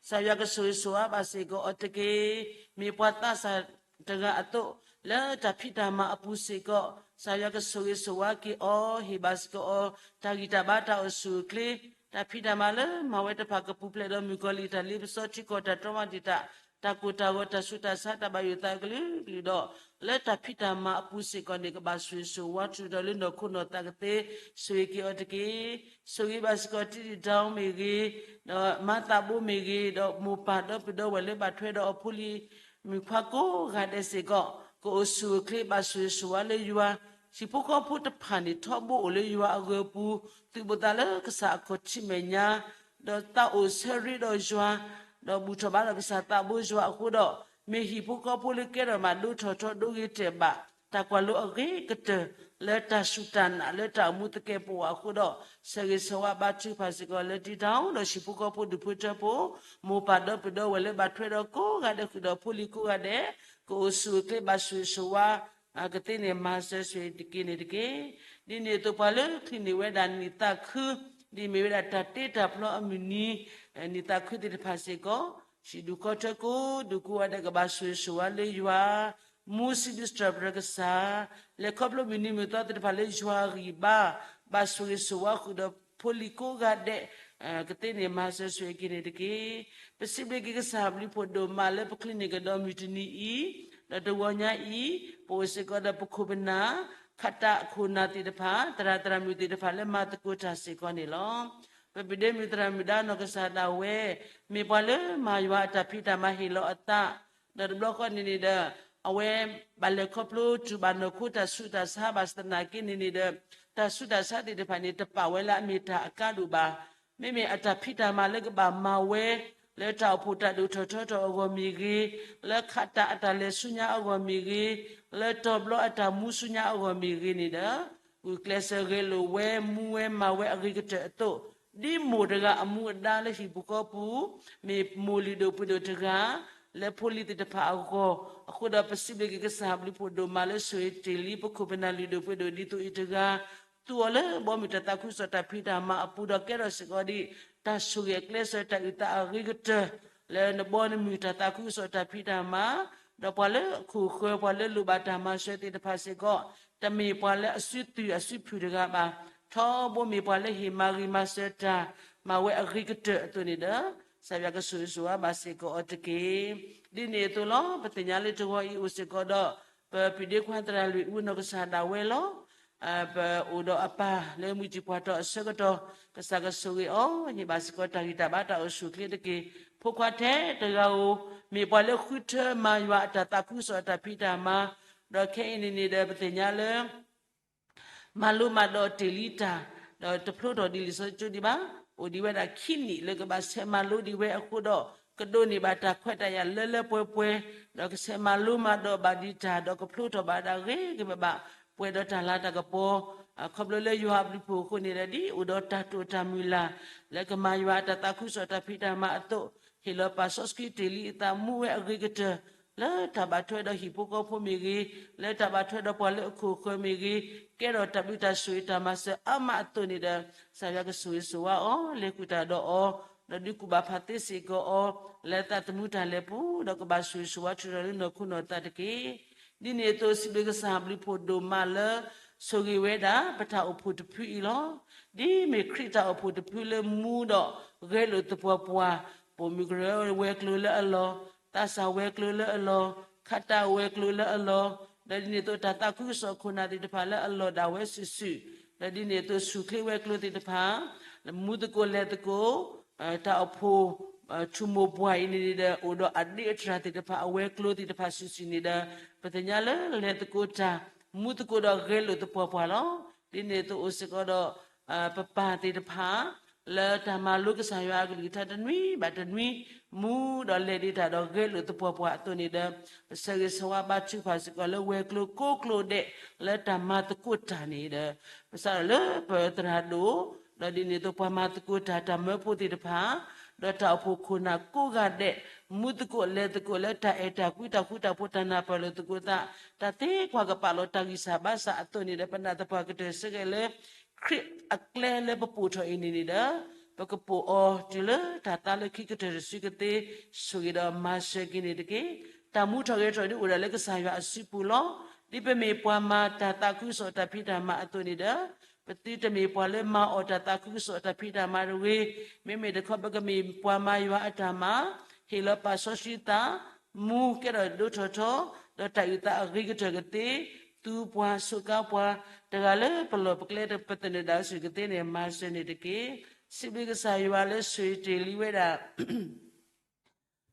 ကစၢ်ယွၤကဆိၣ်ဂ့ၤဆိၣ်ဝါဘၣ်စ့ၢ်ကီးအီၤတက့ၢ်. မ့ၢ်ပှၤသးစၢ်တဂၤအသိး, လၢတၢ်ဖံးတၢ်မၤအပူၤစ့ၢ်ကီး, ကစၢ်ယွၤကဆိၣ်ဂ့ၤဆိၣ်ဝါက့ၤအီၤ, ဟ့ၣ်ဘၣ်စ့ၢ်ကီးအီၤ တၢ်ဂံၢ်တၢ်ဘါတၢ်အိၣ်ဆူၣ်အိၣ်ချ့, တၢ်ဖံးတၢ်မၤလၢမၤဝဲတဖၣ်ကပူၤဖျဲးဒီးမုၣ်ကီၤလံၢ်တၢ်လ့ပစီထံကီၢ်တၢ်တြီမၤတံာ်တာ်, တၢ်ကိၢ်တၢ်ဂီၤတၢ်ဆူးတၢ်ဆါတၢ်ဘၣ်ယိၣ်သးကလုာ်ကလုာ်ဒီး, လၢတၢ်ဖံးတၢ်မၤအပူၤစ့ၢ်ကီးန့ၣ် ကဘၣ်ဆိၣ်ဂ့ၤဆိၣ်ဝါထုးဒီးလၢနီၢ်ခိနီၢ်သးကသ့, ဆိၣ်ဂ့ၤက့ၤအီၤတက့ၢ်. ဆိၣ်ဂ့ၤဘၣ်စ့ၢ်ကီးတံၤဒံၣ်ဒီမ့ၢ်ဂ့ၤ, ဒီးမၤသးဘိမ့ၢ်ဂ့ၤ, ဒီးမိၢ်ပၢ်ဒီပုၢ်ဒီဝဲၢ်လၢဘၣ်ထွဲဒီးအဖိလံၤ မုၣ်ခွါကိးဂၤဒဲးစ့ၢ်ကီး, ကအိၣ်ဆူၣ်အိၣ်ချ့ဘၣ်ဆိၣ်ဂ့ၤဆိၣ်ဝါလၢယွၤ, ဟံၣ်ဖိဃီဖိတဖၣ်န့ၣ် ထီဘိအိၣ်လၢယွၤအဂၢၤပူၤ, သုးဘူးသးလၢကစၢ်အခီၣ်ထံးမဲာ်ညါ, ဒီးသးအိၣ်ဆၢရ့ဒီးယွၤ, ဒီးဘူၣ်ထီၣ်ဘါထီၣ်ကစၢ်သးဘိယွၤအဃိဒီး, မ့ၢ်ဟံၣ်ဖိဃီဖိလၢကဲထီၣ်မးဒိၣ်ထီၣ်ထီဒိၣ်ဂ့ၤတဲာ်ဘၣ်, တၢ်ကွၢ်လိအဂ့ၤကတၢၢ်, လၢတၢ်စူၢ်တၢ်နာ်လၢတၢ်အိၣ်မူသကဲာ်ပဝးအဃိဒီး, ဆၢဂ့ၤဆၢဝါဘါထုကဖၣ်စ့ၢ်ကီးလၢတံၤတၢ်ဒီးဟံၣ်ဖိဃီဖိဒူၣ်ဖိထၢဖိ, မိၢ်ပၢ်ဒီပုၢ်ဒီဝဲၢ်လၢဘၣ်ထွဲဒီးကိးဂၤဒဲးဃုာ်ဒီးဖိလံၤကိးဂၤဒဲး, ကအိၣ်ဆူၣ်အိၣ်ချ့ဘၣ်ဆိၣ်ဂ့ၤဆိၣ်ဝါ ကသ့န့ၣ်မၤစၢၤဆိၣ်ဂ့ၤတက့ၢ်န့ၣ်တက့ၢ်. ဒ်န့ၣ်အသိးပှၤလၢချုးန့ၢ်ဝဲဒၣ်နံၣ်သးခု, ဒ်မ့ၢ်ဝဲဒၣ်တၢ်တ့တၢ်ဖျီအမုၢ်နံၤ, နံၣ်သးခုသ့ၣ်တဖၣ်စ့ၢ်ကီး, ဟံၣ်ဒူၣ်ခီၣ်ထၢကိးဒူၣ်ကိးဂၤဒဲးကဘၣ်ဆိၣ်ဂ့ၤဆိၣ်ဝါလၢယွၤ, မူစံးဘျုးစံးထီၣ်ပတြၢၤကစၢ်, လဲၤခီဖျိမုၢ်နံၤမုၢ်သီသ့ၣ်တဖၣ်လၢယွၤအဂံၢ်ဘါ, ဘၣ်ဆိၣ်ဂ့ၤဆိၣ်ဝါဃုာ်ဒီးဖိလံၤကိးဂၤဒဲး, ကသ့န့ၣ်မၤစၢၤဆိၣ်ဂ့ၤက့ၤန့ၣ်တက့ၢ်. ပစံးဘျုးက့ၤကစၢ်အဘျုးဖှိၣ်ဒိၣ်မးလၢပချုးန့ၢ်ကဒီးမုၢ်တနံၤအံၤ, ဒီးတဂီၤညါအံၤ, ပအိၣ်စ့ၢ်ကီးဒီးပခိၣ်ပနၢ်, ခးတၢ်အခိၣ်နၢ်သ့ၣ်တဖၣ်, သရၣ်သရၣ်မုၣ်သ့ၣ်တဖၣ်လၢမၤသကိးတၢ်စ့ၢ်ကီးန့ၣ်လီၤ. ပပုၢ်ဒ့မုၣ်သရၣ်မုၣ်ဒါနီၢ်ကစၢ်ဒၣ်ဝဲ, မ့ၢ်ပှၤလၢမၤယွၤအတၢ်ဖံးတၢ်မၤဟ့ၣ်လီၤအသး, ဒီးတဘျီဃီန့ၣ်န့ၣ်ဒီး, အဝဲဘၣ်လဲၤခီဖျိတူၢ်ဘၣ်နီၢ်ခိတၢ်ဆူးတၢ်ဆါဘၣ်ဆၣ်သနာ်က့န့ၣ်န့ၣ်ဒီး, တၢ်ဆူးတၢ်ဆါသ့ၣ်တဖၣ်န့ၣ် တပာ်ဝဲလၢအမ့ၢ်တၢ်အကါဒိၣ်ဘၣ်. မ့မ့ၢ်အတၢ်ဖံးတၢ်မၤလၢကဘၣ်မၤဝဲ, လၢတၢ်အိၣ်ဖှိၣ်တၢ်ဒိၣ်ထီၣ်ထီထီၣ်အဂီၢ်မ့ၢ်ဂ့ၤ, လၢခးတၢ်အတၢ်လဲၤဆူညါအဂီၢ်မ့ၢ်ဂ့ၤ, လၢတီၤဘျီအတၢ်မူဆူညါအဂီၢ်မ့ၢ်ဂ့ၤန့ၣ်ဒီး, ဂုာ်ကျဲးစၢးဂဲၤလိာ်ဝဲမူဝဲမၤဝဲအဂ့ၤကတၢၢ်အသိး, ဒ်မိၢ်တဂၤအမူအဒါလၢဟံၣ်ပူၤဃီပူၤ, မ့ၢ်မိၢ်လုၢ်ဒိၣ်ပှ့ၤဒိၣ်တဂၤ လၢဖိလံၤသ့ၣ်တဖၣ်အဂီၢ်, အဃိဒီးပစံးဘျုးက့ၤကစၢ်ဘျုးဖှိၣ်ဒိၣ်မးလၢ ဆိၣ်ဂ့ၤတ့ၢ်လံ ပခိၣ်ပနၢ်လုၢ်ဒိၣ်ပှ့ၤဒိၣ်ဒ်သိးအံၤတဂၤ, သူအီၤလၢဘီမုၢ်တၢ်သးခုကစီၣ်တၢ်ဖံးတၢ်မၤအပူၤဒီးကဲထီၣ်စ့ၢ်ကီးဒ် တၢ်ဆိၣ်ဂ့ၤအကျဲစၢၤတၢ်အုၣ်သးအဂ့ၤကတၢၢ် လၢနဘီနမုၢ်တၢ်သးခုကစီၣ်တၢ်ဖံးတၢ်မၤ, ဒီးပှၤလၢအခိၣ်ဃၢၤ ပှၤလၢလိၣ်ဘၣ်တၢ်မၤစၢၤသ့ၣ်တဖၣ်စ့ၢ်ကီး, တမ့ၢ်ပှၤလၢအစုတုၤအစုဖုၣ်တဂၤဘၣ်, ထီဘိမ့ၢ်ပှၤလၢဟ့ၣ်မၤဂ့ၤမၤစၢၤတၢ် မၤဝဲအဂ့ၤကတၢၢ်အသိးန့ၣ်ဒီး, ကစၢ်ယွၤကဆိၣ်ဂ့ၤဆိၣ်ဝါဘၣ်စ့ၢ်ကီးအီၤတက့ၢ်. ဒ်န့ၣ်အသိးလီၤ. ပသ့ၣ်ညါလၢတဂီၤအံၤအိၣ်စ့ၢ်ကီးဒီး ပပျံၤဒ့ခွါသရၣ်လွံၢ်အူနီၢ်ကစၢ်ဒၣ်ဝဲလီၤ. ပအိၣ်ဒီးအပၢ်လၢမုၢ်ထံၣ်ပှၢ်တီၢ်အဆၢကတီၢ်, ကစၢ်ကဆိၣ်ဂ့ၤအီၤ, ဟ့ၣ်ဘၣ်စ့ၢ်ကီးတၢ်ဂံၢ်တၢ်ဘါတၢ်အိၣ်ဆူၣ်အိၣ်ချ့တက့ၢ်. ဖိခွါထဲတဂၤဧိၤ, မ့ၢ်ပှၤလၢဃုထၢမၤယွၤအတၢ်သးခုကစီၣ်အတၢ်ဖံးတၢ်မၤ, ဒီးခဲအံၤန့ၣ်န့ၣ်ဒီး ပသ့ၣ်ညါလၢ မၤလိမၤဒိးတ့ၢ်လံတၢ်, ဒီးတဖျိထီၣ်ဒ်လံာ်စီဆှံကၠိဒံးဘၣ်, အိၣ်ဒံးဝဲဒၣ်ခံနံၣ်လၢကဘၣ်ဆဲးမၤလိဒံးဝဲအဃိဒီး, ကဒိးန့ၢ်ဘၣ်တၢ်ခွဲးတၢ်ယာ်လၢလၢပှဲၤပှဲၤ, ဒီးကဆဲးမၤလိမၤဒိးဘၣ်ဒံးတၢ်, ဒီးကဖျိထီၣ်ဘၣ်ဒၣ်ဂ့ၤဂ့ၤဘၣ်ဘၣ်, ပှဲၤဒီးတၢ်လၤတၢ်ကပီၤ, ခီဖျိလၢယွၤအဘျုးဖှိၣ်အဃိန့ၣ်ဒီး ဒ်အိၣ်ဒီးတၢ်တိာ်တၢ်မုၢ်လၢ် လၢကမၤယွၤအတၢ်သးခုကစီၣ်တၢ်ဖံးတၢ်မၤအသိး, ဟ့ၣ်လီၤပာ်စီဆှံတ့ၢ်လံအသးမူဝဲအဂ့ၤကတၢၢ် လၢတၢ်ဘၣ်ထွဲဒီးဟံၣ်ဖိဃီဖိမ့ၢ်ဂ့ၤ, လၢတၢ်ဘၣ်ထွဲဒီးပှၤလၢအခိၣ်ဃၢၤမ့ၢ်ဂ့ၤ, ကဲထီၣ်တၢ်ဘျုးတၢ်ဆိၣ်ဂ့ၤတၢ်မၤစၢၤအါမးအသိးန့ၣ်ဒီး, ကစၢ်ယွၤကဆိၣ်ဂ့ၤဆိၣ်ဝါအီၤ, လဲၤဃုာ်တၢ်ဒီးအီၤ, ဒီးဒုးကူၣ်ဘၣ်ဖးသ့စ့ၢ်ကီးအီၤ, လၢသးသမူတၢ်လဲၤပူၤ, ဒီးကဘၣ်ဆိၣ်ဂ့ၤဆိၣ်ဝါထုးထီၣ်လၢနီၢ်ခိနီၢ်သးတက့ၢ်. ဒ်န့ၣ်အသိး စံးဘျုးကစၢ်ဘျုးဖှိၣ်ဒိၣ်မးလၢ ဆိၣ်ဂ့ၤဝဲဒၣ် ပတၢ်အိၣ်ဖှိၣ်တဖုအံၤလီၤ. ဒ်မ့ၢ်ခရံာ်တၢ်အိၣ်ဖှိၣ်တဖုလၢမူဒီးဂဲၤလိာ်သပှၢ်ပှၢ်, ပိာ်မုၣ်ကရၢဝဲၤကျိၤလၢအလီၢ်, သးစၢ်ဝဲၤကျိၤလၢအလီၢ်, ခးတၢ်ဝဲၤကျိၤလၢအလီၢ်, ဒီးဒ်န့ၣ်အသိးတၢ်သးခုကစီၣ်ခိၣ်နၢ်သ့ၣ်တဖၣ်လၢအလီၢ်ဒၣ်ဝဲစုာ်စုာ်, ဒီးဒ်န့ၣ်အသိးဆူၣ်ချ့ဝဲၤကျိၤသ့ၣ်တဖၣ် မူသကိးလဲၤသကိး, တၢ်အိၣ်ဖှိၣ် ထူၣ်မိၢ်ပှၢ်အံၤန့ၣ်ဒီး အိၣ်ဒီးအဒ့အတြၢ်သ့ၣ်တဖၣ် အဝဲၤကျိၤသ့ၣ်တဖၣ်စုာ်စုာ်န့ၣ်ဒီး, ပသ့ၣ်ညါလၢလဲၤသကိးတၢ်, မူသကိးဒီးဂဲၤလိာ်သပှၢ်ပှၢ်လီၤ. ဒ်န့ၣ်အသိးအိၣ်စ့ၢ်ကီးဒီး ပပၢ်သ့ၣ်တဖၣ် လၢတၢ်မၤလိကစၢ်ယွၤအကလုၢ်ကထါတနွံဘၣ်တနွံ, မူဒီးလဲၤဒံးတၢ်ဒီးဂဲၤလိာ်သပှၢ်ပှၢ်အသိးန့ၣ်ဒီး, ပဆၢဂ့ၤဆၢဝါဘါထုကဖၣ်စ့ၢ်ကီးလၢဝဲၤကျိၤကိးကျိၤဒဲး လၢတၢ်မၤသကိးတၢ်န့ၣ်ဒီး, ပစးထီၣ်လၢပသရၣ်ဒိၣ်, ဒီးဒ်န့ၣ်အသိးပှၤမၤသကိးတၢ် တၢ်မၢဖိသ့ၣ်တဖၣ်, ဒီးတၢ်အိၣ်ဖှိၣ်ခိၣ်နၢ်ကိးဂၤဒဲး, မူသကိးလဲၤသကိးလၢတၢ်အဲၣ်တၢ်ကွံ တၢ်ဃူတၢ်ဖိး တၢ်နၢ်ပၢၢ်လိာ်သကိးသး, တၢ်သ့ကွၢ်ကပာ်လီၤတၢ်ဂံၢ်စၢ်ဘါစၢ်အသိးန့ၣ်ဒီး ပနာ်သပှၢ်ကတၢၢ်ဆၢက့ၤလၢ ခရံာ်အကျဲလၢပပိာ်ထီၣ်အံၤန့ၣ်န့ၣ်ဒီး, ပကပိာ်အီၤတုၤလၢတၢ်သါလၢခံကတၢၢ်တစုကသ့, ဆိၣ်ဂ့ၤဒီးမၤစၢၤက့ၤန့ၣ်တက့ၢ်. တၢ်မူထီၣ်ဂဲၤထီၣ်ဒ်အိၣ်ဒၣ်လၢကစၢ်ယွၤအစုပူၤလီၤ. ဒ်ပမ့ၢ်ပှၤမၤတၢ်သးခုကစီၣ်တၢ်ဖံးတၢ်မၤအသိးန့ၣ်ဒီး, ပသုတမ့ၢ်ပှၤလၢမၤအီၣ်တၢ်သးခုကစီၣ်တၢ်ဖံးတၢ်မၤတဂ့ၤ, မ့မ့ၢ်တခီပကမ့ၢ်ပှၤမၤယွၤအတၢ်မၤ, ဟ့ၣ်လီၤပာ်စီဆှံသး, မူကဲထီၣ်ဒိၣ်ထီၣ်ထီ, ဒီးတၢ်အုၣ်သးအဂ့ၤကတၢၢ်ကသ့, သူပှၤစူးကါပှၤ, တဂၤလၢပလီၢ်ပကျဲပသနၢၣ်ဒၣ်စုာ်ကသ့န့ၣ် မၤစၢၤန့ၣ်တက့ၢ်. စံးဘျုးကစၢ်ယွၤလၢဆိၣ်ဂ့ၤတ့ၢ်လံဝဲဒၣ်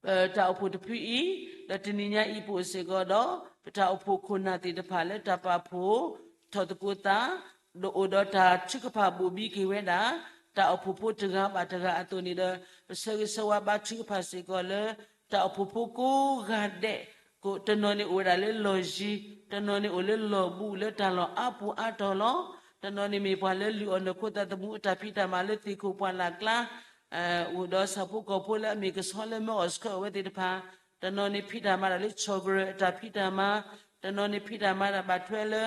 ပတၢ်အိၣ်ဖှိၣ်တဖုအံၤ, ဒီးတနံၤညါအံၤပအိၣ်စ့ၢ်ကီးဒီး ပတၢ်အိၣ်ဖှိၣ်ခိၣ်နၢ်သ့ၣ်တဖၣ်လၢတၢ်ပာ်ဖှိၣ်ထီၣ်သကိးသး, ဒီးအိၣ်ဒီးတၢ်ထုကဖၣ်ဘိၣ်ဘံက့ၤဝဲဒၣ် တၢ်အိၣ်ဖှိၣ်ဖိတဂၤဘၣ်တဂၤအသိးန့ၣ်ဒီး, ပဆၢဂ့ၤဆၢဝါဘါထုကဖၣ်စ့ၢ်ကီးလၢ တၢ်အိၣ်ဖှိၣ်ဖိကိးဂၤဒဲး, တနီၤန့ၣ်အိၣ်ဝဲဒၣ်လၢလီၢ်ယံၤ, တနီၤန့ၣ်အိၣ်လၢလီၢ်ဘူးလၢတၢ်လီၢ်အါပူၤအါတီၤလီၤ. တနီၤန့ၣ်မ့ၢ်ပှၤလၢလုၢ်အီၣ်နီၢ်ခိသးသမူအတၢ်ဖံးတၢ်မၤလၢသ့ၣ်ခိၣ်ပှၢ်လၢ်ကျါ အိၣ်ဒီးဆၣ်ဖိကီၢ်ဖိလၢအမ့ၢ်ကဆီလၢမၢအီၣ်ဆှၢအီၣ်ဝဲသ့ၣ်တဖၣ်, တနီၤန့ၣ်ဖံးတၢ်မၤဒၣ်လၢဆီၣ်ကရၢၢ်အတၢ်ဖံးတၢ်မၤ, တနီၤန့ၣ်ဖံးတၢ်မၤဒၣ်ဘၣ်ထွဲလၢ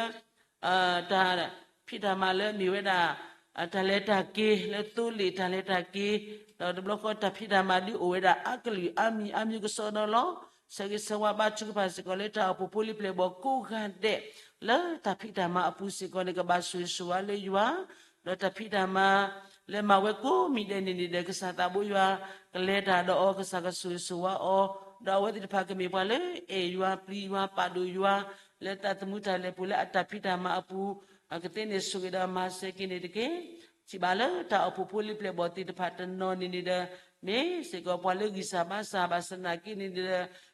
တၢ်ဖံးတၢ်မၤလၢအမ့ၢ်ဝဲဒၣ် တၢ်လဲၤတၢ်က့ၤလၢသိလ့ၣ်တၢ်လဲၤတၢ်က့ၤ, ဒီးတဘျီဃီတၢ်ဖံးတၢ်မၤဒုးအိၣ်ဝဲဒၣ်အါကလုာ်အါမံၤအါမံၤကစီဒီလီၤ. ဆၢဂ့ၤဆၢဝါဘါထုကဖၣ်စ့ၢ်ကီးလၢတၢ်အိၣ်ဖှိၣ်ဖိလံၤပျဲၢ်ဘီၣ်ကိးဂၤဒဲး လၢတၢ်ဖံးတၢ်မၤအပူၤစ့ၢ်ကီးန့ၣ် ကဘၣ်ဆိၣ်ဂ့ၤဆိၣ်ဝါလၢယွၤ, ဒီးတၢ်ဖံးတၢ်မၤ လၢမၤဝဲကိးမံၤဒဲးန့ၣ်န့ၣ်ဒီး ကစၢ်သးဘိယွၤ ကလဲၤတၢ်ဒီးအီၤ ကစၢ်ကဆိၣ်ဂ့ၤဆိၣ်ဝါအီၤ, ဒီးအဝဲသ့ၣ်တဖၣ်ကမ့ၢ်ပှၤလၢအဲၣ်ယွၤ ပျံၤယွၤ ပာ်ဒိၣ်ယွၤ လၢသးသမူတၢ်လဲၤပူၤလၢအတၢ်ဖံးတၢ်မၤအပူၤ ကသ့န့ၣ်ဆိၣ်ဂ့ၤဒီးမၤစၢၤက့ၤန့ၣ်တက့ၢ်. ထံၣ်ဘၣ်လၢတၢ်အိၣ်ဖှိၣ်ဖိလံၤပျဲၢ်ဘီၣ်သ့ၣ်တဖၣ်တနီၤန့ၣ်န့ၣ်ဒီး မ့ၢ်စ့ၢ်ကီးပှၤလၢဂံၢ်စၢ်ဘါစၢ်ဘၣ်ဆၣ်သနာ်က့န့ၣ်ဒီး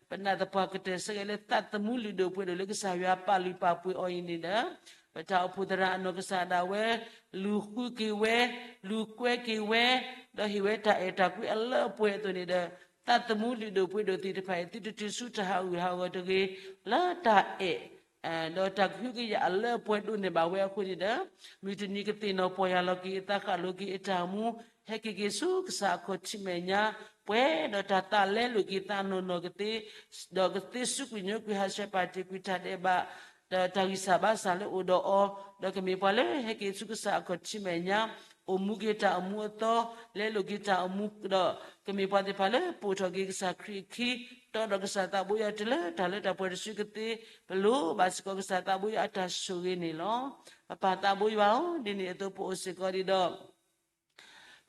ပနာ်သပှၢ်ကတၢၢ်ဆၢဂ့ၤလၢသးသမူလုၢ်ဒိၣ်ပှ့ၤဒိၣ်လၢကစၢ်ယွၤပာ်လုၢ်ပာ်ပှ့ၤအီၤအံၤန့ၣ်ဒီး ပတၢ်အိၣ်ဖှိၣ်သရၣ်အနီၢ်ကစၢ်ဒၣ်ဝဲ လူၤဃုက့ၤဝဲ, လူၤကွဲက့ၤဝဲ, ဒီးဟ့ၣ်ဝဲတၢ်အဲၣ်တၢ်ကွံအလၢအပှဲၤအသိးန့ၣ်ဒီး သးသမူလုၢ်ဒိၣ်ပှ့ၤဒိၣ်သ့ၣ်တဖၣ်အံၤ သုတတုၤဆူတၢ်ဟးဂူာ်ဟးဂီၤတဂ့ၤ, လၢတၢ်အဲၣ် ဒီးတၢ်ကဟုကယာ်အလၢအပှဲၤဒိၣ်န့ၢ်ဘၣ်ဝဲအဃိန့ၣ်ဒီး မုၢ်တနံၤကသ့ၣ်နီၣ်ပီၢ်ယၢ်လီၤက့ၤအသးဃၣ်လိၤက့ၤအတၢ်အိၣ်မူ, ဟဲက့ၤက့ၤဆူကစၢ်အခီၣ်ထံးမဲာ်ညါ, ပှဲၤဒီးတၢ်သးလဲလိာ်က့ၤသးနီၢ်နီၢ်ကသ့, ဒီးကသ့ဆူကွံာ်ညိကွံာ်ဟးဆှဲးပာ်တ့ၢ်ကွံာ်တၢ်ဒဲးဘး, ဒီးတၢ်ဂံၢ်စၢ်ဘါစၢ်လၢအိၣ်ဒီးအီၤ, ဒီးကမ့ၢ်ပှၤလၢဟဲက့ၤဆူကစၢ်အခီၣ်ထံးမဲာ်ညါ, အိၣ်မူက့ၤတၢ်အိၣ်မူအသီ, လဲလိာ်က့ၤတၢ်အိၣ်မူဒီး, ကမ့ၢ်ပှၤသ့ၣ်တဖၣ်လၢပိာ်ထီၣ်က့ၤကစၢ်ခရံာ်အခံ, တီဒီးကစၢ်သးဘိယွၤတုၤလၢတၢ်လၢတၢ်ပှဲၤတစုကသ့, ပလိၣ်ဘၣ်စ့ၢ်ကီးကစၢ်သးဘိယွၤအတၢ်ဆိၣ်ဂ့ၤန့ၣ်လီၤ. ပပၢ်သးဘိယွၤဧၢ, ဒ်န့ၣ်အသိးပအိၣ်စ့ၢ်ကီးဒံးဒီး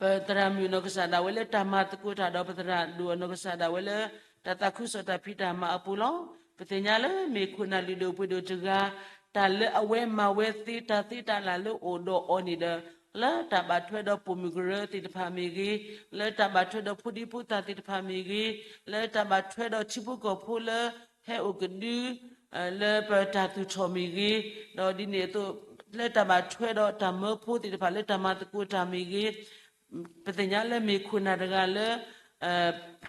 ပသရၣ်မုၣ်နီၢ်ကစၢ်ဒၣ်ဝဲလၢတၢ်မၤသကိးတၢ်ဒီး ပသရၣ်ဒိၣ်အနီၢ်ကစၢ်ဒၣ်ဝဲလၢ တၢ်သးခုကစီၣ်တၢ်ဖံးတၢ်မၤအပူၤလီၤ. ပသ့ၣ်ညါလၢမ့ၢ်ခိၣ်နၢ်လုၢ်ဒိၣ်ပှ့ၤဒိၣ်တဂၤ, တၢ်လၢအဝဲမၤဝဲသ့တၢ်သ့တၢ်လၢ်လၢအိၣ်ဒီးအီၤန့ၣ်ဒီး, လၢတၢ်ဘၣ်ထွဲဒီးပိာ်မုၣ်ကရၢသ့ၣ်တဖၣ်မ့ၢ်ဂ့ၤ, လၢတၢ်ဘၣ်ထွဲဒီးဖိဒံဖိသၣ်သ့ၣ်တဖၣ်မ့ၢ်ဂ့ၤ, လၢတၢ်ဘၣ်ထွဲဒီးထံဖိကီၢ်ဖိလၢ ဟဲအိၣ်ကဒု လၢပတၢ်သူၣ်ထီၣ်မ့ၢ်ဂ့ၤ, ဒီးဒ်န့ၣ်အသိး လၢတၢ်ဘၣ်ထွဲဒီးတၢ်မၢဖိသ့ၣ်တဖၣ်လၢတၢ်မၤသကိးတၢ်မ့ၢ်ဂ့ၤ, ပသ့ၣ်ညါလၢမ့ၢ်ခိၣ်နၢ်တဂၤလၢ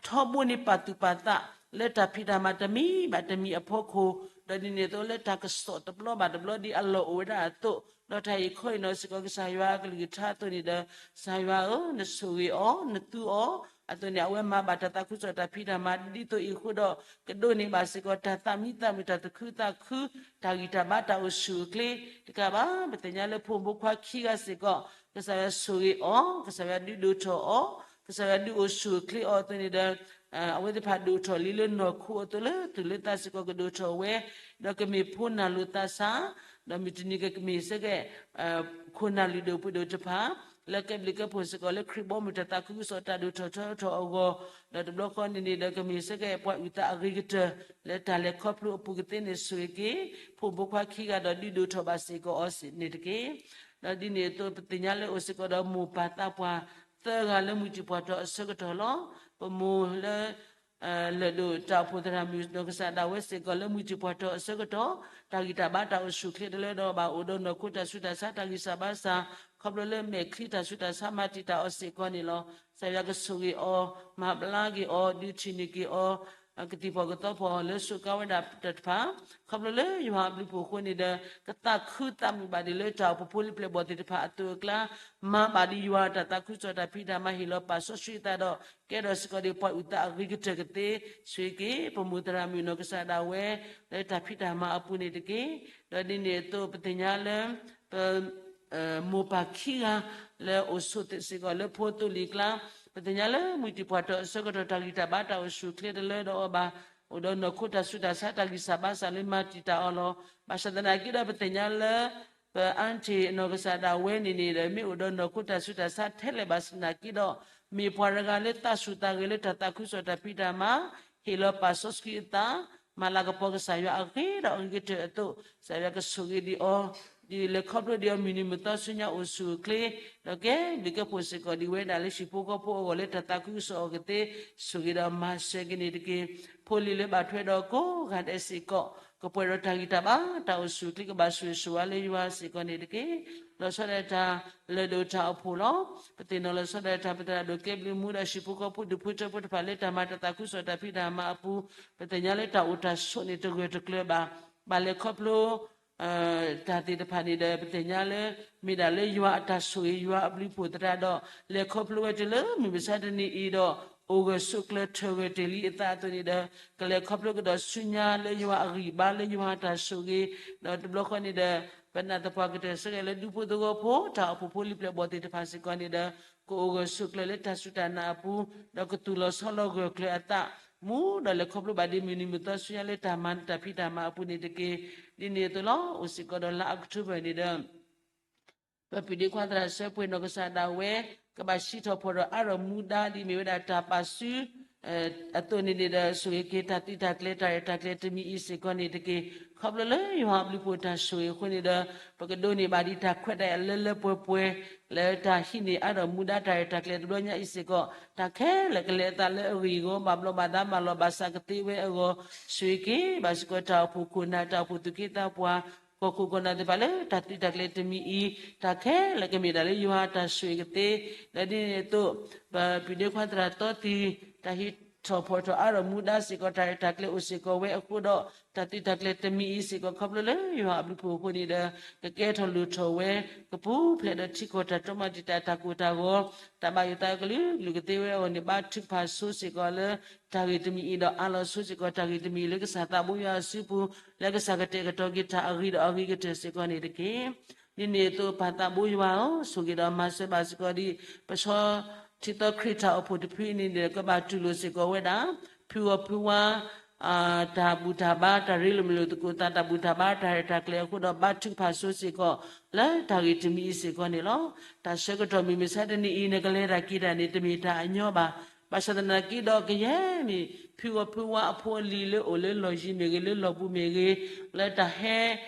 ထီဘိန့ၢ်ပာ်သူၣ်ပာ်သး လၢတၢ်ဖံးတၢ်မၤတမံၤဘၣ်တမံၤအဖီခိၣ်, ဒီးဒ်န့ၣ်အသိးလၢတၢ်ကစီၣ်တဘျီဘၣ်တဘျီဒ်အလီၢ်အိၣ်ဝဲဒၣ်အသိး, ဒီးတၢ်အံၤခီအံၤနီၤစ့ၢ်ကီးကစၢ်ယွၤအကလုၢ်ကထါအသိးန့ၣ်ဒီး, ကစၢ်ယွၤဧၢ, နဆိၣ်ဂ့ၤအီၤ, နသူအီၤ, အသိးန့ၣ် အဝဲမၤဘၣ်တၢ်သးခုကစီၣ်တၢ်ဖံးတၢ်မၤ ဒ်သိးအံၤအဃိဒီး ကဒိးန့ၢ်ဘၣ်စ့ၢ်ကီး တၢ်သးမံသးမုာ် တၢ်သူၣ်ခုသးခု, တၢ်ဂံၢ်တၢ်ဘါတၢ်အိၣ်ဆူၣ်အိၣ်ချ့တကးဘၣ်, ပသ့ၣ်ညါလၢဖိမုၣ်ဖိခွါခံဂၤစ့ၢ်ကီး ကစၢ်ယွၤဆိၣ်ဂ့ၤအီၤ, ကစၢ်ယွၤဒုးဒိၣ်ထီၣ်အီၤ, ကစၢ်ယွၤဒုးအိၣ်ဆူၣ်အိၣ်ချ့အီၤအသိးန့ၣ်ဒီး, အဝဲသ့ၣ်တဖၣ်ဒိၣ်ထီၣ်လံလၢနီၢ်ခိအသိးလၢသူၣ်လၢသးစ့ၢ်ကီးကဒိၣ်ထီၣ်ဝဲ, ဒီးကမ့ၢ်ဖိနၢ်လိာ်သးစၢ်, ဒီးမုၢ်တနံၤကမ့ၢ်စ့ၢ်ကီး ခိၣ်နၢ်လုၢ်ဒိၣ်ပှ့ၤဒိၣ်တဖၣ် လၢကဲဘျုးကဲဖှိၣ်စ့ၢ်ကီးလၢခရံာ်ဘီမုၢ်တၢ်သးခုကစီၣ်တၢ်ဒိၣ်ထီၣ်ထီထီၣ်အဂီၢ်, ဒီးတဘျီဃီန့ၣ်န့ၣ်ဒီး ကမ့ၢ်စ့ၢ်ကီးပှၤအုၣ်သးအဂ့ၤကတၢၢ် လၢတၢ်လဲၤခီဖျိအပူၤကသ့န့ၣ်ဆိၣ်ဂ့ၤက့ၤ ဖိမုၣ်ဖိခွါခံဂၤဒီးဒုးဒိၣ်ထီၣ်ဘၣ်စ့ၢ်ကီးအီၤန့ၣ်တက့ၢ်. ဒီးဒ်န့ၣ်အသိး ပသ့ၣ်ညါလၢအိၣ်စ့ၢ်ကီးဒီးမိၢ်ပၢ်သးပှၢ်သၢဂၤလၢမုၢ်တံၢ်ပှၢ်ထီၣ်အဆၢကတီၢ်လီၤ. ပမိၢ်လၢ လၢၢ်ဒိၣ်တၢ်အိၣ်ဖှိၣ်သရၣ်မုၣ်နီၢ်ကစၢ်ဒၣ်ဝဲစ့ၢ်ကီးလၢမုၢ်တံၢ်ပှၢ်ထီၣ်အဆၢကတီၢ်, တၢ်ဂံၢ်တၢ်ဘါတၢ်အိၣ်ဆူၣ်အိၣ်ချ့တလၢဒီးဘၣ်အိၣ်ဒီးနီၢ်ခိတၢ်ဆူးတၢ်ဆါတၢ်ဂံၢ်စၢ်ဘါစၢ်, ခီဖျိလၢမဲာ်ချံတၢ်ဆူးတၢ်ဆါမၤတံာ်တာ်အီၤစ့ၢ်ကီးန့ၣ်လီၤ. ကစၢ်ယွၤကဆိၣ်ဂ့ၤအီၤ, မၤဘျါက့ၤအီၤ, ဒုးထံၣ်န့ၢ်က့ၤအီၤ ကသံၣ်ဖီၣ်ကသီဖီၣ်လၢစူးကါဝဲဒၣ်တၢ်တဖၣ်, ခီဖျိလၢယွၤအဘျုးအဖှိၣ်အဃိန့ၣ်ဒီး ကသးခုသးမုာ်ဘၣ်ဒံးလၢတၢ်အိၣ်ဖှိၣ်ဖိလံၤပျဲၢ်ဘီၣ်သ့ၣ်တဖၣ်အသိးအကျါ, မၤဘၣ်ဒံးယွၤတၢ်သးခုကစီၣ်တၢ်ဖံးတၢ်မၤဟ့ၣ်လီၤပာ်စီဆှံအသးဒီး ကဲထီၣ်စ့ၢ်ကီးဒံးပှၤအုၣ်သးအဂ့ၤကတၢၢ်ကသ့, ဆိၣ်ဂ့ၤက့ၤ ပမိၢ်သရၣ်မုၣ်နီၢ်ကစၢ်ဒၣ်ဝဲ လၢတၢ်ဖံးတၢ်မၤအပူၤန့ၣ်တက့ၢ်. ဒီးဒ်န့ၣ်အသိး ပသ့ၣ်ညါလၢ ပ မိၢ်ပၢ်ခံဂၤ လၢအိၣ်ဆိးသ့စ့ၢ်ကီးလၢဖိသိလံၤအကျါ, ပသ့ၣ်ညါလၢမုၢ်တံၢ်ပှၢ်ထီၣ်အဆၢကတီၢ် တၢ်ဂံၢ်တၢ်ဘါတၢ်အိၣ်ဆူၣ်အိၣ်ချ့တလၢဒီးအီၤဘၣ်, အိၣ်ဒီးနီၢ်ခိတၢ်ဆူးတၢ်ဆါတၢ်ဂံၢ်စၢ်ဘါစၢ်လၢမၤတံာ်တာ်အီၤလီၤ. ဘၣ်ဆၣ်သနာ်က့ဒီး ပသ့ၣ်ညါလၢ ပအၢၣ်ထံးနီၢ်ကစၢ်ဒၣ်ဝဲန့ၣ်န့ၣ်ဒီး မ့ၢ်အိၣ်ဒီးနီၢ်ခိတၢ်ဆူးတၢ်ဆါထဲလဲၣ်ဘၣ်ဆၣ်သနာ်က့ဒီး, မ့ၢ်ပှၤတဂၤလၢသးဆူၣ်သးဂဲၤလၢတၢ်သးခုကစီၣ်တၢ်ဖံးတၢ်မၤ, ဟ့ၣ်လီၤပာ်စီဆှံအသး, မၤလၤကပီၤကစၢ်ယွၤအဂ့ၤဒီးအဂ့ၤကတၢၢ်အသိး, ကစၢ်ယွၤကဆိၣ်ဂ့ၤဒံးအီၤ, ဒ်လဲၤခီဖျိဒံးအီၤမုၢ်နံၤမုၢ်သီဆူညါအိၣ်ဆူၣ်အိၣ်ချ့, ဒီးကဲဘျုးကဲဖှိၣ်စ့ၢ်ကီးဒံးဝဲဒၣ်လၢဟံၣ်ဖိဃီဖိအဂီၢ်လၢတၢ်သးခုကစီၣ်အီၤကသ့, ဆိၣ်ဂ့ၤဒီးမၤစၢၤက့ၤန့ၣ်တက့ၢ်. ဖိလံၤလၢဘၣ်ထွဲဒီးကိးဂၤဒဲးစ့ၢ်ကီး, ကပှဲၤဒီးတၢ်ဂံၢ်တၢ်ဘါတၢ်အိၣ်ဆူၣ်အိၣ်ချ့ ကဘၣ်ဆိၣ်ဂ့ၤဆိၣ်ဝါလၢယွၤစ့ၢ်ကီးန့ၣ်တက့ၢ်. လီၤဆီဒၣ်တၢ်လၢၢ်ဒိၣ်တၢ်အိၣ်ဖှိၣ်လီၤ. ပသ့ၣ်နီၣ်လီၤဆီဒၣ်တၢ် ပသရၣ်ဒိၣ်ကဲဘျုးမူဒီးဟံၣ်ဖိဃီဖိဒူၣ်ဖိထၢဖိတဖၣ်လၢတၢ်မၤတၢ်သးခုကစီၣ်တၢ်ဖံးတၢ်မၤအပူၤ, ပသ့ၣ်ညါလၢတၢ်အိၣ်တၢ်ဆိးန့ၣ်တဂၢၢ်တကျၢၤဘၣ်. ဘၣ်လဲၤခီဖျိ တၢ်သ့ၣ်တဖၣ်န့ၣ်ဒီး ပသ့ၣ်ညါလၢ မ့ၢ်ဒၣ်လၢယွၤအတၢ်ဆိၣ်ဂ့ၤ ယွၤအဘျုးအဖှိၣ်သရၣ်ဒီး လဲၤခီဖျိဝဲတုၤလၢမုၢ်မဆါတနံၤအံၤဒီး အိၣ်ဂၢၢ်ဆိးကျၢၤထၢၣ်ဂၢၢ်တ့ၢ်လံအသးအသိးန့ၣ်ဒီး ကလဲၤခီဖျိကဒီးဆူညါလၢယွၤအဂံၢ်ဘါလၢယွၤအတၢ်ဆိၣ်ဂ့ၤ, ဒီးတဘျီဃီန့ၣ်ဒီး ပနာ်သပှၢ်ကတၢၢ်ဆၢက့ၤလၢဒူဖိသဝီဖိ တၢ်အိၣ်ဖှိၣ်ဖိလံၤပျဲၢ်ဘီၣ်သ့ၣ်တဖၣ်စ့ၢ်ကီးန့ၣ်ဒီး ကအိၣ်ဂၢၢ်ဆိးကျၢၤလၢတၢ်စူၢ်တၢ်နာ်အပူၤ, ဒီးကသူၣ်လီၤဆီလီၤဂၢၢ်ကျၢၤအသး မူဒီးလဲၤခီဖျိဘၣ်ဒ်မုၢ်နံၤမုၢ်သီဆူညါလၢတၢ်မၤတၢ်ဖံးတၢ်မၤအပူၤန့ၣ်တက့ၢ်. ဒ်န့ၣ်အသိးလီၤ. အိၣ်စ့ၢ်ကီးဒီးလါအီးကထိဘၢၣ်န့ၣ်ဒီး ပပုၢ်ဒ့ခွါသရၣ်စၢဖှ့ၣ်နီၢ်ကစၢ်ဒၣ်ဝဲ ကဘၣ်စံးထီၣ်ဖီၣ်ဒီးအါထီၣ်မူဒါဒ်မ့ၢ်ဝဲဒၣ်တၢ်ပာ်စု အသိးန့ၣ်န့ၣ်ဒီး ဆိၣ်ဂ့ၤက့ၤတၢ်သုးတၢ်ကျဲၤ တၢ်ရဲၣ်တၢ်ကျဲၤတမံၤအံၤစ့ၢ်ကီးန့ၣ်တက့ၢ်. ခီဖျိလၢယွၤအဘျုးအဖှိၣ်တၢ်ဆိၣ်ဂ့ၤအဃိန့ၣ်ဒီး ပကဒိးန့ၢ်ဘၣ်ဒံးတၢ်ခွဲးတၢ်ယာ်လၢလၢပှဲၤပှဲၤ လၢတၢ်ဟံးန့ၢ်အါထီၣ်မူဒါတၢ်ရဲၣ်တၢ်ကျဲၤတဘျီညါအံၤစ့ၢ်ကီး တၢ်ခဲလၢာ်ကလဲၤအသးလၢအဂ့ၢ်အဂီၢ် ဘၣ်ဘျီးဘၣ်ဒါမၤလီၤဘၣ်စးကသ့ဝဲအဂီၢ် ဆိၣ်ဂ့ၤက့ၤဘၣ်စ့ၢ်ကီးတၢ်အိၣ်ဖှိၣ်ခိၣ်နၢ် တၢ်အိၣ်ဖှိၣ်သူၣ်က့သးပှၢ် ကီၢ်ခိၣ်ကီၢ်နၢ်သ့ၣ်တဖၣ်လၢတၢ်သုးတၢ်ကျဲၤတမံၤအံၤ တၢ်ခဲလၢာ်ကမ့ၢ်ဒၣ်လၢယွၤအတၢ်ဆိၣ်ဂ့ၤကသ့ ဒီးဒ်န့ၣ်အသိး ပပုၢ်ဒ့ခွါသရၣ်တီသံ တၢ်ဟံး ထီၣ်ဖှီၣ်ထီၣ်အါထီၣ်မူဒါစ့ၢ်ကီး တၢ်ရဲၣ်တၢ်ကျဲၤအိၣ်စ့ၢ်ကီးဝဲအဃိဒီး တၢ်သုးတၢ်ကျဲၤတမံၤအံၤစ့ၢ်ကီး ခီဖျိလၢယွၤအဘျုးအဖှိၣ်အဃိန့ၣ်ဒီး ကကဲထီၣ်လိၣ်ထီၣ်ဝဲ ကပူၤဖျဲးဒီးထံကီၢ်တၢ်တီမၤတံာ်တာ်တၢ်ကိၢ်တၢ်ဂီၤ တၢ်ဘၣ်ယိၣ်သးကလုာ်ကလုာ်ကသ့ဝဲအဂီၢ်န့ၣ် ဘါထုကဖၣ်ဆိစ့ၢ်ကီးလၢ တၢ်ဂ့ၢ်တမံၤအံၤဒီး အးလီၤဆိစ့ၢ်ကီး တၢ်ဂ့ၢ်တမံၤလၢကစၢ်သးဘိယွၤအစုပူၤ လၢကစၢ်ကတဲာ်ကတီၤက့ၤတၢ်အဂ့ၤဒီးအဂ့ၤကတၢၢ်စ့ၢ်ကီးန့ၣ်တက့ၢ်. ဒ်န့ၣ်အသိးပၢ်သးဘိယွၤဧၢ, ဆိၣ်ဂ့ၤဒီးမၤစၢၤဘၣ်စ့ၢ်ကီးဒ် ပဆီထံသီခရံာ်တၢ်အိၣ်ဖှိၣ်တဖုအံၤန့ၣ်ဒီး ကဘၣ်တူၢ်လိာ်စ့ၢ်ကီးဝဲဒၣ် ဖုဂီၤဖုဝါ တၢ်ဘူၣ်တၢ်ဘါ တၢ်ရ့လိာ်မုာ်လိာ်သကိးသး တၢ်ဘူၣ်တၢ်ဘါ တၢ်ရဲၣ်တၢ်ကျဲၤအဃိဒီး ဘါထုကဖၣ်ဆိစ့ၢ်ကီး လၢတၢ်ဂ့ၢ်တမံၤအံၤစ့ၢ်ကီးန့ၣ်လီၤ. တၢ်ဆၢကတီၢ်မုၢ်မဆါတနံၤအံၤ နကလဲၤတၢ်က့ၤတၢ်န့ၣ် တမ့ၢ်တၢ်အညီဘၣ်. ဘၣ်ဆၣ်သနာ်က့ဒီး ကယဲၢ်မ့ၢ် ဖုဂီၤဖုဝါအဖိအလံၤလၢအိၣ်လၢလီၢ်ယံၤမ့ၢ်ဂ့ၤ လၢလီၢ်ဘူးမ့ၢ်ဂ့ၤ လၢတၢ်ဟဲ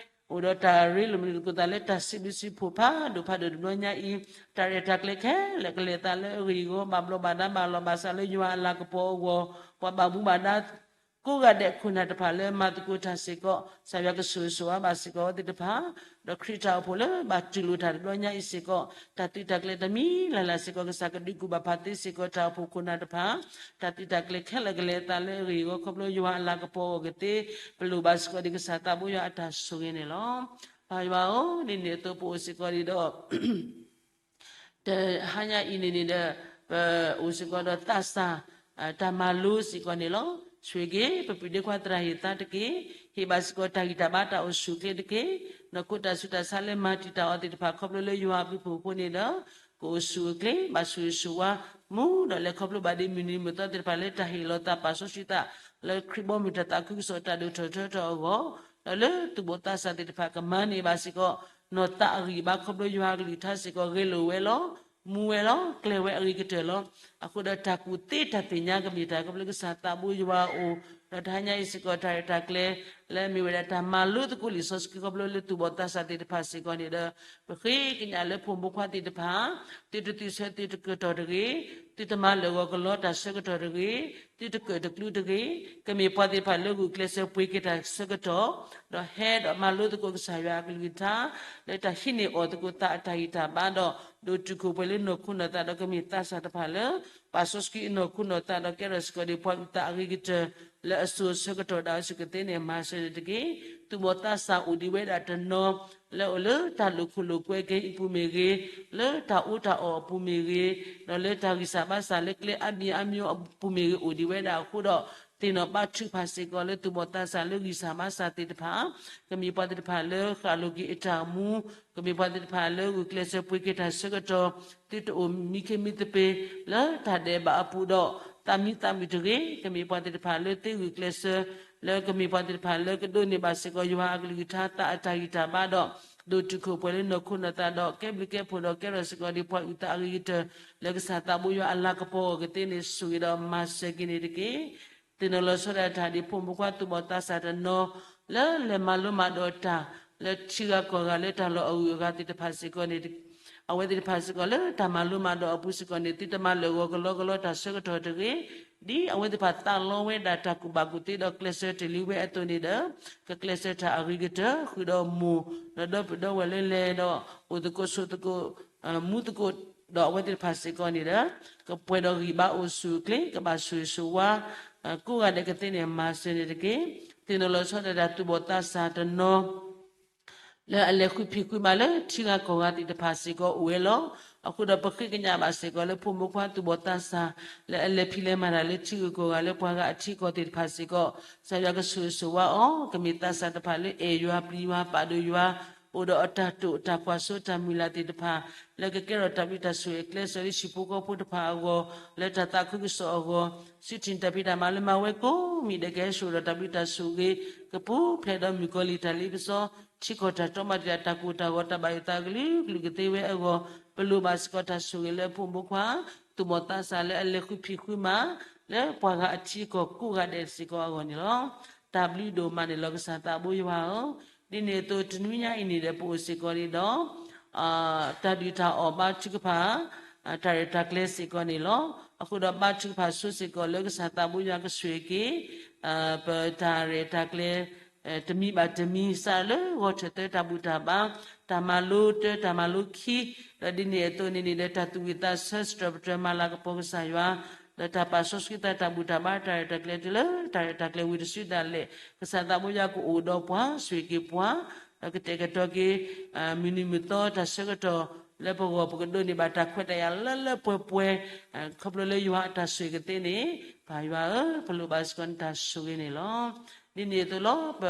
အိၣ်ဒီးတၢ်ရ့လိာ်မုာ်လိာ်သကိးသးလၢတၢ်စံးဘျုးစံးဖှိၣ်ဖးဒိၣ်ဖးဒိၣ်တဘျီညါအံၤ, တၢ်ရဲၣ်တၢ်ကျဲၤခဲလၢာ်ကလဲၤသးလၢအဂ့ၢ်အဂီၢ် ဘၣ်ဘျီးဘၣ်ဒါဘၣ်လီၢ်ဘၣ်စးလၢယွၤအလၤကပီၤအဂီၢ်, ပှၤဘၣ်မူဘၣ်ဒါ ကိးဂၤဒဲးခိၣ်နၢ်တဖၣ်လၢမၤသကိးတၢ်စ့ၢ်ကီး ကစၢ်ယွၤကဆိၣ်ဂ့ၤဆိၣ်ဝါဘၣ်စ့ၢ်ကီးအဝဲသ့ၣ်တဖၣ်, ဒီးခရံာ်တၢ်အိၣ်ဖှိၣ်လၢဘၣ်တူၢ်လိာ်တၢ်တဘျီညါအံၤစ့ၢ်ကီး တၢ်သုးတၢ်ကျဲၤတမံၤလၢ်လၢ်စ့ၢ်ကီး ကစၢ်ကဒုးကူၣ်ဘၣ်ဖးသ့စ့ၢ်ကီး တၢ်အိၣ်ဖှိၣ်ခိၣ်နၢ်တဖၣ်, တၢ်သုးတၢ်ကျဲၤခဲလၢာ်ကလဲၤသးလၢအဂ့ၢ်အဂီၢ် ခီဖျိယွၤအလၤကပီၤအဂီၢ်ကသ့, ပလိၣ်ဘၣ်စ့ၢ်ကီးဒ်ကစၢ်သးဘိယွၤအတၢ်ဆိၣ်ဂ့ၤန့ၣ်လီၤ. ပၢ်ယွၤဧၢ, ဒ်န့ၣ်အသိးပအိၣ်စ့ၢ်ကီးဒ်ဒီး တဟါညါအံၤန့ၣ်န့ၣ်ဒီး ပအိၣ်စ့ၢ်ကီးဒီးသးစၢ် တၢ်မၤလိစ့ၢ်ကီးန့ၣ်လီၤ. ဆိၣ်ဂ့ၤက့ၤ ပပုၢ်ဒ့ခွါသရၣ်ဟ့ၣ်သါတက့ၢ်. ဟ့ၣ်ဘၣ်စ့ၢ်ကီးတၢ်ဂံၢ်တၢ်ဘါတၢ်အိၣ်ဆူၣ်အိၣ်ချ့တက့ၢ်. နီၢ်ခိတၢ်ဆူးတၢ်ဆါလၢမၤတံာ်တာ်အီၤသ့ၣ်တဖၣ် ခီဖျိလၢယွၤအဘျုးအဖှိၣ်အဃိန့ၣ်ဒီး ကအိၣ်ဆူၣ်အိၣ်ချ့ ဘၣ်ဆိၣ်ဂ့ၤဆိၣ်ဝါ မူဒီးလဲၤခီဖျိဘၣ်ဒ်မုၢ်နံၤမုၢ်သီသ့ၣ်တဖၣ်လၢတၢ်ဟ့ၣ်လီၤသးပာ်စီဆှံသး လၢခရံာ်ဘီမုၢ်တၢ်သးခုကစီၣ်တၢ်ဒိၣ်ထီၣ်ထီထီၣ်အဂီၢ်, ဒီးလၢသူၣ်ဘီၣ်သးစၢ်သ့ၣ်တဖၣ်ကမၤန့ၢ်ဘၣ်စ့ၢ်ကီး နီၢ်သးအဂံၢ်အဘါခီဖျိယွၤအကလုၢ်ကထါစ့ၢ်ကီး ဂဲၤလိာ်ဝဲလီၤ. မူဝဲလီၤ. ကျဲၤဝဲအဂ့ၤကတၢၢ်လီၤ. အဃိဒီးတၢ်ကူၣ်သ့တၢ်သ့ၣ်ညါကမ့ၢ်တၢ်ခီဖျိကစၢ်သးဘိယွၤအအိၣ်, ဒီးတဟါညါအံၤစ့ၢ်ကီးတၢ်ရဲၣ်တၢ်ကျဲၤ လၢအမ့ၢ်ဝဲဒၣ်တၢ်မၤလိသကိးလံာ်စီဆှံခီဖျိလၢသူၣ်ဘီၣ်သးစၢ်သ့ၣ်တဖၣ်စ့ၢ်ကီးန့ၣ်ဒီး ပဃ့ကညးလၢဖိမုၣ်ဖိခွါသ့ၣ်တဖၣ် သုတသုးဆၢသုတကတီၢ်တဂ့ၤ, သုတမၤလၢာ်ဂီၤကလီတၢ်ဆၢကတီၢ်တဂ့ၤ, သုတကၢၣ်တကျူတဂ့ၤ, ကမ့ၢ်ပှၤသ့ၣ်တဖၣ်လၢဂုာ်ကျဲးစၢးပှ့ၤက့ၤတၢ်ဆၢကတီၢ်, ဒီးဟဲဒီးမၤလိသကိးကစၢ်ယွၤအကလုၢ်ကထါ လၢတၢ်ဟံးန့ၢ်အီၣ်သကိးသးအတၢ်ဂံၢ်တၢ်ဘါဒီး ဒိၣ်တုာ်ခိၣ်ပှဲၤလၢနီၢ်ခိနီၢ်သးဒီးကမ့ၢ်သးစၢ်တဖၣ်လၢ ပာ်စီဆှံအနီၢ်ခိနီၢ်သးဒီး ကဲထီၣ်စ့ၢ်ကီးဒ်ပှၤအုၣ်သးအဂ့ၤကတၢၢ် လၢအစိၤဆၢကတီၢ်ဒၣ်ဝဲဆူၣ်ကသ့န့ၣ် မၤစၢၤန့ၣ်တက့ၢ်. သူၣ်ဘီၣ်သးစၢ်အိၣ်ဒံးဝဲဒၣ်တနီၤ လၢအိၣ်လၢတၢ်လိာ်ခိၣ်လိာ်ကွဲက့ၤအပူၤမ့ၢ်ဂ့ၤ, လၢတၢ်အီၣ်တၢ်အီအပူၤမ့ၢ်ဂ့ၤ, ဒီးလၢတၢ်ဂံၢ်စၢ်ဘါစၢ်လၢကျဲအါဘံၣ်အါမံၤအပူၤမ့ၢ်ဂ့ၤ အိၣ်ဒံးဝဲဒၣ်အဃိဒီး သ့ၣ်နီၣ်ဘါထုကဖၣ်စ့ၢ်ကီးလၢသူၣ်ဘီၣ်သးစၢ်လၢဂံၢ်စၢ်ဘါစၢ်သ့ၣ်တဖၣ် ကမ့ၢ်ပှၤသ့ၣ်တဖၣ်လၢဃၣ်လိၤက့ၤအတၢ်မူ, ကမ့ၢ်ပှၤသ့ၣ်တဖၣ်လၢဂုာ်ကျဲးစၢးပှ့ၤက့ၤတၢ်ဆၢကတီၢ်, သုတအိၣ်မံခ့မံသပ့ၤ လၢတၢ်ဒဲးဘးအပူၤဒီး သးမံသးမုာ်တဂ့ၤ, ကမ့ၢ်ပှၤသ့ၣ်တဖၣ်လၢသ့ဂုာ်ကျဲးစၢး လၢကမ့ၢ်ပှၤသ့ၣ်တဖၣ်လၢကဒိးန့ၢ်ဘၣ်စ့ၢ်ကီးယွၤအကလုၢ်ကထါသးအတၢ်ဂံၢ်တၢ်ဘါဒီး ဒိၣ်တုာ်ခိၣ်ပှဲၤလၢနီၢ်ခိနီၢ်သးဒီး ကဲဘျုးကဲဖှိၣ်ဒီးကဲထီၣ်စ့ၢ်ကီးဒ်ပှၤအုၣ်သးအဂ့ၤကတၢၢ် လၢကစၢ်သးဘိယွၤအလၤကပီၤအဂီၢ်ကသ့န့ၣ် ဆိၣ်ဂ့ၤဒီးမၤစၢၤက့ၤန့ၣ်တက့ၢ်. သ့ၣ်နီၣ်လီၤဆီဒၣ်တၢ်ဒ်ဖိမုၣ်ဖိခွါသူၣ်ဘီၣ်သးစၢ်တနီၤ လၢလဲၤမၤလိမၤဒိးတၢ် လၢထံဂၤကီၢ်ဂၤလၢတၢ်လီၢ်အဂုၤအဂၤသ့ၣ်တဖၣ်စ့ၢ်ကီးန့ၣ် အဝဲသ့ၣ်တဖၣ်စ့ၢ်ကီးလၢတၢ်မၤလိမၤဒိးအပူၤစ့ၢ်ကီးန့ၣ် သုတမၤလၢာ်ဂီၤကလီကလီတၢ်ဆၢကတီၢ်တဂ့ၤ, ဒ်အဝဲသ့ၣ်တဖၣ်သးလီဝဲဒၣ်တၢ်ကူၣ်ဘၣ်ကူၣ်သ့ဒီးကျဲးစၢးတ့ၢ်လံဝဲအသိးန့ၣ်ဒီး ကကျဲးစၢးတၢ်အဂ့ၤကတၢၢ် ဃုာ်ဒီးမိၢ် ဒီးဒီပုၢ်ဒီဝဲၢ်လၢလဲၤဒီး အိၣ်သကိးဆိးသကိး မူသကိး ဒီးအဝဲသ့ၣ်တဖၣ်စ့ၢ်ကီးန့ၣ်ဒီး ကပှဲၤဒီးဂံၢ်ဘါအိၣ်ဆူၣ်အိၣ်ချ့ ကဘၣ်ဆိၣ်ဂ့ၤဆိၣ်ဝါ ကိးဂၤဒဲးကသ့န့ၣ် မၤစၢၤန့ၣ်တက့ၢ်. သ့ၣ်နီၣ်လီၤဆီဒၣ်တၢ်သူၣ်ဘီၣ်သးစၢ်တနီၤ လၢအလဲၤဃုဖံးဃုမၤလၢထံဂၤကီၢ်ဂၤသ့ၣ်တဖၣ်စ့ၢ်ကီးအိၣ်ဝဲလီၤ. အဃိဒီးပဃ့ကညးဘၣ်စ့ၢ်ကီးလၢဖိမုၣ်ဖိခွါသူၣ်ဘီၣ်သးစၢ် လၢအလဲၤဖံးလဲၤမၤတၢ်လၢထံဂၤကီၢ်ဂၤလၢပှၤဂၤအထံအကီၢ်သ့ၣ်တဖၣ်စ့ၢ်ကီး ကစၢ်ယွၤကဆိၣ်ဂ့ၤဆိၣ်ဝါအီၤ ကမ့ၢ်သးစၢ်တဖၣ်လၢအဲၣ်ယွၤပျံၤယွၤပာ်ဒိၣ်ယွၤ အိၣ်ဒီးအတၢ်တိာ်တၢ်ကွၢ်စိတၢ်မုၢ်လၢ်သ့ၣ်တဖၣ် လၢကကဲထီၣ်တၢ်ဘျုးတၢ်ဆိၣ်ဂ့ၤအကျဲးစၢးလၢဟံၣ်ဖိဃီဖိတဖၣ်အဂီၢ် လၢတၢ်သးခုကစီၣ်အဂီၢ် စုတံၢ်တၢ်ဖံးတၢ်မၤလၢမၤဝဲကိးမံၤဒဲးကဟဲစိာ်ဒီးတၢ်ဘျုးတၢ်ဆိၣ်ဂ့ၤ ကပူၤဖျဲးဒီးမုၣ်ကီၤလံၢ်တၢ်လ့ပစီ ထံကီၢ်တၢ်တီမၤတံာ်တာ်တၢ်ကိၢ်တၢ်ဂီၤတၢ်ဘၣ်ယိၣ်သးကလုာ်ကလုာ်ကသ့ဝဲအဂီၢ် ပလိၣ်ဘၣ်စ့ၢ်ကီးတၢ်ဆိၣ်ဂ့ၤလၢဖိမုၣ်ဖိခွါ သူၣ်ဘီၣ်သးစၢ်လၢအလဲၤဃုဖံးဃုမၤ လၢပှၤဂၤအထံအကီၢ်ကိးဂၤဒဲးစ့ၢ်ကီးအဂီၢ်န့ၣ်လီၤ. တၢ်ဘျုးဒိၣ်မးန့ၣ်လီၤကစၢ်သးဘိယွၤဧၢ, ဒ်န့ၣ်အသိးတနွံညါအံၤန့ၣ်ဒီးပအိၣ်စ့ၢ်ကီးန့ၣ်ဒီး တၢ်ဒုၣ်တၢ်အီၣ်ဘါထုကဖၣ် တၢ်ရဲၣ်တၢ်ကျဲၤစ့ၢ်ကီးန့ၣ်လီၤ. အဃိဒီးဘါထုကဖၣ်ဆိစ့ၢ်ကီးလၢကစၢ်သးဘိယွၤကဆိၣ်ဂ့ၤက့ၤ ပတၢ်ရဲၣ်တၢ်ကျဲၤ တမံၤဘၣ်တမံၤ စးလၢဂီၤထၢၣ်သၢတၢ်ဘူၣ်တၢ်ဘါ တၢ်မၤလိတၢ်တၢ်မၤလိခံ ဒီးဒ်န့ၣ်အသိးန့ၣ်န့ၣ်ဒီးတၢ်သူၣ်ဝံၣ်သးဆၢစတြၢၣ်ပတြၢၤမၤလၤကပီၤကစၢ်ယွၤ ဒီးတၢ်ပာ်စီဆှံသးတၢ်ဘူၣ်တၢ်ဘါတၢ်ရဲၣ်တၢ်ကျဲၤတုၤလၢတၢ်ရဲၣ်တၢ်ကျဲၤဝံၤတစုဒၣ်လဲာ် ကစၢ်သးဘိယွၤကအိၣ်ဒီးပှၤ ဆိၣ်ဂ့ၤက့ၤပှၤ ဒီးကတဲာ်ကတီၤက့ၤ မုၢ်နံၤမုၢ်သီတၢ်ဆၢကတီၢ် လၢပဂီၢ်ပကဒိးန့ၢ်ဘၣ်တၢ်ခွဲးတၢ်ယာ်လၢလၢပှဲၤပှဲၤ ခီဖျိလၢယွၤအတၢ်ဆိၣ်ဂ့ၤကသ့န့ၣ် ပၢ်ယွၤဧၢ ပလိၣ်ဘၣ်စ့ၢ်ကီးနတၢ်ဆိၣ်ဂ့ၤန့ၣ်လီၤ. ဒ်န့ၣ်အသိးလီၤ ပ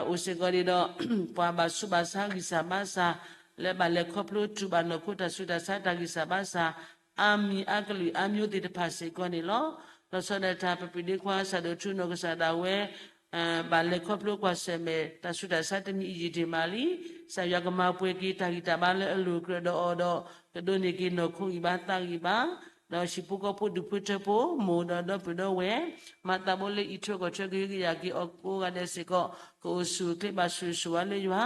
အိၣ်စ့ၢ်ကီးန့ၣ်ဒီး ပှၤဘၣ်ဆူးဘၣ်ဆါဂံၢ်စၢ်ဘါစၢ် လၢဘၣ်လဲၤခီဖျိတူၢ်ဘၣ်နီၢ်ခိတၢ်ဆူးတၢ်ဆါတၢ်ဂံၢ်စၢ်ဘါစၢ် အါမံၤအါကလုာ်အါမျိုးသ့ၣ်တဖၣ်စ့ၢ်ကီးန့ၣ်လီၤ. လီၤဆီဒၣ်တၢ် ပပၢ်ဒ့ခွါ စၢ်ဒိၣ်ထူနီၢ်ကစၢ်ဒၣ်ဝဲ ဘၣ်လဲၤခီဖျိကွၢ်ဆၢၣ်မဲာ် တၢ်ဆူးတၢ်ဆါတမံၤအံၤယံာ်တ့ၢ်မးလံ. ကစၢ်ယွၤကမၤပှဲၤက့ၤတၢ်ဂံၢ်တၢ်ဘါလၢအလိၤအကြၢးဒီးအီၤဒီး ကဒိးန့ၢ်က့ၤနီၢ်ခိဂံၢ်ဘါသးဂံၢ်ဘါ ဒီးဟံၣ်ဖိဃီဖိဒူၣ်ဖိထၢဖိ မိၢ်ဒီးဒီပုၢ်ဒီဝဲၢ် မၤသးဘိလၢအံးထွဲကွၢ်ထွဲကဟုကယာ်က့ၤအီၤကိးဂၤဒဲးစ့ၢ်ကီး ကအိၣ်ဆူၣ်အိၣ်ချ့ဘၣ်ဆိၣ်ဂ့ၤဆိၣ်ဝါလၢယွၤ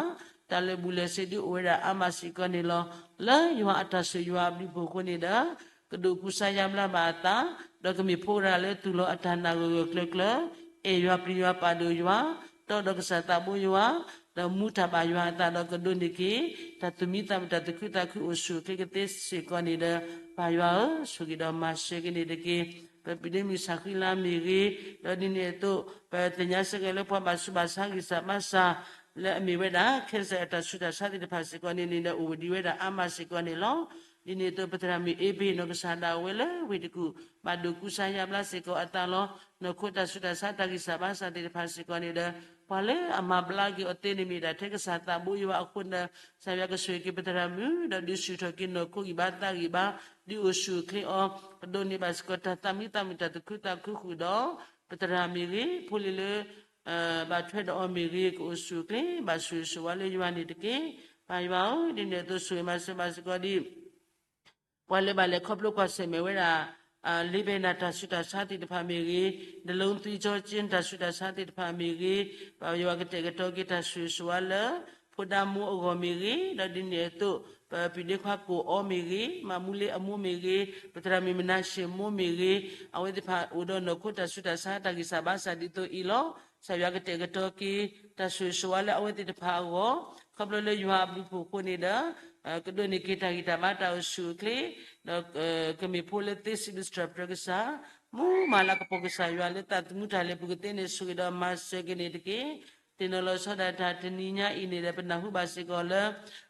တၢ်လၢာ်ဘူၣ်လၢာ်စ့ဒုးအိၣ်ဝဲဒၣ်အါမးစ့ၢ်ကီးန့ၣ်လီၤ. လၢယွၤအတၢ်ဆိၣ်ယွၤအဘျုးအဖှိၣ်အဃိန့ၣ်ဒီး ကဒိးကူစါယါဘျါဘၣ်အသး ဒီးကမ့ၢ်ဖိတဂၤလၢသူၣ်လီၤအတၢ်နာ်ဂၢၢ်ဂၢၢ်ကျၢၤကျၢၤ အဲၣ်ယွၤပျံၤယွၤပာ်ဒိၣ်ယွၤ တီဒီးကစၢ်သးဘိယွၤ ဒီးမူတၢ်ဘၣ်ယွၤအသးဒီးကဒိးန့ၢ်က့ၤ တၢ်သူၣ်မံသးမုာ်တၢ်သူၣ်ခုသးခုအိၣ်ဆူၣ်အိၣ်ချ့ကသ့စ့ၢ်ကီးန့ၣ်ဒီး ပၢ်ယွၤဧၢ ဆိၣ်ဂ့ၤဒီးမၤစၢၤက့ၤန့ၣ်တက့ၢ်. ပပၢ်ဒ့မုၣ်ဆၣ်ဃံလၤမ့ၢ်ဂ့ၤ ဒီးဒ်န့ၣ်အသိး ပသ့ၣ်ညါစ့ၢ်ကီးလၢပှၤဘၣ်ဆူးဘၣ်ဆါဂံၢ်စၢ်ဘါစၢ် လၢအမ့ၢ်ဝဲဒၣ် cancer အတၢ်ဆူးတၢ်ဆါသ့ၣ်တဖၣ်စ့ၢ်ကီးန့ၣ်န့ၣ်ဒီး အိၣ်ဝဲဒံးဝဲဒၣ်အါမးစ့ၢ်ကီးန့ၣ်လီၤ. ဒ်န့ၣ်အသိး ပသရၣ်မုၣ်အ့ဘ့ၣ်နီၢ်ကစၢ်ဒၣ်ဝဲလၢ ဝ့ၢ်တကူၣ် ဘၣ်ဒိးကူစါယါဘျါစ့ၢ်ကီးအသးလီၤ. နီၢ်ခိတၢ်ဆူးတၢ်ဆါတၢ်ဂံၢ်စၢ်ဘါစၢ်သ့ၣ်တဖၣ်စ့ၢ်ကီးန့ၣ်ဒီး ပှၤလၢအမၤဘျါက့ၤအီၤသ့န့ၣ်မ့ၢ်ဒၣ်ထဲကစၢ်သးဘိယွၤအဃိဒီး ကစၢ်ယွၤကဆိၣ်ဂ့ၤက့ၤပသရၣ်မုၣ် ဒီးဒုးဆူၣ်ထီၣ်က့ၤနီၢ်ခိဂံၢ်ဘါသးဂံၢ်ဘါ ဒုးအိၣ်ဆူၣ်အိၣ်ချ့အီၤ ကဒိးန့ၢ်ဘၣ်စ့ၢ်ကီးတၢ်သးမံသးမုာ်တၢ်သူၣ်ခုသးခုဃုာ်ဒီး ပသရၣ်မ့ၢ်ဂ့ၤ ဖိလံၤလၢ ဘၣ်ထွဲဒီးအီၤမ့ၢ်ဂ့ၤ ကအိၣ်ဆူၣ်အိၣ်ချ့ ဘၣ်ဆိၣ်ဂ့ၤဆိၣ်ဝါလၢယွၤန့ၣ်တက့ၢ်. ပၢ်ယွၤဧၢ ဒ်န့ၣ်အသိးဆိၣ်ဂ့ၤမၤစၢၤဘၣ်စ့ၢ်ကီးဒ် ပှၤလၢဘၣ်လဲၤခီဖျိကွၢ်ဆၢၣ်မဲာ်ဝဲဒၣ် လ့ဘဲနၤတၢ်ဆူးတၢ်ဆါသ့ၣ်တဖၣ်မ့ၢ်ဂ့ၤ, နလိသံကၠီကၠ့တၢ်ဆူးတၢ်ဆါသ့ၣ်တဖၣ်မ့ၢ်ဂ့ၤ, ပၢ်ယွၤကတဲာ်ကတီၤက့ၤတၢ်ဆိၣ်ဂ့ၤဆိၣ်ဝါလၢ ဖိဒါမိအဂီၢ်မ့ၢ်ဂ့ၤ, ဒီးဒ်န့ၣ်အသိး ပပၢ်ဒ့ခွါကိၢ်အီမ့ၢ်ဂ့ၤ, မၤမူလ့အမိၢ်မ့ၢ်ဂ့ၤ, ပသရၣ်မုၣ်မနၤၡ့မိၢ်မ့ၢ်ဂ့ၤ, အဝဲသ့ၣ်တဖၣ်အိၣ်ဒီးနီၢ်ခိတၢ်ဆူးတၢ်ဆါတၢ်ဂံၢ်စၢ်ဘါစၢ်ဒ်သိးအံၤလီၤ. ကစၢ်ယွၤကတဲာ်ကတီၤက့ၤ တၢ်ဆိၣ်ဂ့ၤဆိၣ်ဝါလၢအဝဲသ့ၣ်တဖၣ်အဂီၢ်, ခီဖျိလၢယွၤအဘျုးအဖှိၣ်အဃိန့ၣ်ဒီး ကဒိးန့ၢ်က့ၤတၢ်ဂံၢ်တၢ်ဘါတၢ်အိၣ်ဆူၣ်အိၣ်ချ့, ဒီးကမ့ၢ်ဖိလၢသ့စံးဘျုးစံးထီၣ်ပတြၢၤကစၢ်, မူမၤလၤကပီၤကစၢ်ယွၤလၢတၢ်သမူတၢ်လဲၤပူၤကသ့န့ၣ် ဆိၣ်ဂ့ၤဒီးမၤစၢၤက့ၤန့ၣ်တက့ၢ်. သ့ၣ်နီၣ်လီၤဆီဒၣ်တၢ်တနံၤညါအံၤန့ၣ်ဒီး ပနၢ်ဟူဘၣ်စ့ၢ်ကီးလၢ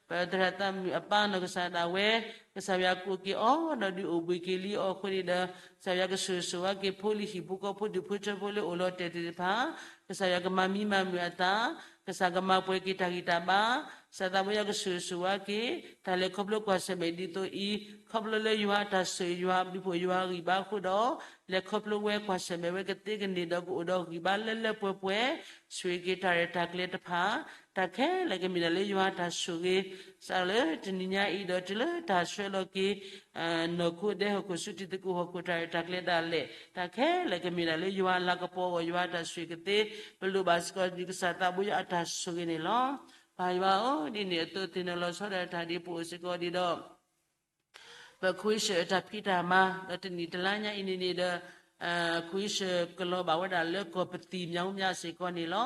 ပသရၣ်သးမုၣ်အပၢ်နီၢ်ကစၢ်ဒၣ်ဝဲ, ကစၢ်ယွၤကိးက့ၤအီၤ ဒီးဒုးအိၣ်ဘှံးက့ၤလံအီၤအဃိန့ၣ်ဒီး ကစၢ်ယွၤကဆိၣ်ဂ့ၤဆိၣ်ဝါက့ၤဖိလံၤဟံၣ်ဖိဃီဖိဒူၣ်ဖိထၢဖိလၢအိၣ်လီၤတဲာ်သ့ၣ်တဖၣ်, ကစၢ်ယွၤကမၤမံမၤမုာ်အသး, ကစၢ်ကမၤပှဲၤက့ၤတၢ်ဂံၢ်တၢ်ဘါ, ကစၢ်သးဘိယွၤကဆိၣ်ဂ့ၤဆိၣ်ဝါက့ၤ တၢ်လဲၤခီဖျိကွၢ်ဆၢၣ်မဲာ်ဒ်သိးအံၤ, ခီဖျိလၢယွၤအတၢ်ဆိၣ်ဂ့ၤယွၤအဘျုးအဖှိၣ် ယွၤအဂံၢ်ဘါအဃိဒီး, လဲၤခီဖျိဝဲကွၢ်ဆၢၣ်မဲာ်ဝဲကသ့ကန့ၢ်ဒီးကအိၣ်ဒီးဂံၢ်ဘါလၢလၢပှဲၤပှဲၤ, ဆိၣ်ဂ့ၤက့ၤတၢ်ရဲၣ်တၢ်ကျဲၤတဖၣ်, တၢ်ခဲလၢာ်ကမ့ၢ်ဒၣ်လၢယွၤအတၢ်ဆိၣ်ဂ့ၤ, စးလၢတနံၤညါအံၤဒီးတုၤလၢတၢ်ဆှၢလီၤက့ၤ နီၢ်ခိဒဲဟီၣ်ခိၣ်ဆူတံၤသကိးဟီၣ်ခိၣ်တၢ်ရဲၣ်တၢ်ကျဲၤဒၣ်လဲာ်, တၢ်ခဲလၢာ်ကမ့ၢ်ဒၣ်လၢယွၤအလၤကပီၤအဂီၢ် ယွၤအတၢ်ဆိၣ်ဂ့ၤကသ့, ပလိၣ်ဘၣ်စ့ၢ်ကီးဒ်ကစၢ်သးဘိယွၤအတၢ်ဆိၣ်ဂ့ၤန့ၣ်လီၤ. ပၢ်ယွၤဧၢ, ဒ်န့ၣ်အသိးသ့ၣ်နီၣ်လီၤဆီဒၣ်တၢ်ဒ်ပအိၣ်စ့ၢ်ကီးဒ်ဒီး ပခွ့ဆၢၣ်အတၢ်ဖံးတၢ်မၤ ဒီးတနံၣ်တလါညါအံၤန့ၣ်န့ၣ်ဒီး ခွ့ဆၢၣ်ကလီၤဘၣ်ဝဲဒၣ်လၢကီၢ်ပသံၣ်မၠါမၠါစ့ၢ်ကီးန့ၣ်လီၤ.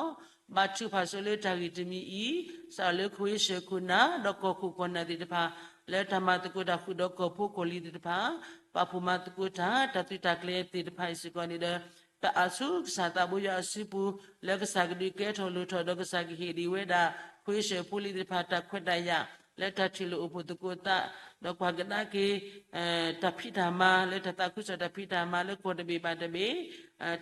ဘါထုကဖၣ်ဆိလၢတၢ်ဂ့ၢ်တမံၤအံၤ, စးလၢခွ့ဆၢၣ်ခိၣ်နၢ် ဒီးကီၢ်ခိၣ်ကီၢ်နၢ်သ့ၣ်တဖၣ် လၢတၢ်မၤသကိးတၢ်ဃုာ်ဒီးကီၢ်ဖိကီၢ်လံၤသ့ၣ်တဖၣ်, ပာ်ဖှိၣ်မၤသကိးတၢ် တၢ်သုးတၢ်ကျဲၤသ့ၣ်တဖၣ်အံၤစ့ၢ်ကီးန့ၣ်ဒီး ပအးဆူကစၢ်သးဘိယွၤအစုပူၤ လၢကစၢ်ကဒုးကဲထီၣ်လိၣ်ထီၣ်ဒီးကစၢ်ကဟ့ၣ်ဒံးဝဲဒၣ် ခွ့ဆၢၣ်ဖိလံၤသ့ၣ်တဖၣ်တၢ်ခွဲးတၢ်ယာ် လၢတၢ်ထံၣ်လိာ်အိၣ်ဖှိၣ်သကိးသး ဒီးကွၢ်ကဒါက့ၤ တၢ်ဖံးတၢ်မၤ လၢတၢ်သးခုကစီၣ်တၢ်ဖံးတၢ်မၤလၢကီၢ်တဘ့ၣ်ဘၣ်တဘ့ၣ်,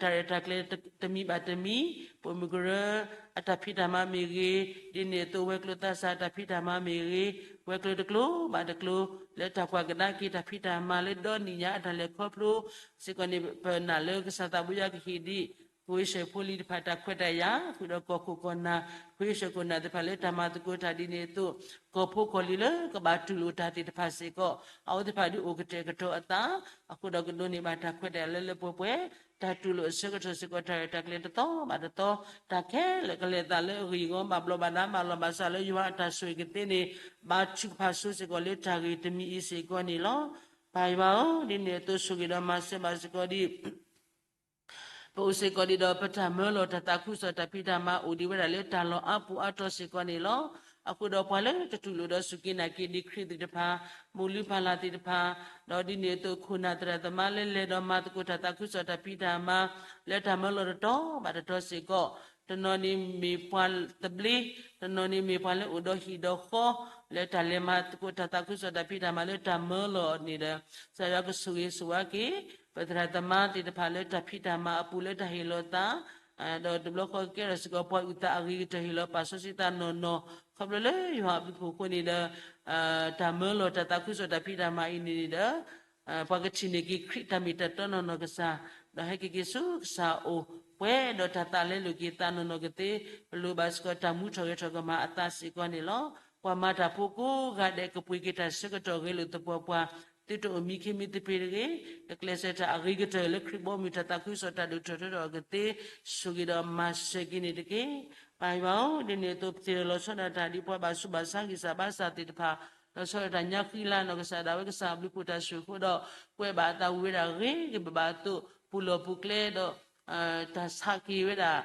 တၢ်ရဲၣ်တၢ်ကျဲၤတမံၤဘၣ်တမံၤ, ပိာ်မုၣ်ကရၢအတၢ်ဖံးတၢ်မၤမ့ၢ်ဂ့ၤ, ဒ်န့ၣ်အသိးဝဲၤကျိၤသးစၢ်တၢ်ဖံးတၢ်မၤမ့ၢ်ဂ့ၤ, ဝဲၤကျိၤတကျိၤဘၣ်တကျိၤ လၢတၢ်ကွၢ်ကဒါက့ၤတၢ်ဖံးတၢ်မၤလၢဒီနံၣ်ညါအတၢ်လဲၤခီဖျိစ့ၢ်ကီးန့ၣ် ပနာ်လၢကစၢ်သးဘိယွၤကဟ့ၣ်ဒံး ခွ့ဆၢၣ်ဖိလံၤတဖၣ်တၢ်ခွဲးတၢ်ယာ် ဃုာ်ဒီးကီၢ်ခိၣ်ကီၢ်နၢ် ခွ့ဆၢၣ်ခိၣ်နၢ်သ့ၣ်တဖၣ်လၢတၢ်မၤသကိးတၢ်ဒ်န့ၣ်အသိး ကီၢ်ဖိကီၢ်လံၤလၢကဘၣ်တူၢ်လိာ်တၢ်သ့ၣ်တဖၣ်စ့ၢ်ကီး အဝဲသ့ၣ်တဖၣ်ဒုးအိၣ်ကတဲာ်ကတီၤအသး အဃိဒီးကဒိးန့ၢ်ဘၣ်တၢ်ခွဲးတၢ်ယာ်လၢလၢပှဲၤပှဲၤ တၢ်တူၢ်လိာ်အဆၢကတီၢ်စ့ၢ်ကီး တၢ်ရဲၣ်တၢ်ကျဲၤတသီဘၣ်တသီ တၢ်ခဲလၢာ်ကလဲၤသးလၢအဂ့ၢ်အဂီၢ် ဘၣ်ဘျီးဘၣ်ဒါဘၣ်လီၤဘၣ်စးလၢယွၤအတၢ်ဆိၣ်ဂ့ၤကသ့န့ၣ် ဘါထုကဖၣ်ဆိစ့ၢ်ကီးလၢတၢ်ဂ့ၢ်တမံၤအံၤစ့ၢ်ကီးန့ၣ်လီၤ. ပၢ်ယွၤဧၢ, ဒ်န့ၣ်အသိးဆိၣ်ဂ့ၤဒီးမၤစၢၤဘၣ်စ့ၢ်ကီးဒ် ပအိၣ်စ့ၢ်ကီးဒ်ဒီးပတၢ်မၢလီၤတၢ်သးခုကစီၣ်တၢ်ဖံးတၢ်မၤအိၣ်ဒံးဝဲဒၣ်လၢတၢ်လီၢ်အါပူၤအါတီၤစ့ၢ်ကီးန့ၣ်လီၤ. အဃိဒီးပှၤလၢတတူၢ်လိာ်ဒီးစူၢ်က့ၤနာ်က့ၤဒံးခရံာ်သ့ၣ်တဖၣ်, မိၢ်လုၢ်ပၢ်လၢ်သ့ၣ်တဖၣ်, ဒီးဒ်န့ၣ်အသိးခိၣ်နၢ်သရၣ်သမါလၢလဲၤဒီးမၤသကိးတၢ်သးခုကစီၣ်တၢ်ဖံးတၢ်မၤ လၢတၢ်မၢလီၤတတီၤဘၣ်တတီၤစ့ၢ်ကီး, တနီၤန့ၣ်မ့ၢ်ပှၤသဘျ့, တနီၤန့ၣ်မ့ၢ်ပှၤလၢအိၣ်ဒီးဟံၣ်ဒီးဃီ, လၢတၢ်လဲၤမၤသကိးတၢ်သးခုကစီၣ်တၢ်ဖံးတၢ်မၤလၢတၢ်မၢလီၤန့ၣ်ဒီး ကစၢ်ယွၤကဆိၣ်ဂ့ၤဆိၣ်ဝါက့ၤ ပသရၣ်သမါသ့ၣ်တဖၣ်လၢတၢ်ဖံးတၢ်မၤအပူၤလၢတၢ်ဟ့ၣ်လီၤသး ဒီးတဘျီဃီကဲထီၣ်စ့ၢ်ကီး ပှၤအုၣ်သးအဂ့ၤကတၢၢ်ဟ့ၣ်လီၤပာ်စီဆှံသးနီၢ်နီၢ်, ခီဖျိလၢယွၤအဘျုးအဖှိၣ်အဃိန့ၣ်ဒီး တၢ်မၢလီၤတၢ်သးခုကစီၣ်တၢ်ဖံးတၢ်မၤအံၤန့ၣ်ဒီး ပှၤကထံၣ်န့ၢ်က့ၤခရံာ်တၢ်မ့ၢ်တၢ်တီနီၢ်နီၢ်ကစၢ်, ဒီးဟဲက့ၤက့ၤဆူကစၢ်အအိၣ်, ပှဲၤဒီးတၢ်သးလဲလိာ်က့ၤသးနီၢ်နီၢ်ကသ့, ပလိၣ်ဘၣ်စ့ၢ်ကီးတၢ်မူထီၣ်ဂဲၤထီၣ်ကမၤအသးစ့ၢ်ကီးန့ၣ်လီၤ. ပှၤမၤတၢ်ဖိကိးဂၤဒဲးကပှ့ၤက့ၤတၢ်ဆၢကတီၢ်ဂဲၤလိာ်သပှၢ်ပှၢ်, သုတအိၣ်မံခ့မံသပ့ၤတဂ့ၤ, ကကျဲးစၢးတၢ်အဂ့ၤကတၢၢ်လၢခရံာ်ဘီမုၢ်တၢ်သးခုကစီၣ်တၢ်ဒိၣ်ထီၣ်ထီထီၣ်အကသ့, ဆိၣ်ဂ့ၤဒီးမၤစၢၤက့ၤန့ၣ်တက့ၢ်. ပၢ်ယွၤဧၢ, ဒ်န့ၣ်အသိး ပသ့ၣ်နီၣ်လီၤဆီဒၣ်တၢ်ဒ်ပှၤဘၣ်ဆူးဘၣ်ဆါဂံၢ်စၢ်ဘါစၢ်သ့ၣ်တဖၣ်, လီၤဆီဒၣ်တၢ်ညါဃံလၤနီၢ်ကစၢ်ဒၣ်ဝဲကစၢ်အဘျုးအဖှိၣ်တၢ်ဆိၣ်အဃိဒီး ကွဲးဘၣ်အသးဝံၤဝဲဒၣ်ဂ့ၤဂ့ၤဘၣ်ဘၣ်အသိး ပူၤလီၢ်ပူၤကျဲဒီး တၢ်ဆးက့ၤဝဲဒၣ်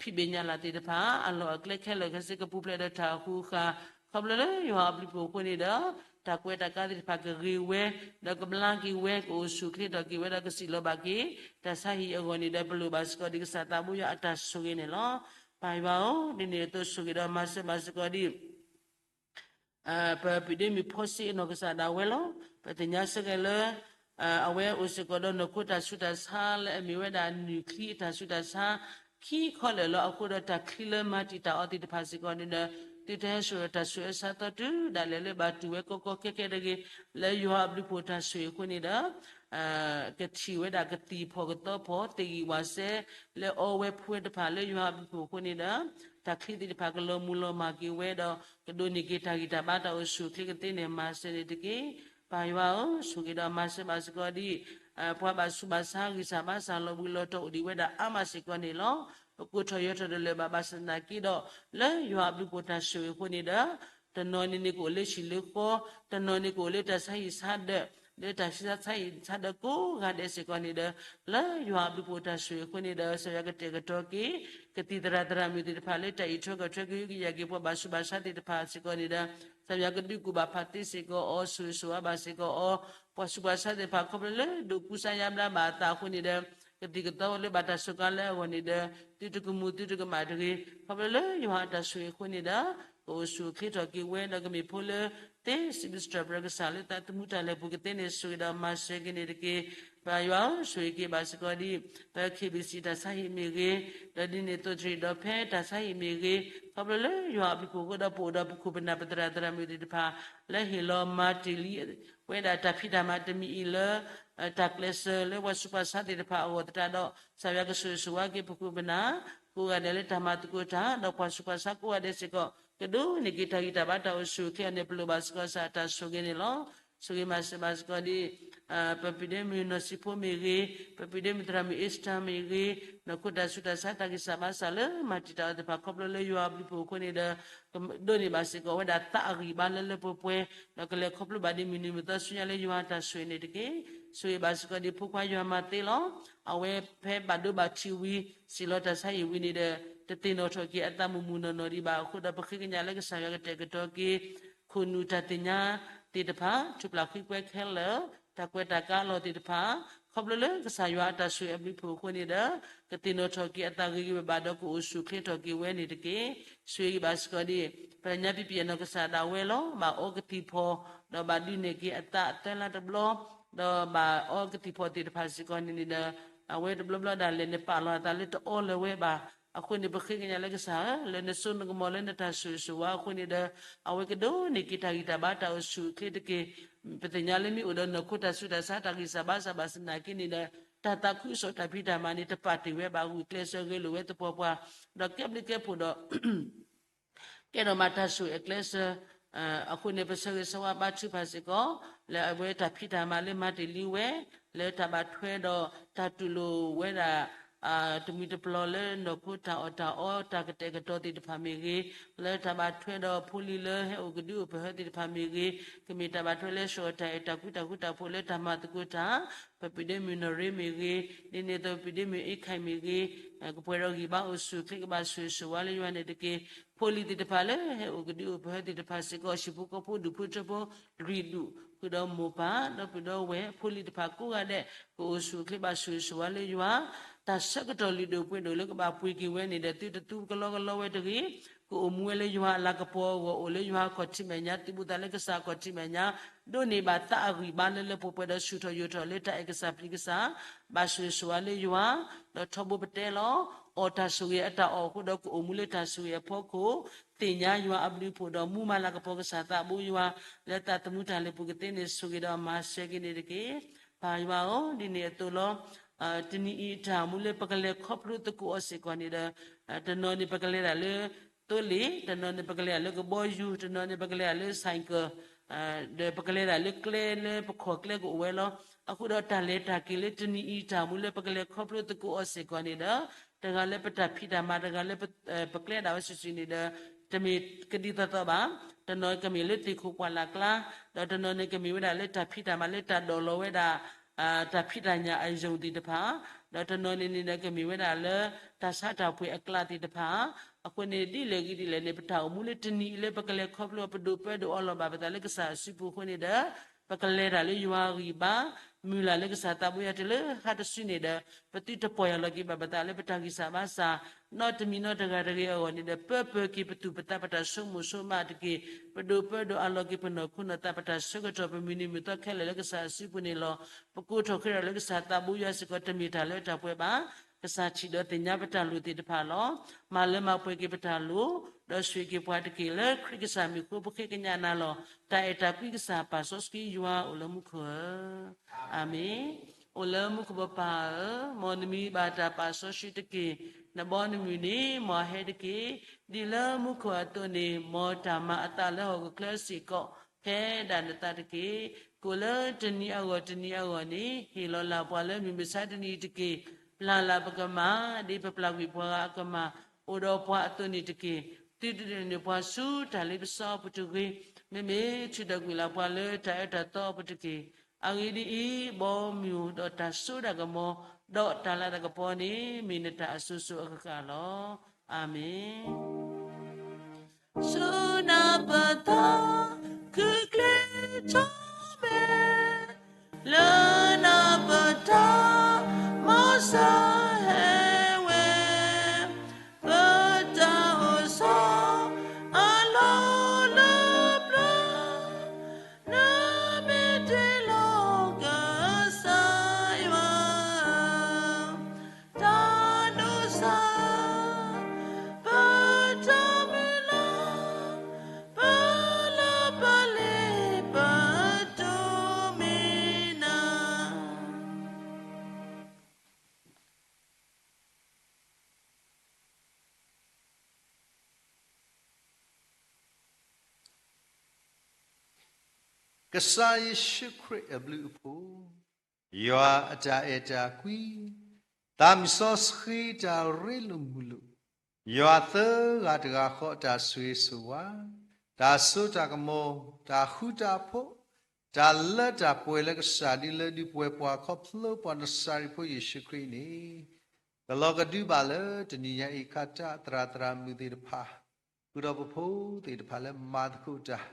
ဖံးဘ့ၣ်ညါလၢ်သ့ၣ်တဖၣ် အလီၢ်အကျဲခဲလၢာ်ခဲဆ့ကပူၤဖျဲးဒီးတၢ်အဃူအဃာ်, ခီဖျိလၢယွၤအဘျုးအဖှိၣ်အဃိန့ၣ်ဒီး တၢ်ကွဲးတၢ်ကးသ့ၣ်တဖၣ်ကဂ့ၤဝဲ, ဒီးကဘျါက့ၤဝဲ ကအိၣ်ဆူၣ်ချ့ထီၣ်က့ၤဝဲဒီးကစံၣ်လီၤဘၣ်က့ၤ တၢ်ဆါဟံၣ်အဂီၢ်န့ၣ်ဒီး ပလိၣ်ဘၣ်စ့ၢ်ကီးဒ်ကစၢ်သးဘိယွၤအတၢ်ဆိၣ်ဂ့ၤန့ၣ်လီၤ. ပၢ်ယွၤဧၢ, ဒ်န့ၣ်အသိးဆိၣ်ဂ့ၤဒီးမၤစၢၤဘၣ်စ့ၢ်ကီးဒ် ပပုၢ်ဒ့မုၣ်ဖီစ့အနီၢ်ကစၢ်ဒၣ်ဝဲလီၤ. ပသ့ၣ်ညါစ့ၢ်ကီးလၢ အဝဲအိၣ်စ့ၢ်ကီးဒီးနီၢ်ခိတၢ်ဆူးတၢ်ဆါလၢအမ့ၢ်ဝဲဒၣ်နုၢ်ချံအတၢ်ဆူးတၢ်ဆါ ခံခီလၢာ်လီၤ. အဃိဒီးတၢ်ချံလၢမၤတံာ်တာ်အီၤသ့ၣ်တဖၣ်စ့ၢ်ကီးန့ၣ်ဒီး သုတဟဲစိာ်ဒီးတၢ်ဆူးအဆါသီတုၤဒၣ်လဲာ်လၢဘၣ်တူၢ်ဝဲကီကီခဲခဲတဂ့ၤ, လၢယွၤအဘျုးအဖှိၣ်တၢ်ဆိၣ်ဂ့ၤအဃိန့ၣ်ဒီး ကထံၣ်ဝဲဒၣ်ကသံၣ်ဖီၣ်ကသီဖီၣ် သ့ၣ်ဂံၢ်ဝၣ်စဲ လၢအီဝဲဖိဝဲတဖၣ်လၢယွၤအဘျုးအဖှိၣ်အဃိန့ၣ်ဒီး တၢ်ချံသ့ၣ်တဖၣ်ကလီၤမုၢ်လီၤမၢ်က့ၤဝဲဒီး ကဒိးန့ၢ်က့ၤတၢ်ဂံၢ်တၢ်ဘါတၢ်အိၣ်ဆူၣ်အိၣ်ချ့ကသ့န့ၣ် မၤစၢၤန့ၣ်တက့ၢ်. ပၢ်ယွၤဧၢ, ဆိၣ်ဂ့ၤဒီးမၤစၢၤဘၣ်စ့ၢ်ကီးဒ် ပှၤဘၣ်ဆူးဘၣ်ဆါဂံၢ်စၢ်ဘါစၢ်လီၤဘှံးလီၤတီၤအိၣ်ဒံးဝဲဒၣ်အါမးစ့ၢ်ကီးန့ၣ်လီၤ. ပကိးထီၣ်ယၢၤထီၣ်တလၢာ်ဘၣ်ဘၣ်ဆၣ်သနာ်က့ဒီး လၢယွၤအဘျုးအဖှိၣ်တၢ်ဆိၣ်ဂ့ၤအဃိန့ၣ်ဒီး တနီၤန့ၣ်န့ၣ်ကအိၣ်လၢဟံၣ်လၢဃီ, တနီၤန့ၣ်ကအိၣ်လၢတၢ်ဆါဟံၣ်ဆါဒၢး, လၢတၢ်ဆါဟံၣ်ဆါဒၢးကိးဂၤဒဲးစ့ၢ်ကီးန့ၣ်ဒီး လၢယွၤအဘျုးအဖှိၣ်တၢ်ဆိၣ်ဂ့ၤအဃိန့ၣ်ဒီး ကစၢ်ယွၤကတဲာ်ကတီၤက့ၤ ကသံၣ်သရၣ်သရၣ်မုၣ်သ့ၣ်တဖၣ်လၢတၢ်အံးထွဲကွၢ်ထွဲကဟုကယာ်က့ၤ ပှၤဘၣ်ဆူးဘၣ်ဆါသ့ၣ်တဖၣ်စ့ၢ်ကီးန့ၣ်ဒီး ကစၢ်ယွၤကဒုးကူၣ်ဘၣ်ဖးသ့စ့ၢ်ကီးအီၤ ဆိၣ်ဂ့ၤဆိၣ်ဝါဘၣ်စ့ၢ်ကီးအီၤ, ပှၤဆူးပှၤဆါသ့ၣ်တဖၣ်ခီဖျိလၢဒိးကူစါယါဘျါဘၣ်အသးအဃိန့ၣ်ဒီး ကသံၣ်ကသီလၢဘၣ်တၢ်စူးကါလၢအဂီၢ်န့ၣ်ဒီး သုတကမူၤသုတကမၣ်တဂ့ၤ, ခီဖျိလၢယွၤအတၢ်ဆိၣ်ဂ့ၤအဃိန့ၣ်ဒီး ကအိၣ်ဆူၣ်အိၣ်ချ့ထီၣ်က့ၤဝဲဒီးကမ့ၢ်ဖိလၢ သ့စံးဘျုးစံးထီၣ်ပတြၢၤကစၢ်လၢသးသမူတၢ်လဲၤပူၤကသ့န့ၣ် ဆိၣ်ဂ့ၤဒီးမၤစၢၤက့ၤန့ၣ်တက့ၢ်. ပၢ်ယွၤဧၢ, ဆိၣ်ဂ့ၤက့ၤဘၣ်စ့ၢ်ကီးဒ် ပ ခ့ဘံၣ်စံၣ် တၢ်ဆါဟံၣ်မ့ၢ်ဂ့ၤ, ဒီးဒ်န့ၣ်အသိးတရံးဒီးဖဲတၢ်ဆါဟံၣ်မ့ၢ်ဂ့ၤ, ခီဖျိလၢယွၤအဘျုးအဖှိၣ်အဃိဒီးပအိၣ်ဒီးပခိၣ်ပနၢ်ပသရၣ်သရၣ်မုၣ်သ့ၣ်တဖၣ် လၢဟ့ၣ်လီၤမၤတ့ၢ်လံ ဝဲဒၣ်တၢ်ဖံးတၢ်မၤတမံၤအံၤလၢ တၢ်ကျဲးစၢးလၢပှၤဆူးပှၤဆါသ့ၣ်တဖၣ်အဂီၢ်သတးဒီး ကစၢ်ယွၤကဆိၣ်ဂ့ၤဆိၣ်ဝါက့ၤပခိၣ်ပနၢ် ကိးဂၤဒဲးလၢတၢ်မၤသကိးတၢ် ဒီးပှၤဆူးပှၤဆါကိးဂၤဒဲးစ့ၢ်ကီး ကဒိးန့ၢ်က့ၤတၢ်ဂံၢ်တၢ်ဘါတၢ်အိၣ်ဆူၣ်အိၣ်ချ့အီၤန့ၣ် ပလိၣ်ဘၣ်စ့ၢ်ကီးကစၢ်အတၢ်ဆိၣ်ဂ့ၤန့ၣ်လီၤ. ဆိၣ်ဂ့ၤမၤစၢၤဘၣ်စ့ၢ်ကီးဒ် ပပုၢ်ဒ့မုၣ်နီၢ်စံးဖိမ့ၢ်ဂ့ၤ, ပပုၢ်ဒ့မုၣ်သရၣ်မုၣ်အ့စတၢၢ်မ့ၢ်ဂ့ၤ, နီၢ်ခိတၢ်ဆူးတၢ်ဆါတၢ်ဂံၢ်စၢ်ဘါစၢ်လၢမၤတံာ်တာ်အီၤသ့ၣ်တဖၣ် ခီဖျိလၢယွၤအဘျုးအဖှိၣ်အဃိန့ၣ်ဒီး ဒိးန့ၢ်ဘၣ်စ့ၢ်ကီးဝဲဒၣ်သးအဂံၢ်ဘါလၢလၢပှဲၤပှဲၤ, ဒီးကလဲၤခီဖျိဘၣ်ဒ်မုၢ်နံၤမုၢ်သီဆူညါလၢယွၤအတၢ်ဆိၣ်ဂ့ၤန့ၣ်တက့ၢ်. ဆိၣ်ဂ့ၤဘၣ်စ့ၢ်ကီးဒ်ဖိခွါယွၤမၤသ့လီၤ. အဝဲဖဲဘၣ်ဒိဘၣ်ထံးဝံၤ စံၣ်လီၤတၢ်ဆါဟံၣ်ဝံၤန့ၣ်ဒီး တသ့ၣ်နီၣ်ထီၣ်က့ၤအသးမုၢ်မုၢ်နီၢ်နီၢ်ဒံးဘၣ်အဃိဒီး ပဃ့ကညးလၢကစၢ်ယွၤကတဲာ်ကတီၤက့ၤ ခိၣ်နူာ်တၢ်သ့ၣ်ညါသ့ၣ်တဖၣ် ထူၣ်ဖျါဃံကွဲခဲလၢာ် တၢ်ကွဲးတၢ်ကါလီၤသ့ၣ်တဖၣ် ခီဖျိလၢကစၢ်ယွၤအတၢ်ဆိၣ်ဂ့ၤအဘျုးအဖှိၣ်အဃိန့ၣ်ဒီး ကသ့ၣ်နီၣ်ထီၣ်က့ၤအသးဂ့ၤဂ့ၤဘၣ်ဘၣ်ဒီး ကအိၣ်ဆူၣ်အိၣ်ချ့ထီၣ်က့ၤဝဲန့ၣ်တက့ၢ်. ဆိၣ်ဂ့ၤဘၣ်စ့ၢ်ကီးဒ် ပညါပံပံအနီၢ်ကစၢ်ဒၣ်ဝဲလီၤ. ဘၣ်အီကသံၣ်ဖီၣ် ဒီးဘၣ်ဒုးနဲၣ်က့ၤအသးအသၢလါတဘျီ ဒီးဘၣ်အီကသံၣ်ဖီၣ်သ့ၣ်တဖၣ်စ့ၢ်ကီးန့ၣ်န့ၣ်ဒီး အဝဲတဘျီဘျီဒၣ်လဲာ်န့ၣ် ပာ်လီၤအသးလၢတအီလၢၤဝဲဘၣ်. အဃိန့ၣ် ပဃ့ကညးလၢကစၢ်ဧၢ, လၢနစိနကမီၤလၢနတၢ်ဆိၣ်ဂ့ၤဆိၣ်ဝါအဃိန့ၣ်ဒီး အဝဲကဒိးန့ၢ်က့ၤတၢ်ဂံၢ်တၢ်ဘါတၢ်အိၣ်ဆူၣ်အိၣ်ချ့တက့ၢ်. ပသ့ၣ်ညါလၢမ့ၢ်အိၣ်ဒီးနီၢ်ခိတၢ်ဆူးတၢ်ဆါတၢ်ဂံၢ်စၢ်ဘါစၢ်ဘၣ်ဆၣ်သနာ်က့န့ၣ်ဒီး တၢ်သးခုကစီၣ်တၢ်ဖံးတၢ်မၤန့ၣ် တပာ်တ့ၢ်ဝဲဘၣ် ဂုာ်ကျဲးစၢးဂဲၤလိာ်ဝဲသပှၢ်ပှၢ် ဒီးကဲဘျုးကဲဖှိၣ်ဒီး ကဲထီၣ်မးတၢ်ဆိၣ်ဂ့ၤအကျဲးစၢး အဃိန့ၣ် ပဆၢဂ့ၤဆၢဝါဘါထုကဖၣ်စ့ၢ်ကီး လၢအဝဲတၢ်ဖံးတၢ်မၤလၢမၤတ့ၢ်လံဝဲ လၢတၢ်ဘၣ်ထွဲဒီးတၢ်တူၢ်လိာ်ဝဲဒၣ် တမှံၤတပျီၤလၢနီၢ်ခိတၢ်အီၣ်တၢ်အီတၢ်ကတဲာ်ကတီၤသ့ၣ်တဖၣ်မ့ၢ်ဂ့ၤ, လၢတၢ်ဘၣ်ထွဲဒီးဖိလံၤလၢဟဲအိၣ်ကဒုအိၣ်ပဟၢသ့ၣ်တဖၣ်မ့ၢ်ဂ့ၤ, ကမ့ၢ်တၢ်ဘၣ်ထွဲလၢဆှၢအီၣ်တၢ်အဲၣ်တၢ်ကွံတၢ်ဃူတၢ်ဖိးလၢတၢ်မၤသကိးတၢ်, ပပုၢ်ဒ့မုၣ်နီၢ်ရ့မ့ၢ်ဂ့ၤ, ဒ်န့ၣ်အသိးပပုၢ်ဒ့မုၣ်အ့ခၢၣ်မ့ၢ်ဂ့ၤ, ကပှဲၤဒီးဂံၢ်ဘါအိၣ်ဆူၣ်အိၣ်ချ့ကဘၣ်ဆိၣ်ဂ့ၤဆိၣ်ဝါလၢယွၤန့ၣ်တက့ၢ်. ဖိလံၤသ့ၣ်တဖၣ်လၢဟဲအိၣ်ကဒုအိၣ်ပဟၢသ့ၣ်တဖၣ်စ့ၢ်ကီး ဟံၣ်ဖိဃီဖိဒူၣ်ဖိထၢဖိ လွံၢ်ဒူၣ် ဃုာ်ဒီးမိၢ်ပၢ် ဒီပုၢ်ဒီဝဲၢ် ဖိလံၤတဖၣ်ကိးဂၤဒဲး ကအိၣ်ဆူၣ်အိၣ်ချ့ဘၣ်ဆိၣ်ဂ့ၤဆိၣ်ဝါလၢယွၤ တၢ်ဆၢကတီၢ်လုၢ်ဒိၣ်ပှ့ၤဒိၣ်လၢကဘၣ်ပှ့ၤက့ၤဝဲန့ၣ်ဒီး သုတသူကလီကလီဝဲတဂ့ၤ, ကအိၣ်မူဝဲလၢယွၤအလၤကပီၤအဂီၢ် အိၣ်လၢယွၤအခီၣ်ထံးမဲာ်ညါ သုးဘူးသးလၢကစၢ်အခီၣ်ထံးမဲာ်ညါ ဒိးန့ၢ်ဘၣ်သးအဂံၢ်ဘါလၢလၢပှဲၤပှဲၤဒီးဆူၣ်ထီၣ်ယိာ်ထီၣ်လၢတၢ်အဲၣ်ကစၢ်ပျံၤကစၢ်, ဘၣ်ဆိၣ်ဂ့ၤဆိၣ်ဝါလၢယွၤ, ဒီးထီဘိပတဲလီၤ, အီၣ်တၢ်ဆိၣ်ဂ့ၤအတၢ်အီၣ်အဃိဒီး ကအိၣ်မူလၢတၢ်ဆိၣ်ဂ့ၤအဖီခိၣ်, သ့ၣ်ညါယွၤအဘျုးအဖှိၣ်ဒီးမူမၤလၤကပီၤကစၢ်သးဘိယွၤ လၢသးသမူတၢ်လၢပူၤကသ့န့ၣ် ဆိၣ်ဂ့ၤဒီးမၤစၢၤက့ၤန့ၣ်တက့ၢ်. ပၢ်ယွၤဧၢ, ဒ်န့ၣ်အသိးလီၤ. တနံၤအံၤတၢ်မူလၢပကလဲၤခီဖျိသကိးအီၤစ့ၢ်ကီးန့ၣ်ဒီး တနီၤန့ၣ်ပကလဲၤဒၣ်လၢသိလ့ၣ်, တနီၤန့ၣ်ပကလဲၤဒၣ်လၢကဘီယူၤ, တနီၤန့ၣ်ပကလဲၤဒၣ်လၢ cycle, ဒီးပကလဲၤဒၣ်လၢကျဲလၢပခီၣ်ကျဲကအိၣ်ဝဲလီၤ. အဃိဒီးတၢ်လဲၤတၢ်က့ၤလၢတနံၤအံၤတၢ်မူလၢပကလဲၤခီဖျိသကိးအီၤစ့ၢ်ကီးန့ၣ်ဒီး တဂၤလၢပတၢ်ဖံးတၢ်မၤ, တဂၤလၢပ ပကျဲဒၣ်ဝဲစုာ်စုာ်န့ၣ်ဒီး တမ့ၢ်ကဒ်သိးသိးဘၣ်. တနီၤကမ့ၢ်လၢသ့ၣ်ခိၣ်ပှၢ်လၢ်ကျါ, ဒီးတနီၤန့ၣ်ကမ့ၢ်ဝဲဒၣ်လၢတၢ်ဖံးတၢ်မၤလၢတၢ်ဒိးလီၤဝဲဒၣ် တၢ်ဖံးတၢ်ညၣ်အယိာ်သ့ၣ်တဖၣ်, ဒီးတနီၤန့ၣ်န့ၣ်ဒီးကမ့ၢ်ဝဲဒၣ်လၢ တၢ်ဆါတၢ်ပှ့ၤအကျးသ့ၣ်တဖၣ်. အဃိန့ၣ်ဒ်လဲၣ်ဂ့ၤဒ်လဲၣ်န့ၣ် ပတၢ်အိၣ်မူလၢတနံၤအံၤလၢပကလဲၤခီဖျိ ပဒိၣ်ပၢဒိၣ်အီလီၤဘၣ်ပသးလၢကစၢ်အစုပူၤအဃိန့ၣ်ဒီး ပကလဲၤတၢ်လၢယွၤအဂံၢ်ဘါ, မုၢ်လၢ်လၢကစၢ်သးဘိယွၤတုၤလၢဟါတစုန့ၣ်ဒီး ပသုတပီၢ်ယၢ်လီၤက့ၤဘၣ်ပသးလၢပတၢ်ဂံၢ်စၢ်ဘါစၢ် နီတမံၤနီတဂၤတဂ့ၤအဂီၢ်န့ၣ်ဒီး ပၢပၢၤက့ၤပသူၣ်ပသး ပတၢ်ဆိကမိၣ်ဆိကမးတက့ၢ်. ပဒိၣ်ပၢဒိၣ်အးလီၤက့ၤပနီၢ်ခိနီၢ်သး ပတၢ်ဆၢကတီၢ် ပမုၢ်နံၤမုၢ်သီခဲလၢာ်လၢကစၢ်အစုပူၤန့ၣ်လီၤ. ပကိးထီၣ်ဃ့ထီၣ်လၢကစၢ်သးဘိယွၤစ့ၢ်ကီး တမ့ၢ်တၢ်လၢတၢ်ပှဲၤဘၣ်. ကစၢ်ထံၣ်ဒီးသ့ၣ်ညါပတၢ်လိၣ်သ့ၣ်တဖၣ်လီၤ. မၤလၢမၤပှဲၤက့ၤပတၢ်လိၣ်, ဒီးဆိၣ်ဂ့ၤက့ၤပှၤတက့ၢ်. လၢခရံာ်ကစၢ်မံၤအဃိ ပဃ့ကညးနၤလီၤ. တၢ်အဲၣ်တၢ်ကွံကစၢ်ပာ်စီဆှံယွၤအိၣ်လၢမူခိၣ်ဧၢ, အၤမ့ၣ်. အိၣ်လၢမူခိၣ်ပပၢ်ဧၢ, မ်နမံၤဘၣ်တၢ်ပာ်စီဆှံတက့ၢ်. နဘီနမုၢ်န့ၣ် မ်အဟဲတက့ၢ်. ဒ်လၢမူခိၣ်အသိးန့ၣ် မ်တၢ်မၤအသးလၢဟီၣ်ခိၣ်ချၢစ့ၢ်ကီး ဖဲဒၣ်နသးတက့ၢ်. ကိၣ်လၢတနံၤအဂီၢ်တနံၤအဂီၢ်န့ၣ် ဟ့ၣ်လီၤလၢ်ပှၤလၢမုၢ်မဆါတနံၤအံၤတက့ၢ်. ပျၢ်လၢ်ပကမၣ် ဒ်ပပျၢ်ကွံာ်ပှၤဂၤအကမၣ် အိၣ်ဒီးပှၤအသိးန့ၣ်တက့ၢ်. သုတဒုးန့ၢ်ပှၤဆူတၢ်လ့ပစီအပူၤတဂ့ၤ. မ့မ့ၢ်ထုးထီၣ်ကွံာ်လၢ်ပှၤလၢတၢ်အၢတၢ်သီအပူၤတက့ၢ်. အဂ့ၢ်ဒ်အံၤ, ဘီမုၢ်ဒီးတၢ်စိတၢ်ကမီၤ ဒီးတၢ်လၤတၢ်ကပီၤန့ၣ် မ့ၢ်နတၢ်အစိၤစိၤအဃၣ်ဃၣ်လီၤ. အၤမ့ၣ်. ဆူနၢ်ပၢၢ်သီ ခုၣ်ကျ့ထီၣ်မဲာ် လၢနၢ်ပၢၢ်တၢ် မ်စၢဟဲဝဲ ပတၢ်အိၣ်ဆီ အလီၢ်လၢပျၢၤ နမ့ၢ်တ့လီၤကစၢ်ယွၤ တၢ်ဒိးစၢ် ပတၢ်မုၢ်လၢ် ပလၢပလ့ပတိၢ်မံၤနၤ ကစၢ်ယ့ၣ်ၡူးခရံာ်အဘျုးအဖှိၣ်, ယွၤအတၢ်အဲၣ်တၢ်ကွံ, သးမုၢ်စီဆှံတၢ်ရ့လိာ်မုာ်လိာ်, ယွၤသၢဂၤတဂၤဃီအတၢ်ဆိၣ်ဂ့ၤဆိၣ်ဝါ, တၢ်စိတၢ်ကမီၤ, တၢ်ဃူတၢ်ဖိး, တၢ်လၢတၢ်ပှဲၤလၢကစၢ်ဒ်လၢဒုးပှဲၤပှၤခီဖျိပှၤနစၤရ့းဖိယ့ၣ်ၡူးခရံာ်န့ၣ် ကလီၤကဒုဘၣ်လၢတနံၤညါအံၤ ခါတၢ်သရၣ်သရၣ်မုၣ်သ့ၣ်တဖၣ်, ဃုာ်ဒီးပဖိသ့ၣ်တဖၣ်လၢမၤသကိးတၢ်,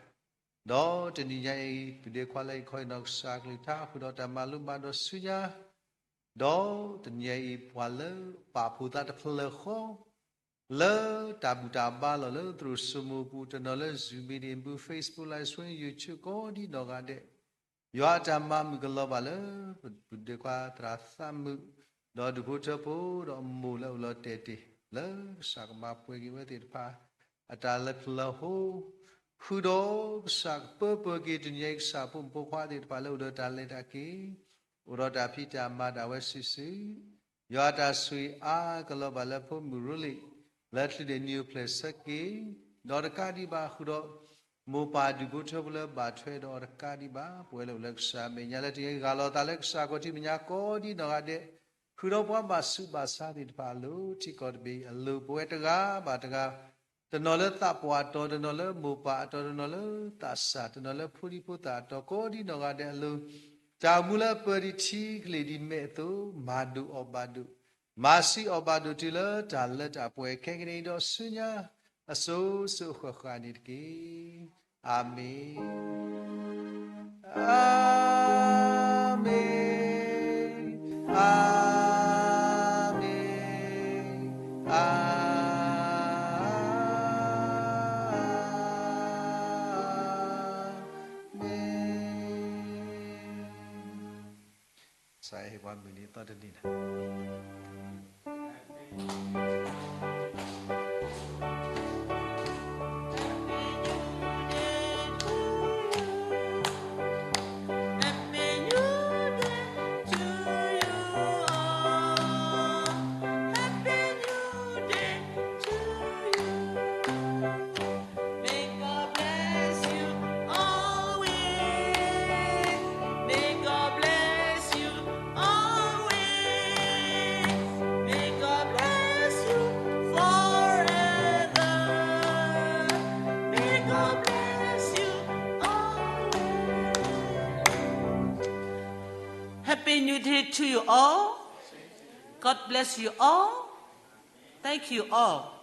ဒီးတနံၤညါအံၤ သူၣ်ဒဲခွါလၢအံၤခီအံၤနီၢ်ကစၢ်ကလုၢ်ကထါ ဃုာ်ဒီးတၢ်မၤလိမၤဒိးဆူညါ, ဒီးတနံၤညါအံၤ ပှၤလၢပာ်ဖှိၣ်သးတဖျၢၣ်ဃီ လၢတၢ်ဘူၣ်တၢ်ဘါလီၤလၢသရိာ်စိမိၤပူၤ တနီၤလၢ Zoom meeting ပူၤ Facebook Live Stream YouTube ကိးဒ်နီၢ်ဂၤဒဲး, ယွၤအတၢ်မၤမုာ်ကလီၤဘၣ်လၢ ပဒဲခွါသရၣ်သးမုာ် ဒီးဒူၣ်ဖိထၢဖိ ဒီးအမိၢ်လၢအအိၣ်လီၤတဲာ်တ့ၢ် လၢကစၢ်ကမၤပှဲၤက့ၤဝဲသ့ၣ်တဖၣ် အတၢ်လၢပျၢၤဟိ ဃုာ်ဒီးကစၢ်ကပၢပၢၤက့ၤတနံၤညါအံၤ ကစၢ်ဖိမုၣ်ဖိခွါသ့ၣ်တဖၣ်လၢအိၣ်ဒီးတၢ်လဲၤတၢ်က့ၤ အိၣ်ဒီးတၢ်ဖံးတၢ်မၤဒၣ်ဝဲစုာ်စုာ်, ယွၤအတၢ်ဆိၣ်ဂ့ၤအါကလီၤဘၣ်လၢဖိမုၣ်ရိလ့ၣ် လၢချုးဒဲးနံၤအိၣ်ဖျဲၣ်ဆၢက့ၤ, ဒီးတကးဒံးဘၣ်ဃုာ်ဒီး မိၢ်ပၢ်ဒူၣ်ဖိထၢဖိလၢဘၣ်ထွဲဒီးတကးဒံးဘၣ် ပဝဲလၢအိၣ်လၢကစၢ်မဲာ်ညါလၢတနံၤညါအံၤ ဂၢ်လီၤသးလၢကစၢ်ခီၣ်ထံးမဲာ်ညါကိးဒ်နီၢ်ဂၤဒဲး, ဃုာ်ဒီးပှၤဘၣ်ဆူးဘၣ်ဆါသ့ၣ်တဖၣ်အလိၤ ထံကီၢ်တဘ့ၣ်အံၤအလိၤ ပဝဲတဂၤဘၣ်တဂၤ တနီၤလၢသးပှၢ်အတီၤ, တနီၤလၢမိၢ်ပၢ်အတီၤ, တနီၤလၢသးစၢ်, တနီၤလၢဖိဒံဖိသၣ်အတီၤ ကိးဒ်နီၢ်ဂၤဒဲးအလိၤ, တၢ်အိၣ်မူလၢအပၢၤဒံးထံကလ့ၢ်ဒံးမဲးအသိး မၤဒိၣ်အီၣ်ဘၣ်ဒိၣ်, မၤဆံးအီၣ်ဘၣ်ဒိၣ်တုၤလၢတၢ်လၢတၢ်ပှဲၤခဲကနံၣ်အံၤဒီးဆူညါ အစိၤစိၤဃၣ်ဃၣ်န့ၣ်တက့ၢ်. အၤမ့ၣ်, အၤမ့ၣ်, အၤမ့ၣ်, အၤမ့ၣ်. ကစၢ်ယွၤဟ့ၣ်ပှၤမုၢ်နံၤသီတနံၤန့ၣ် Happy New Day to you all. God bless you all. Thank you all.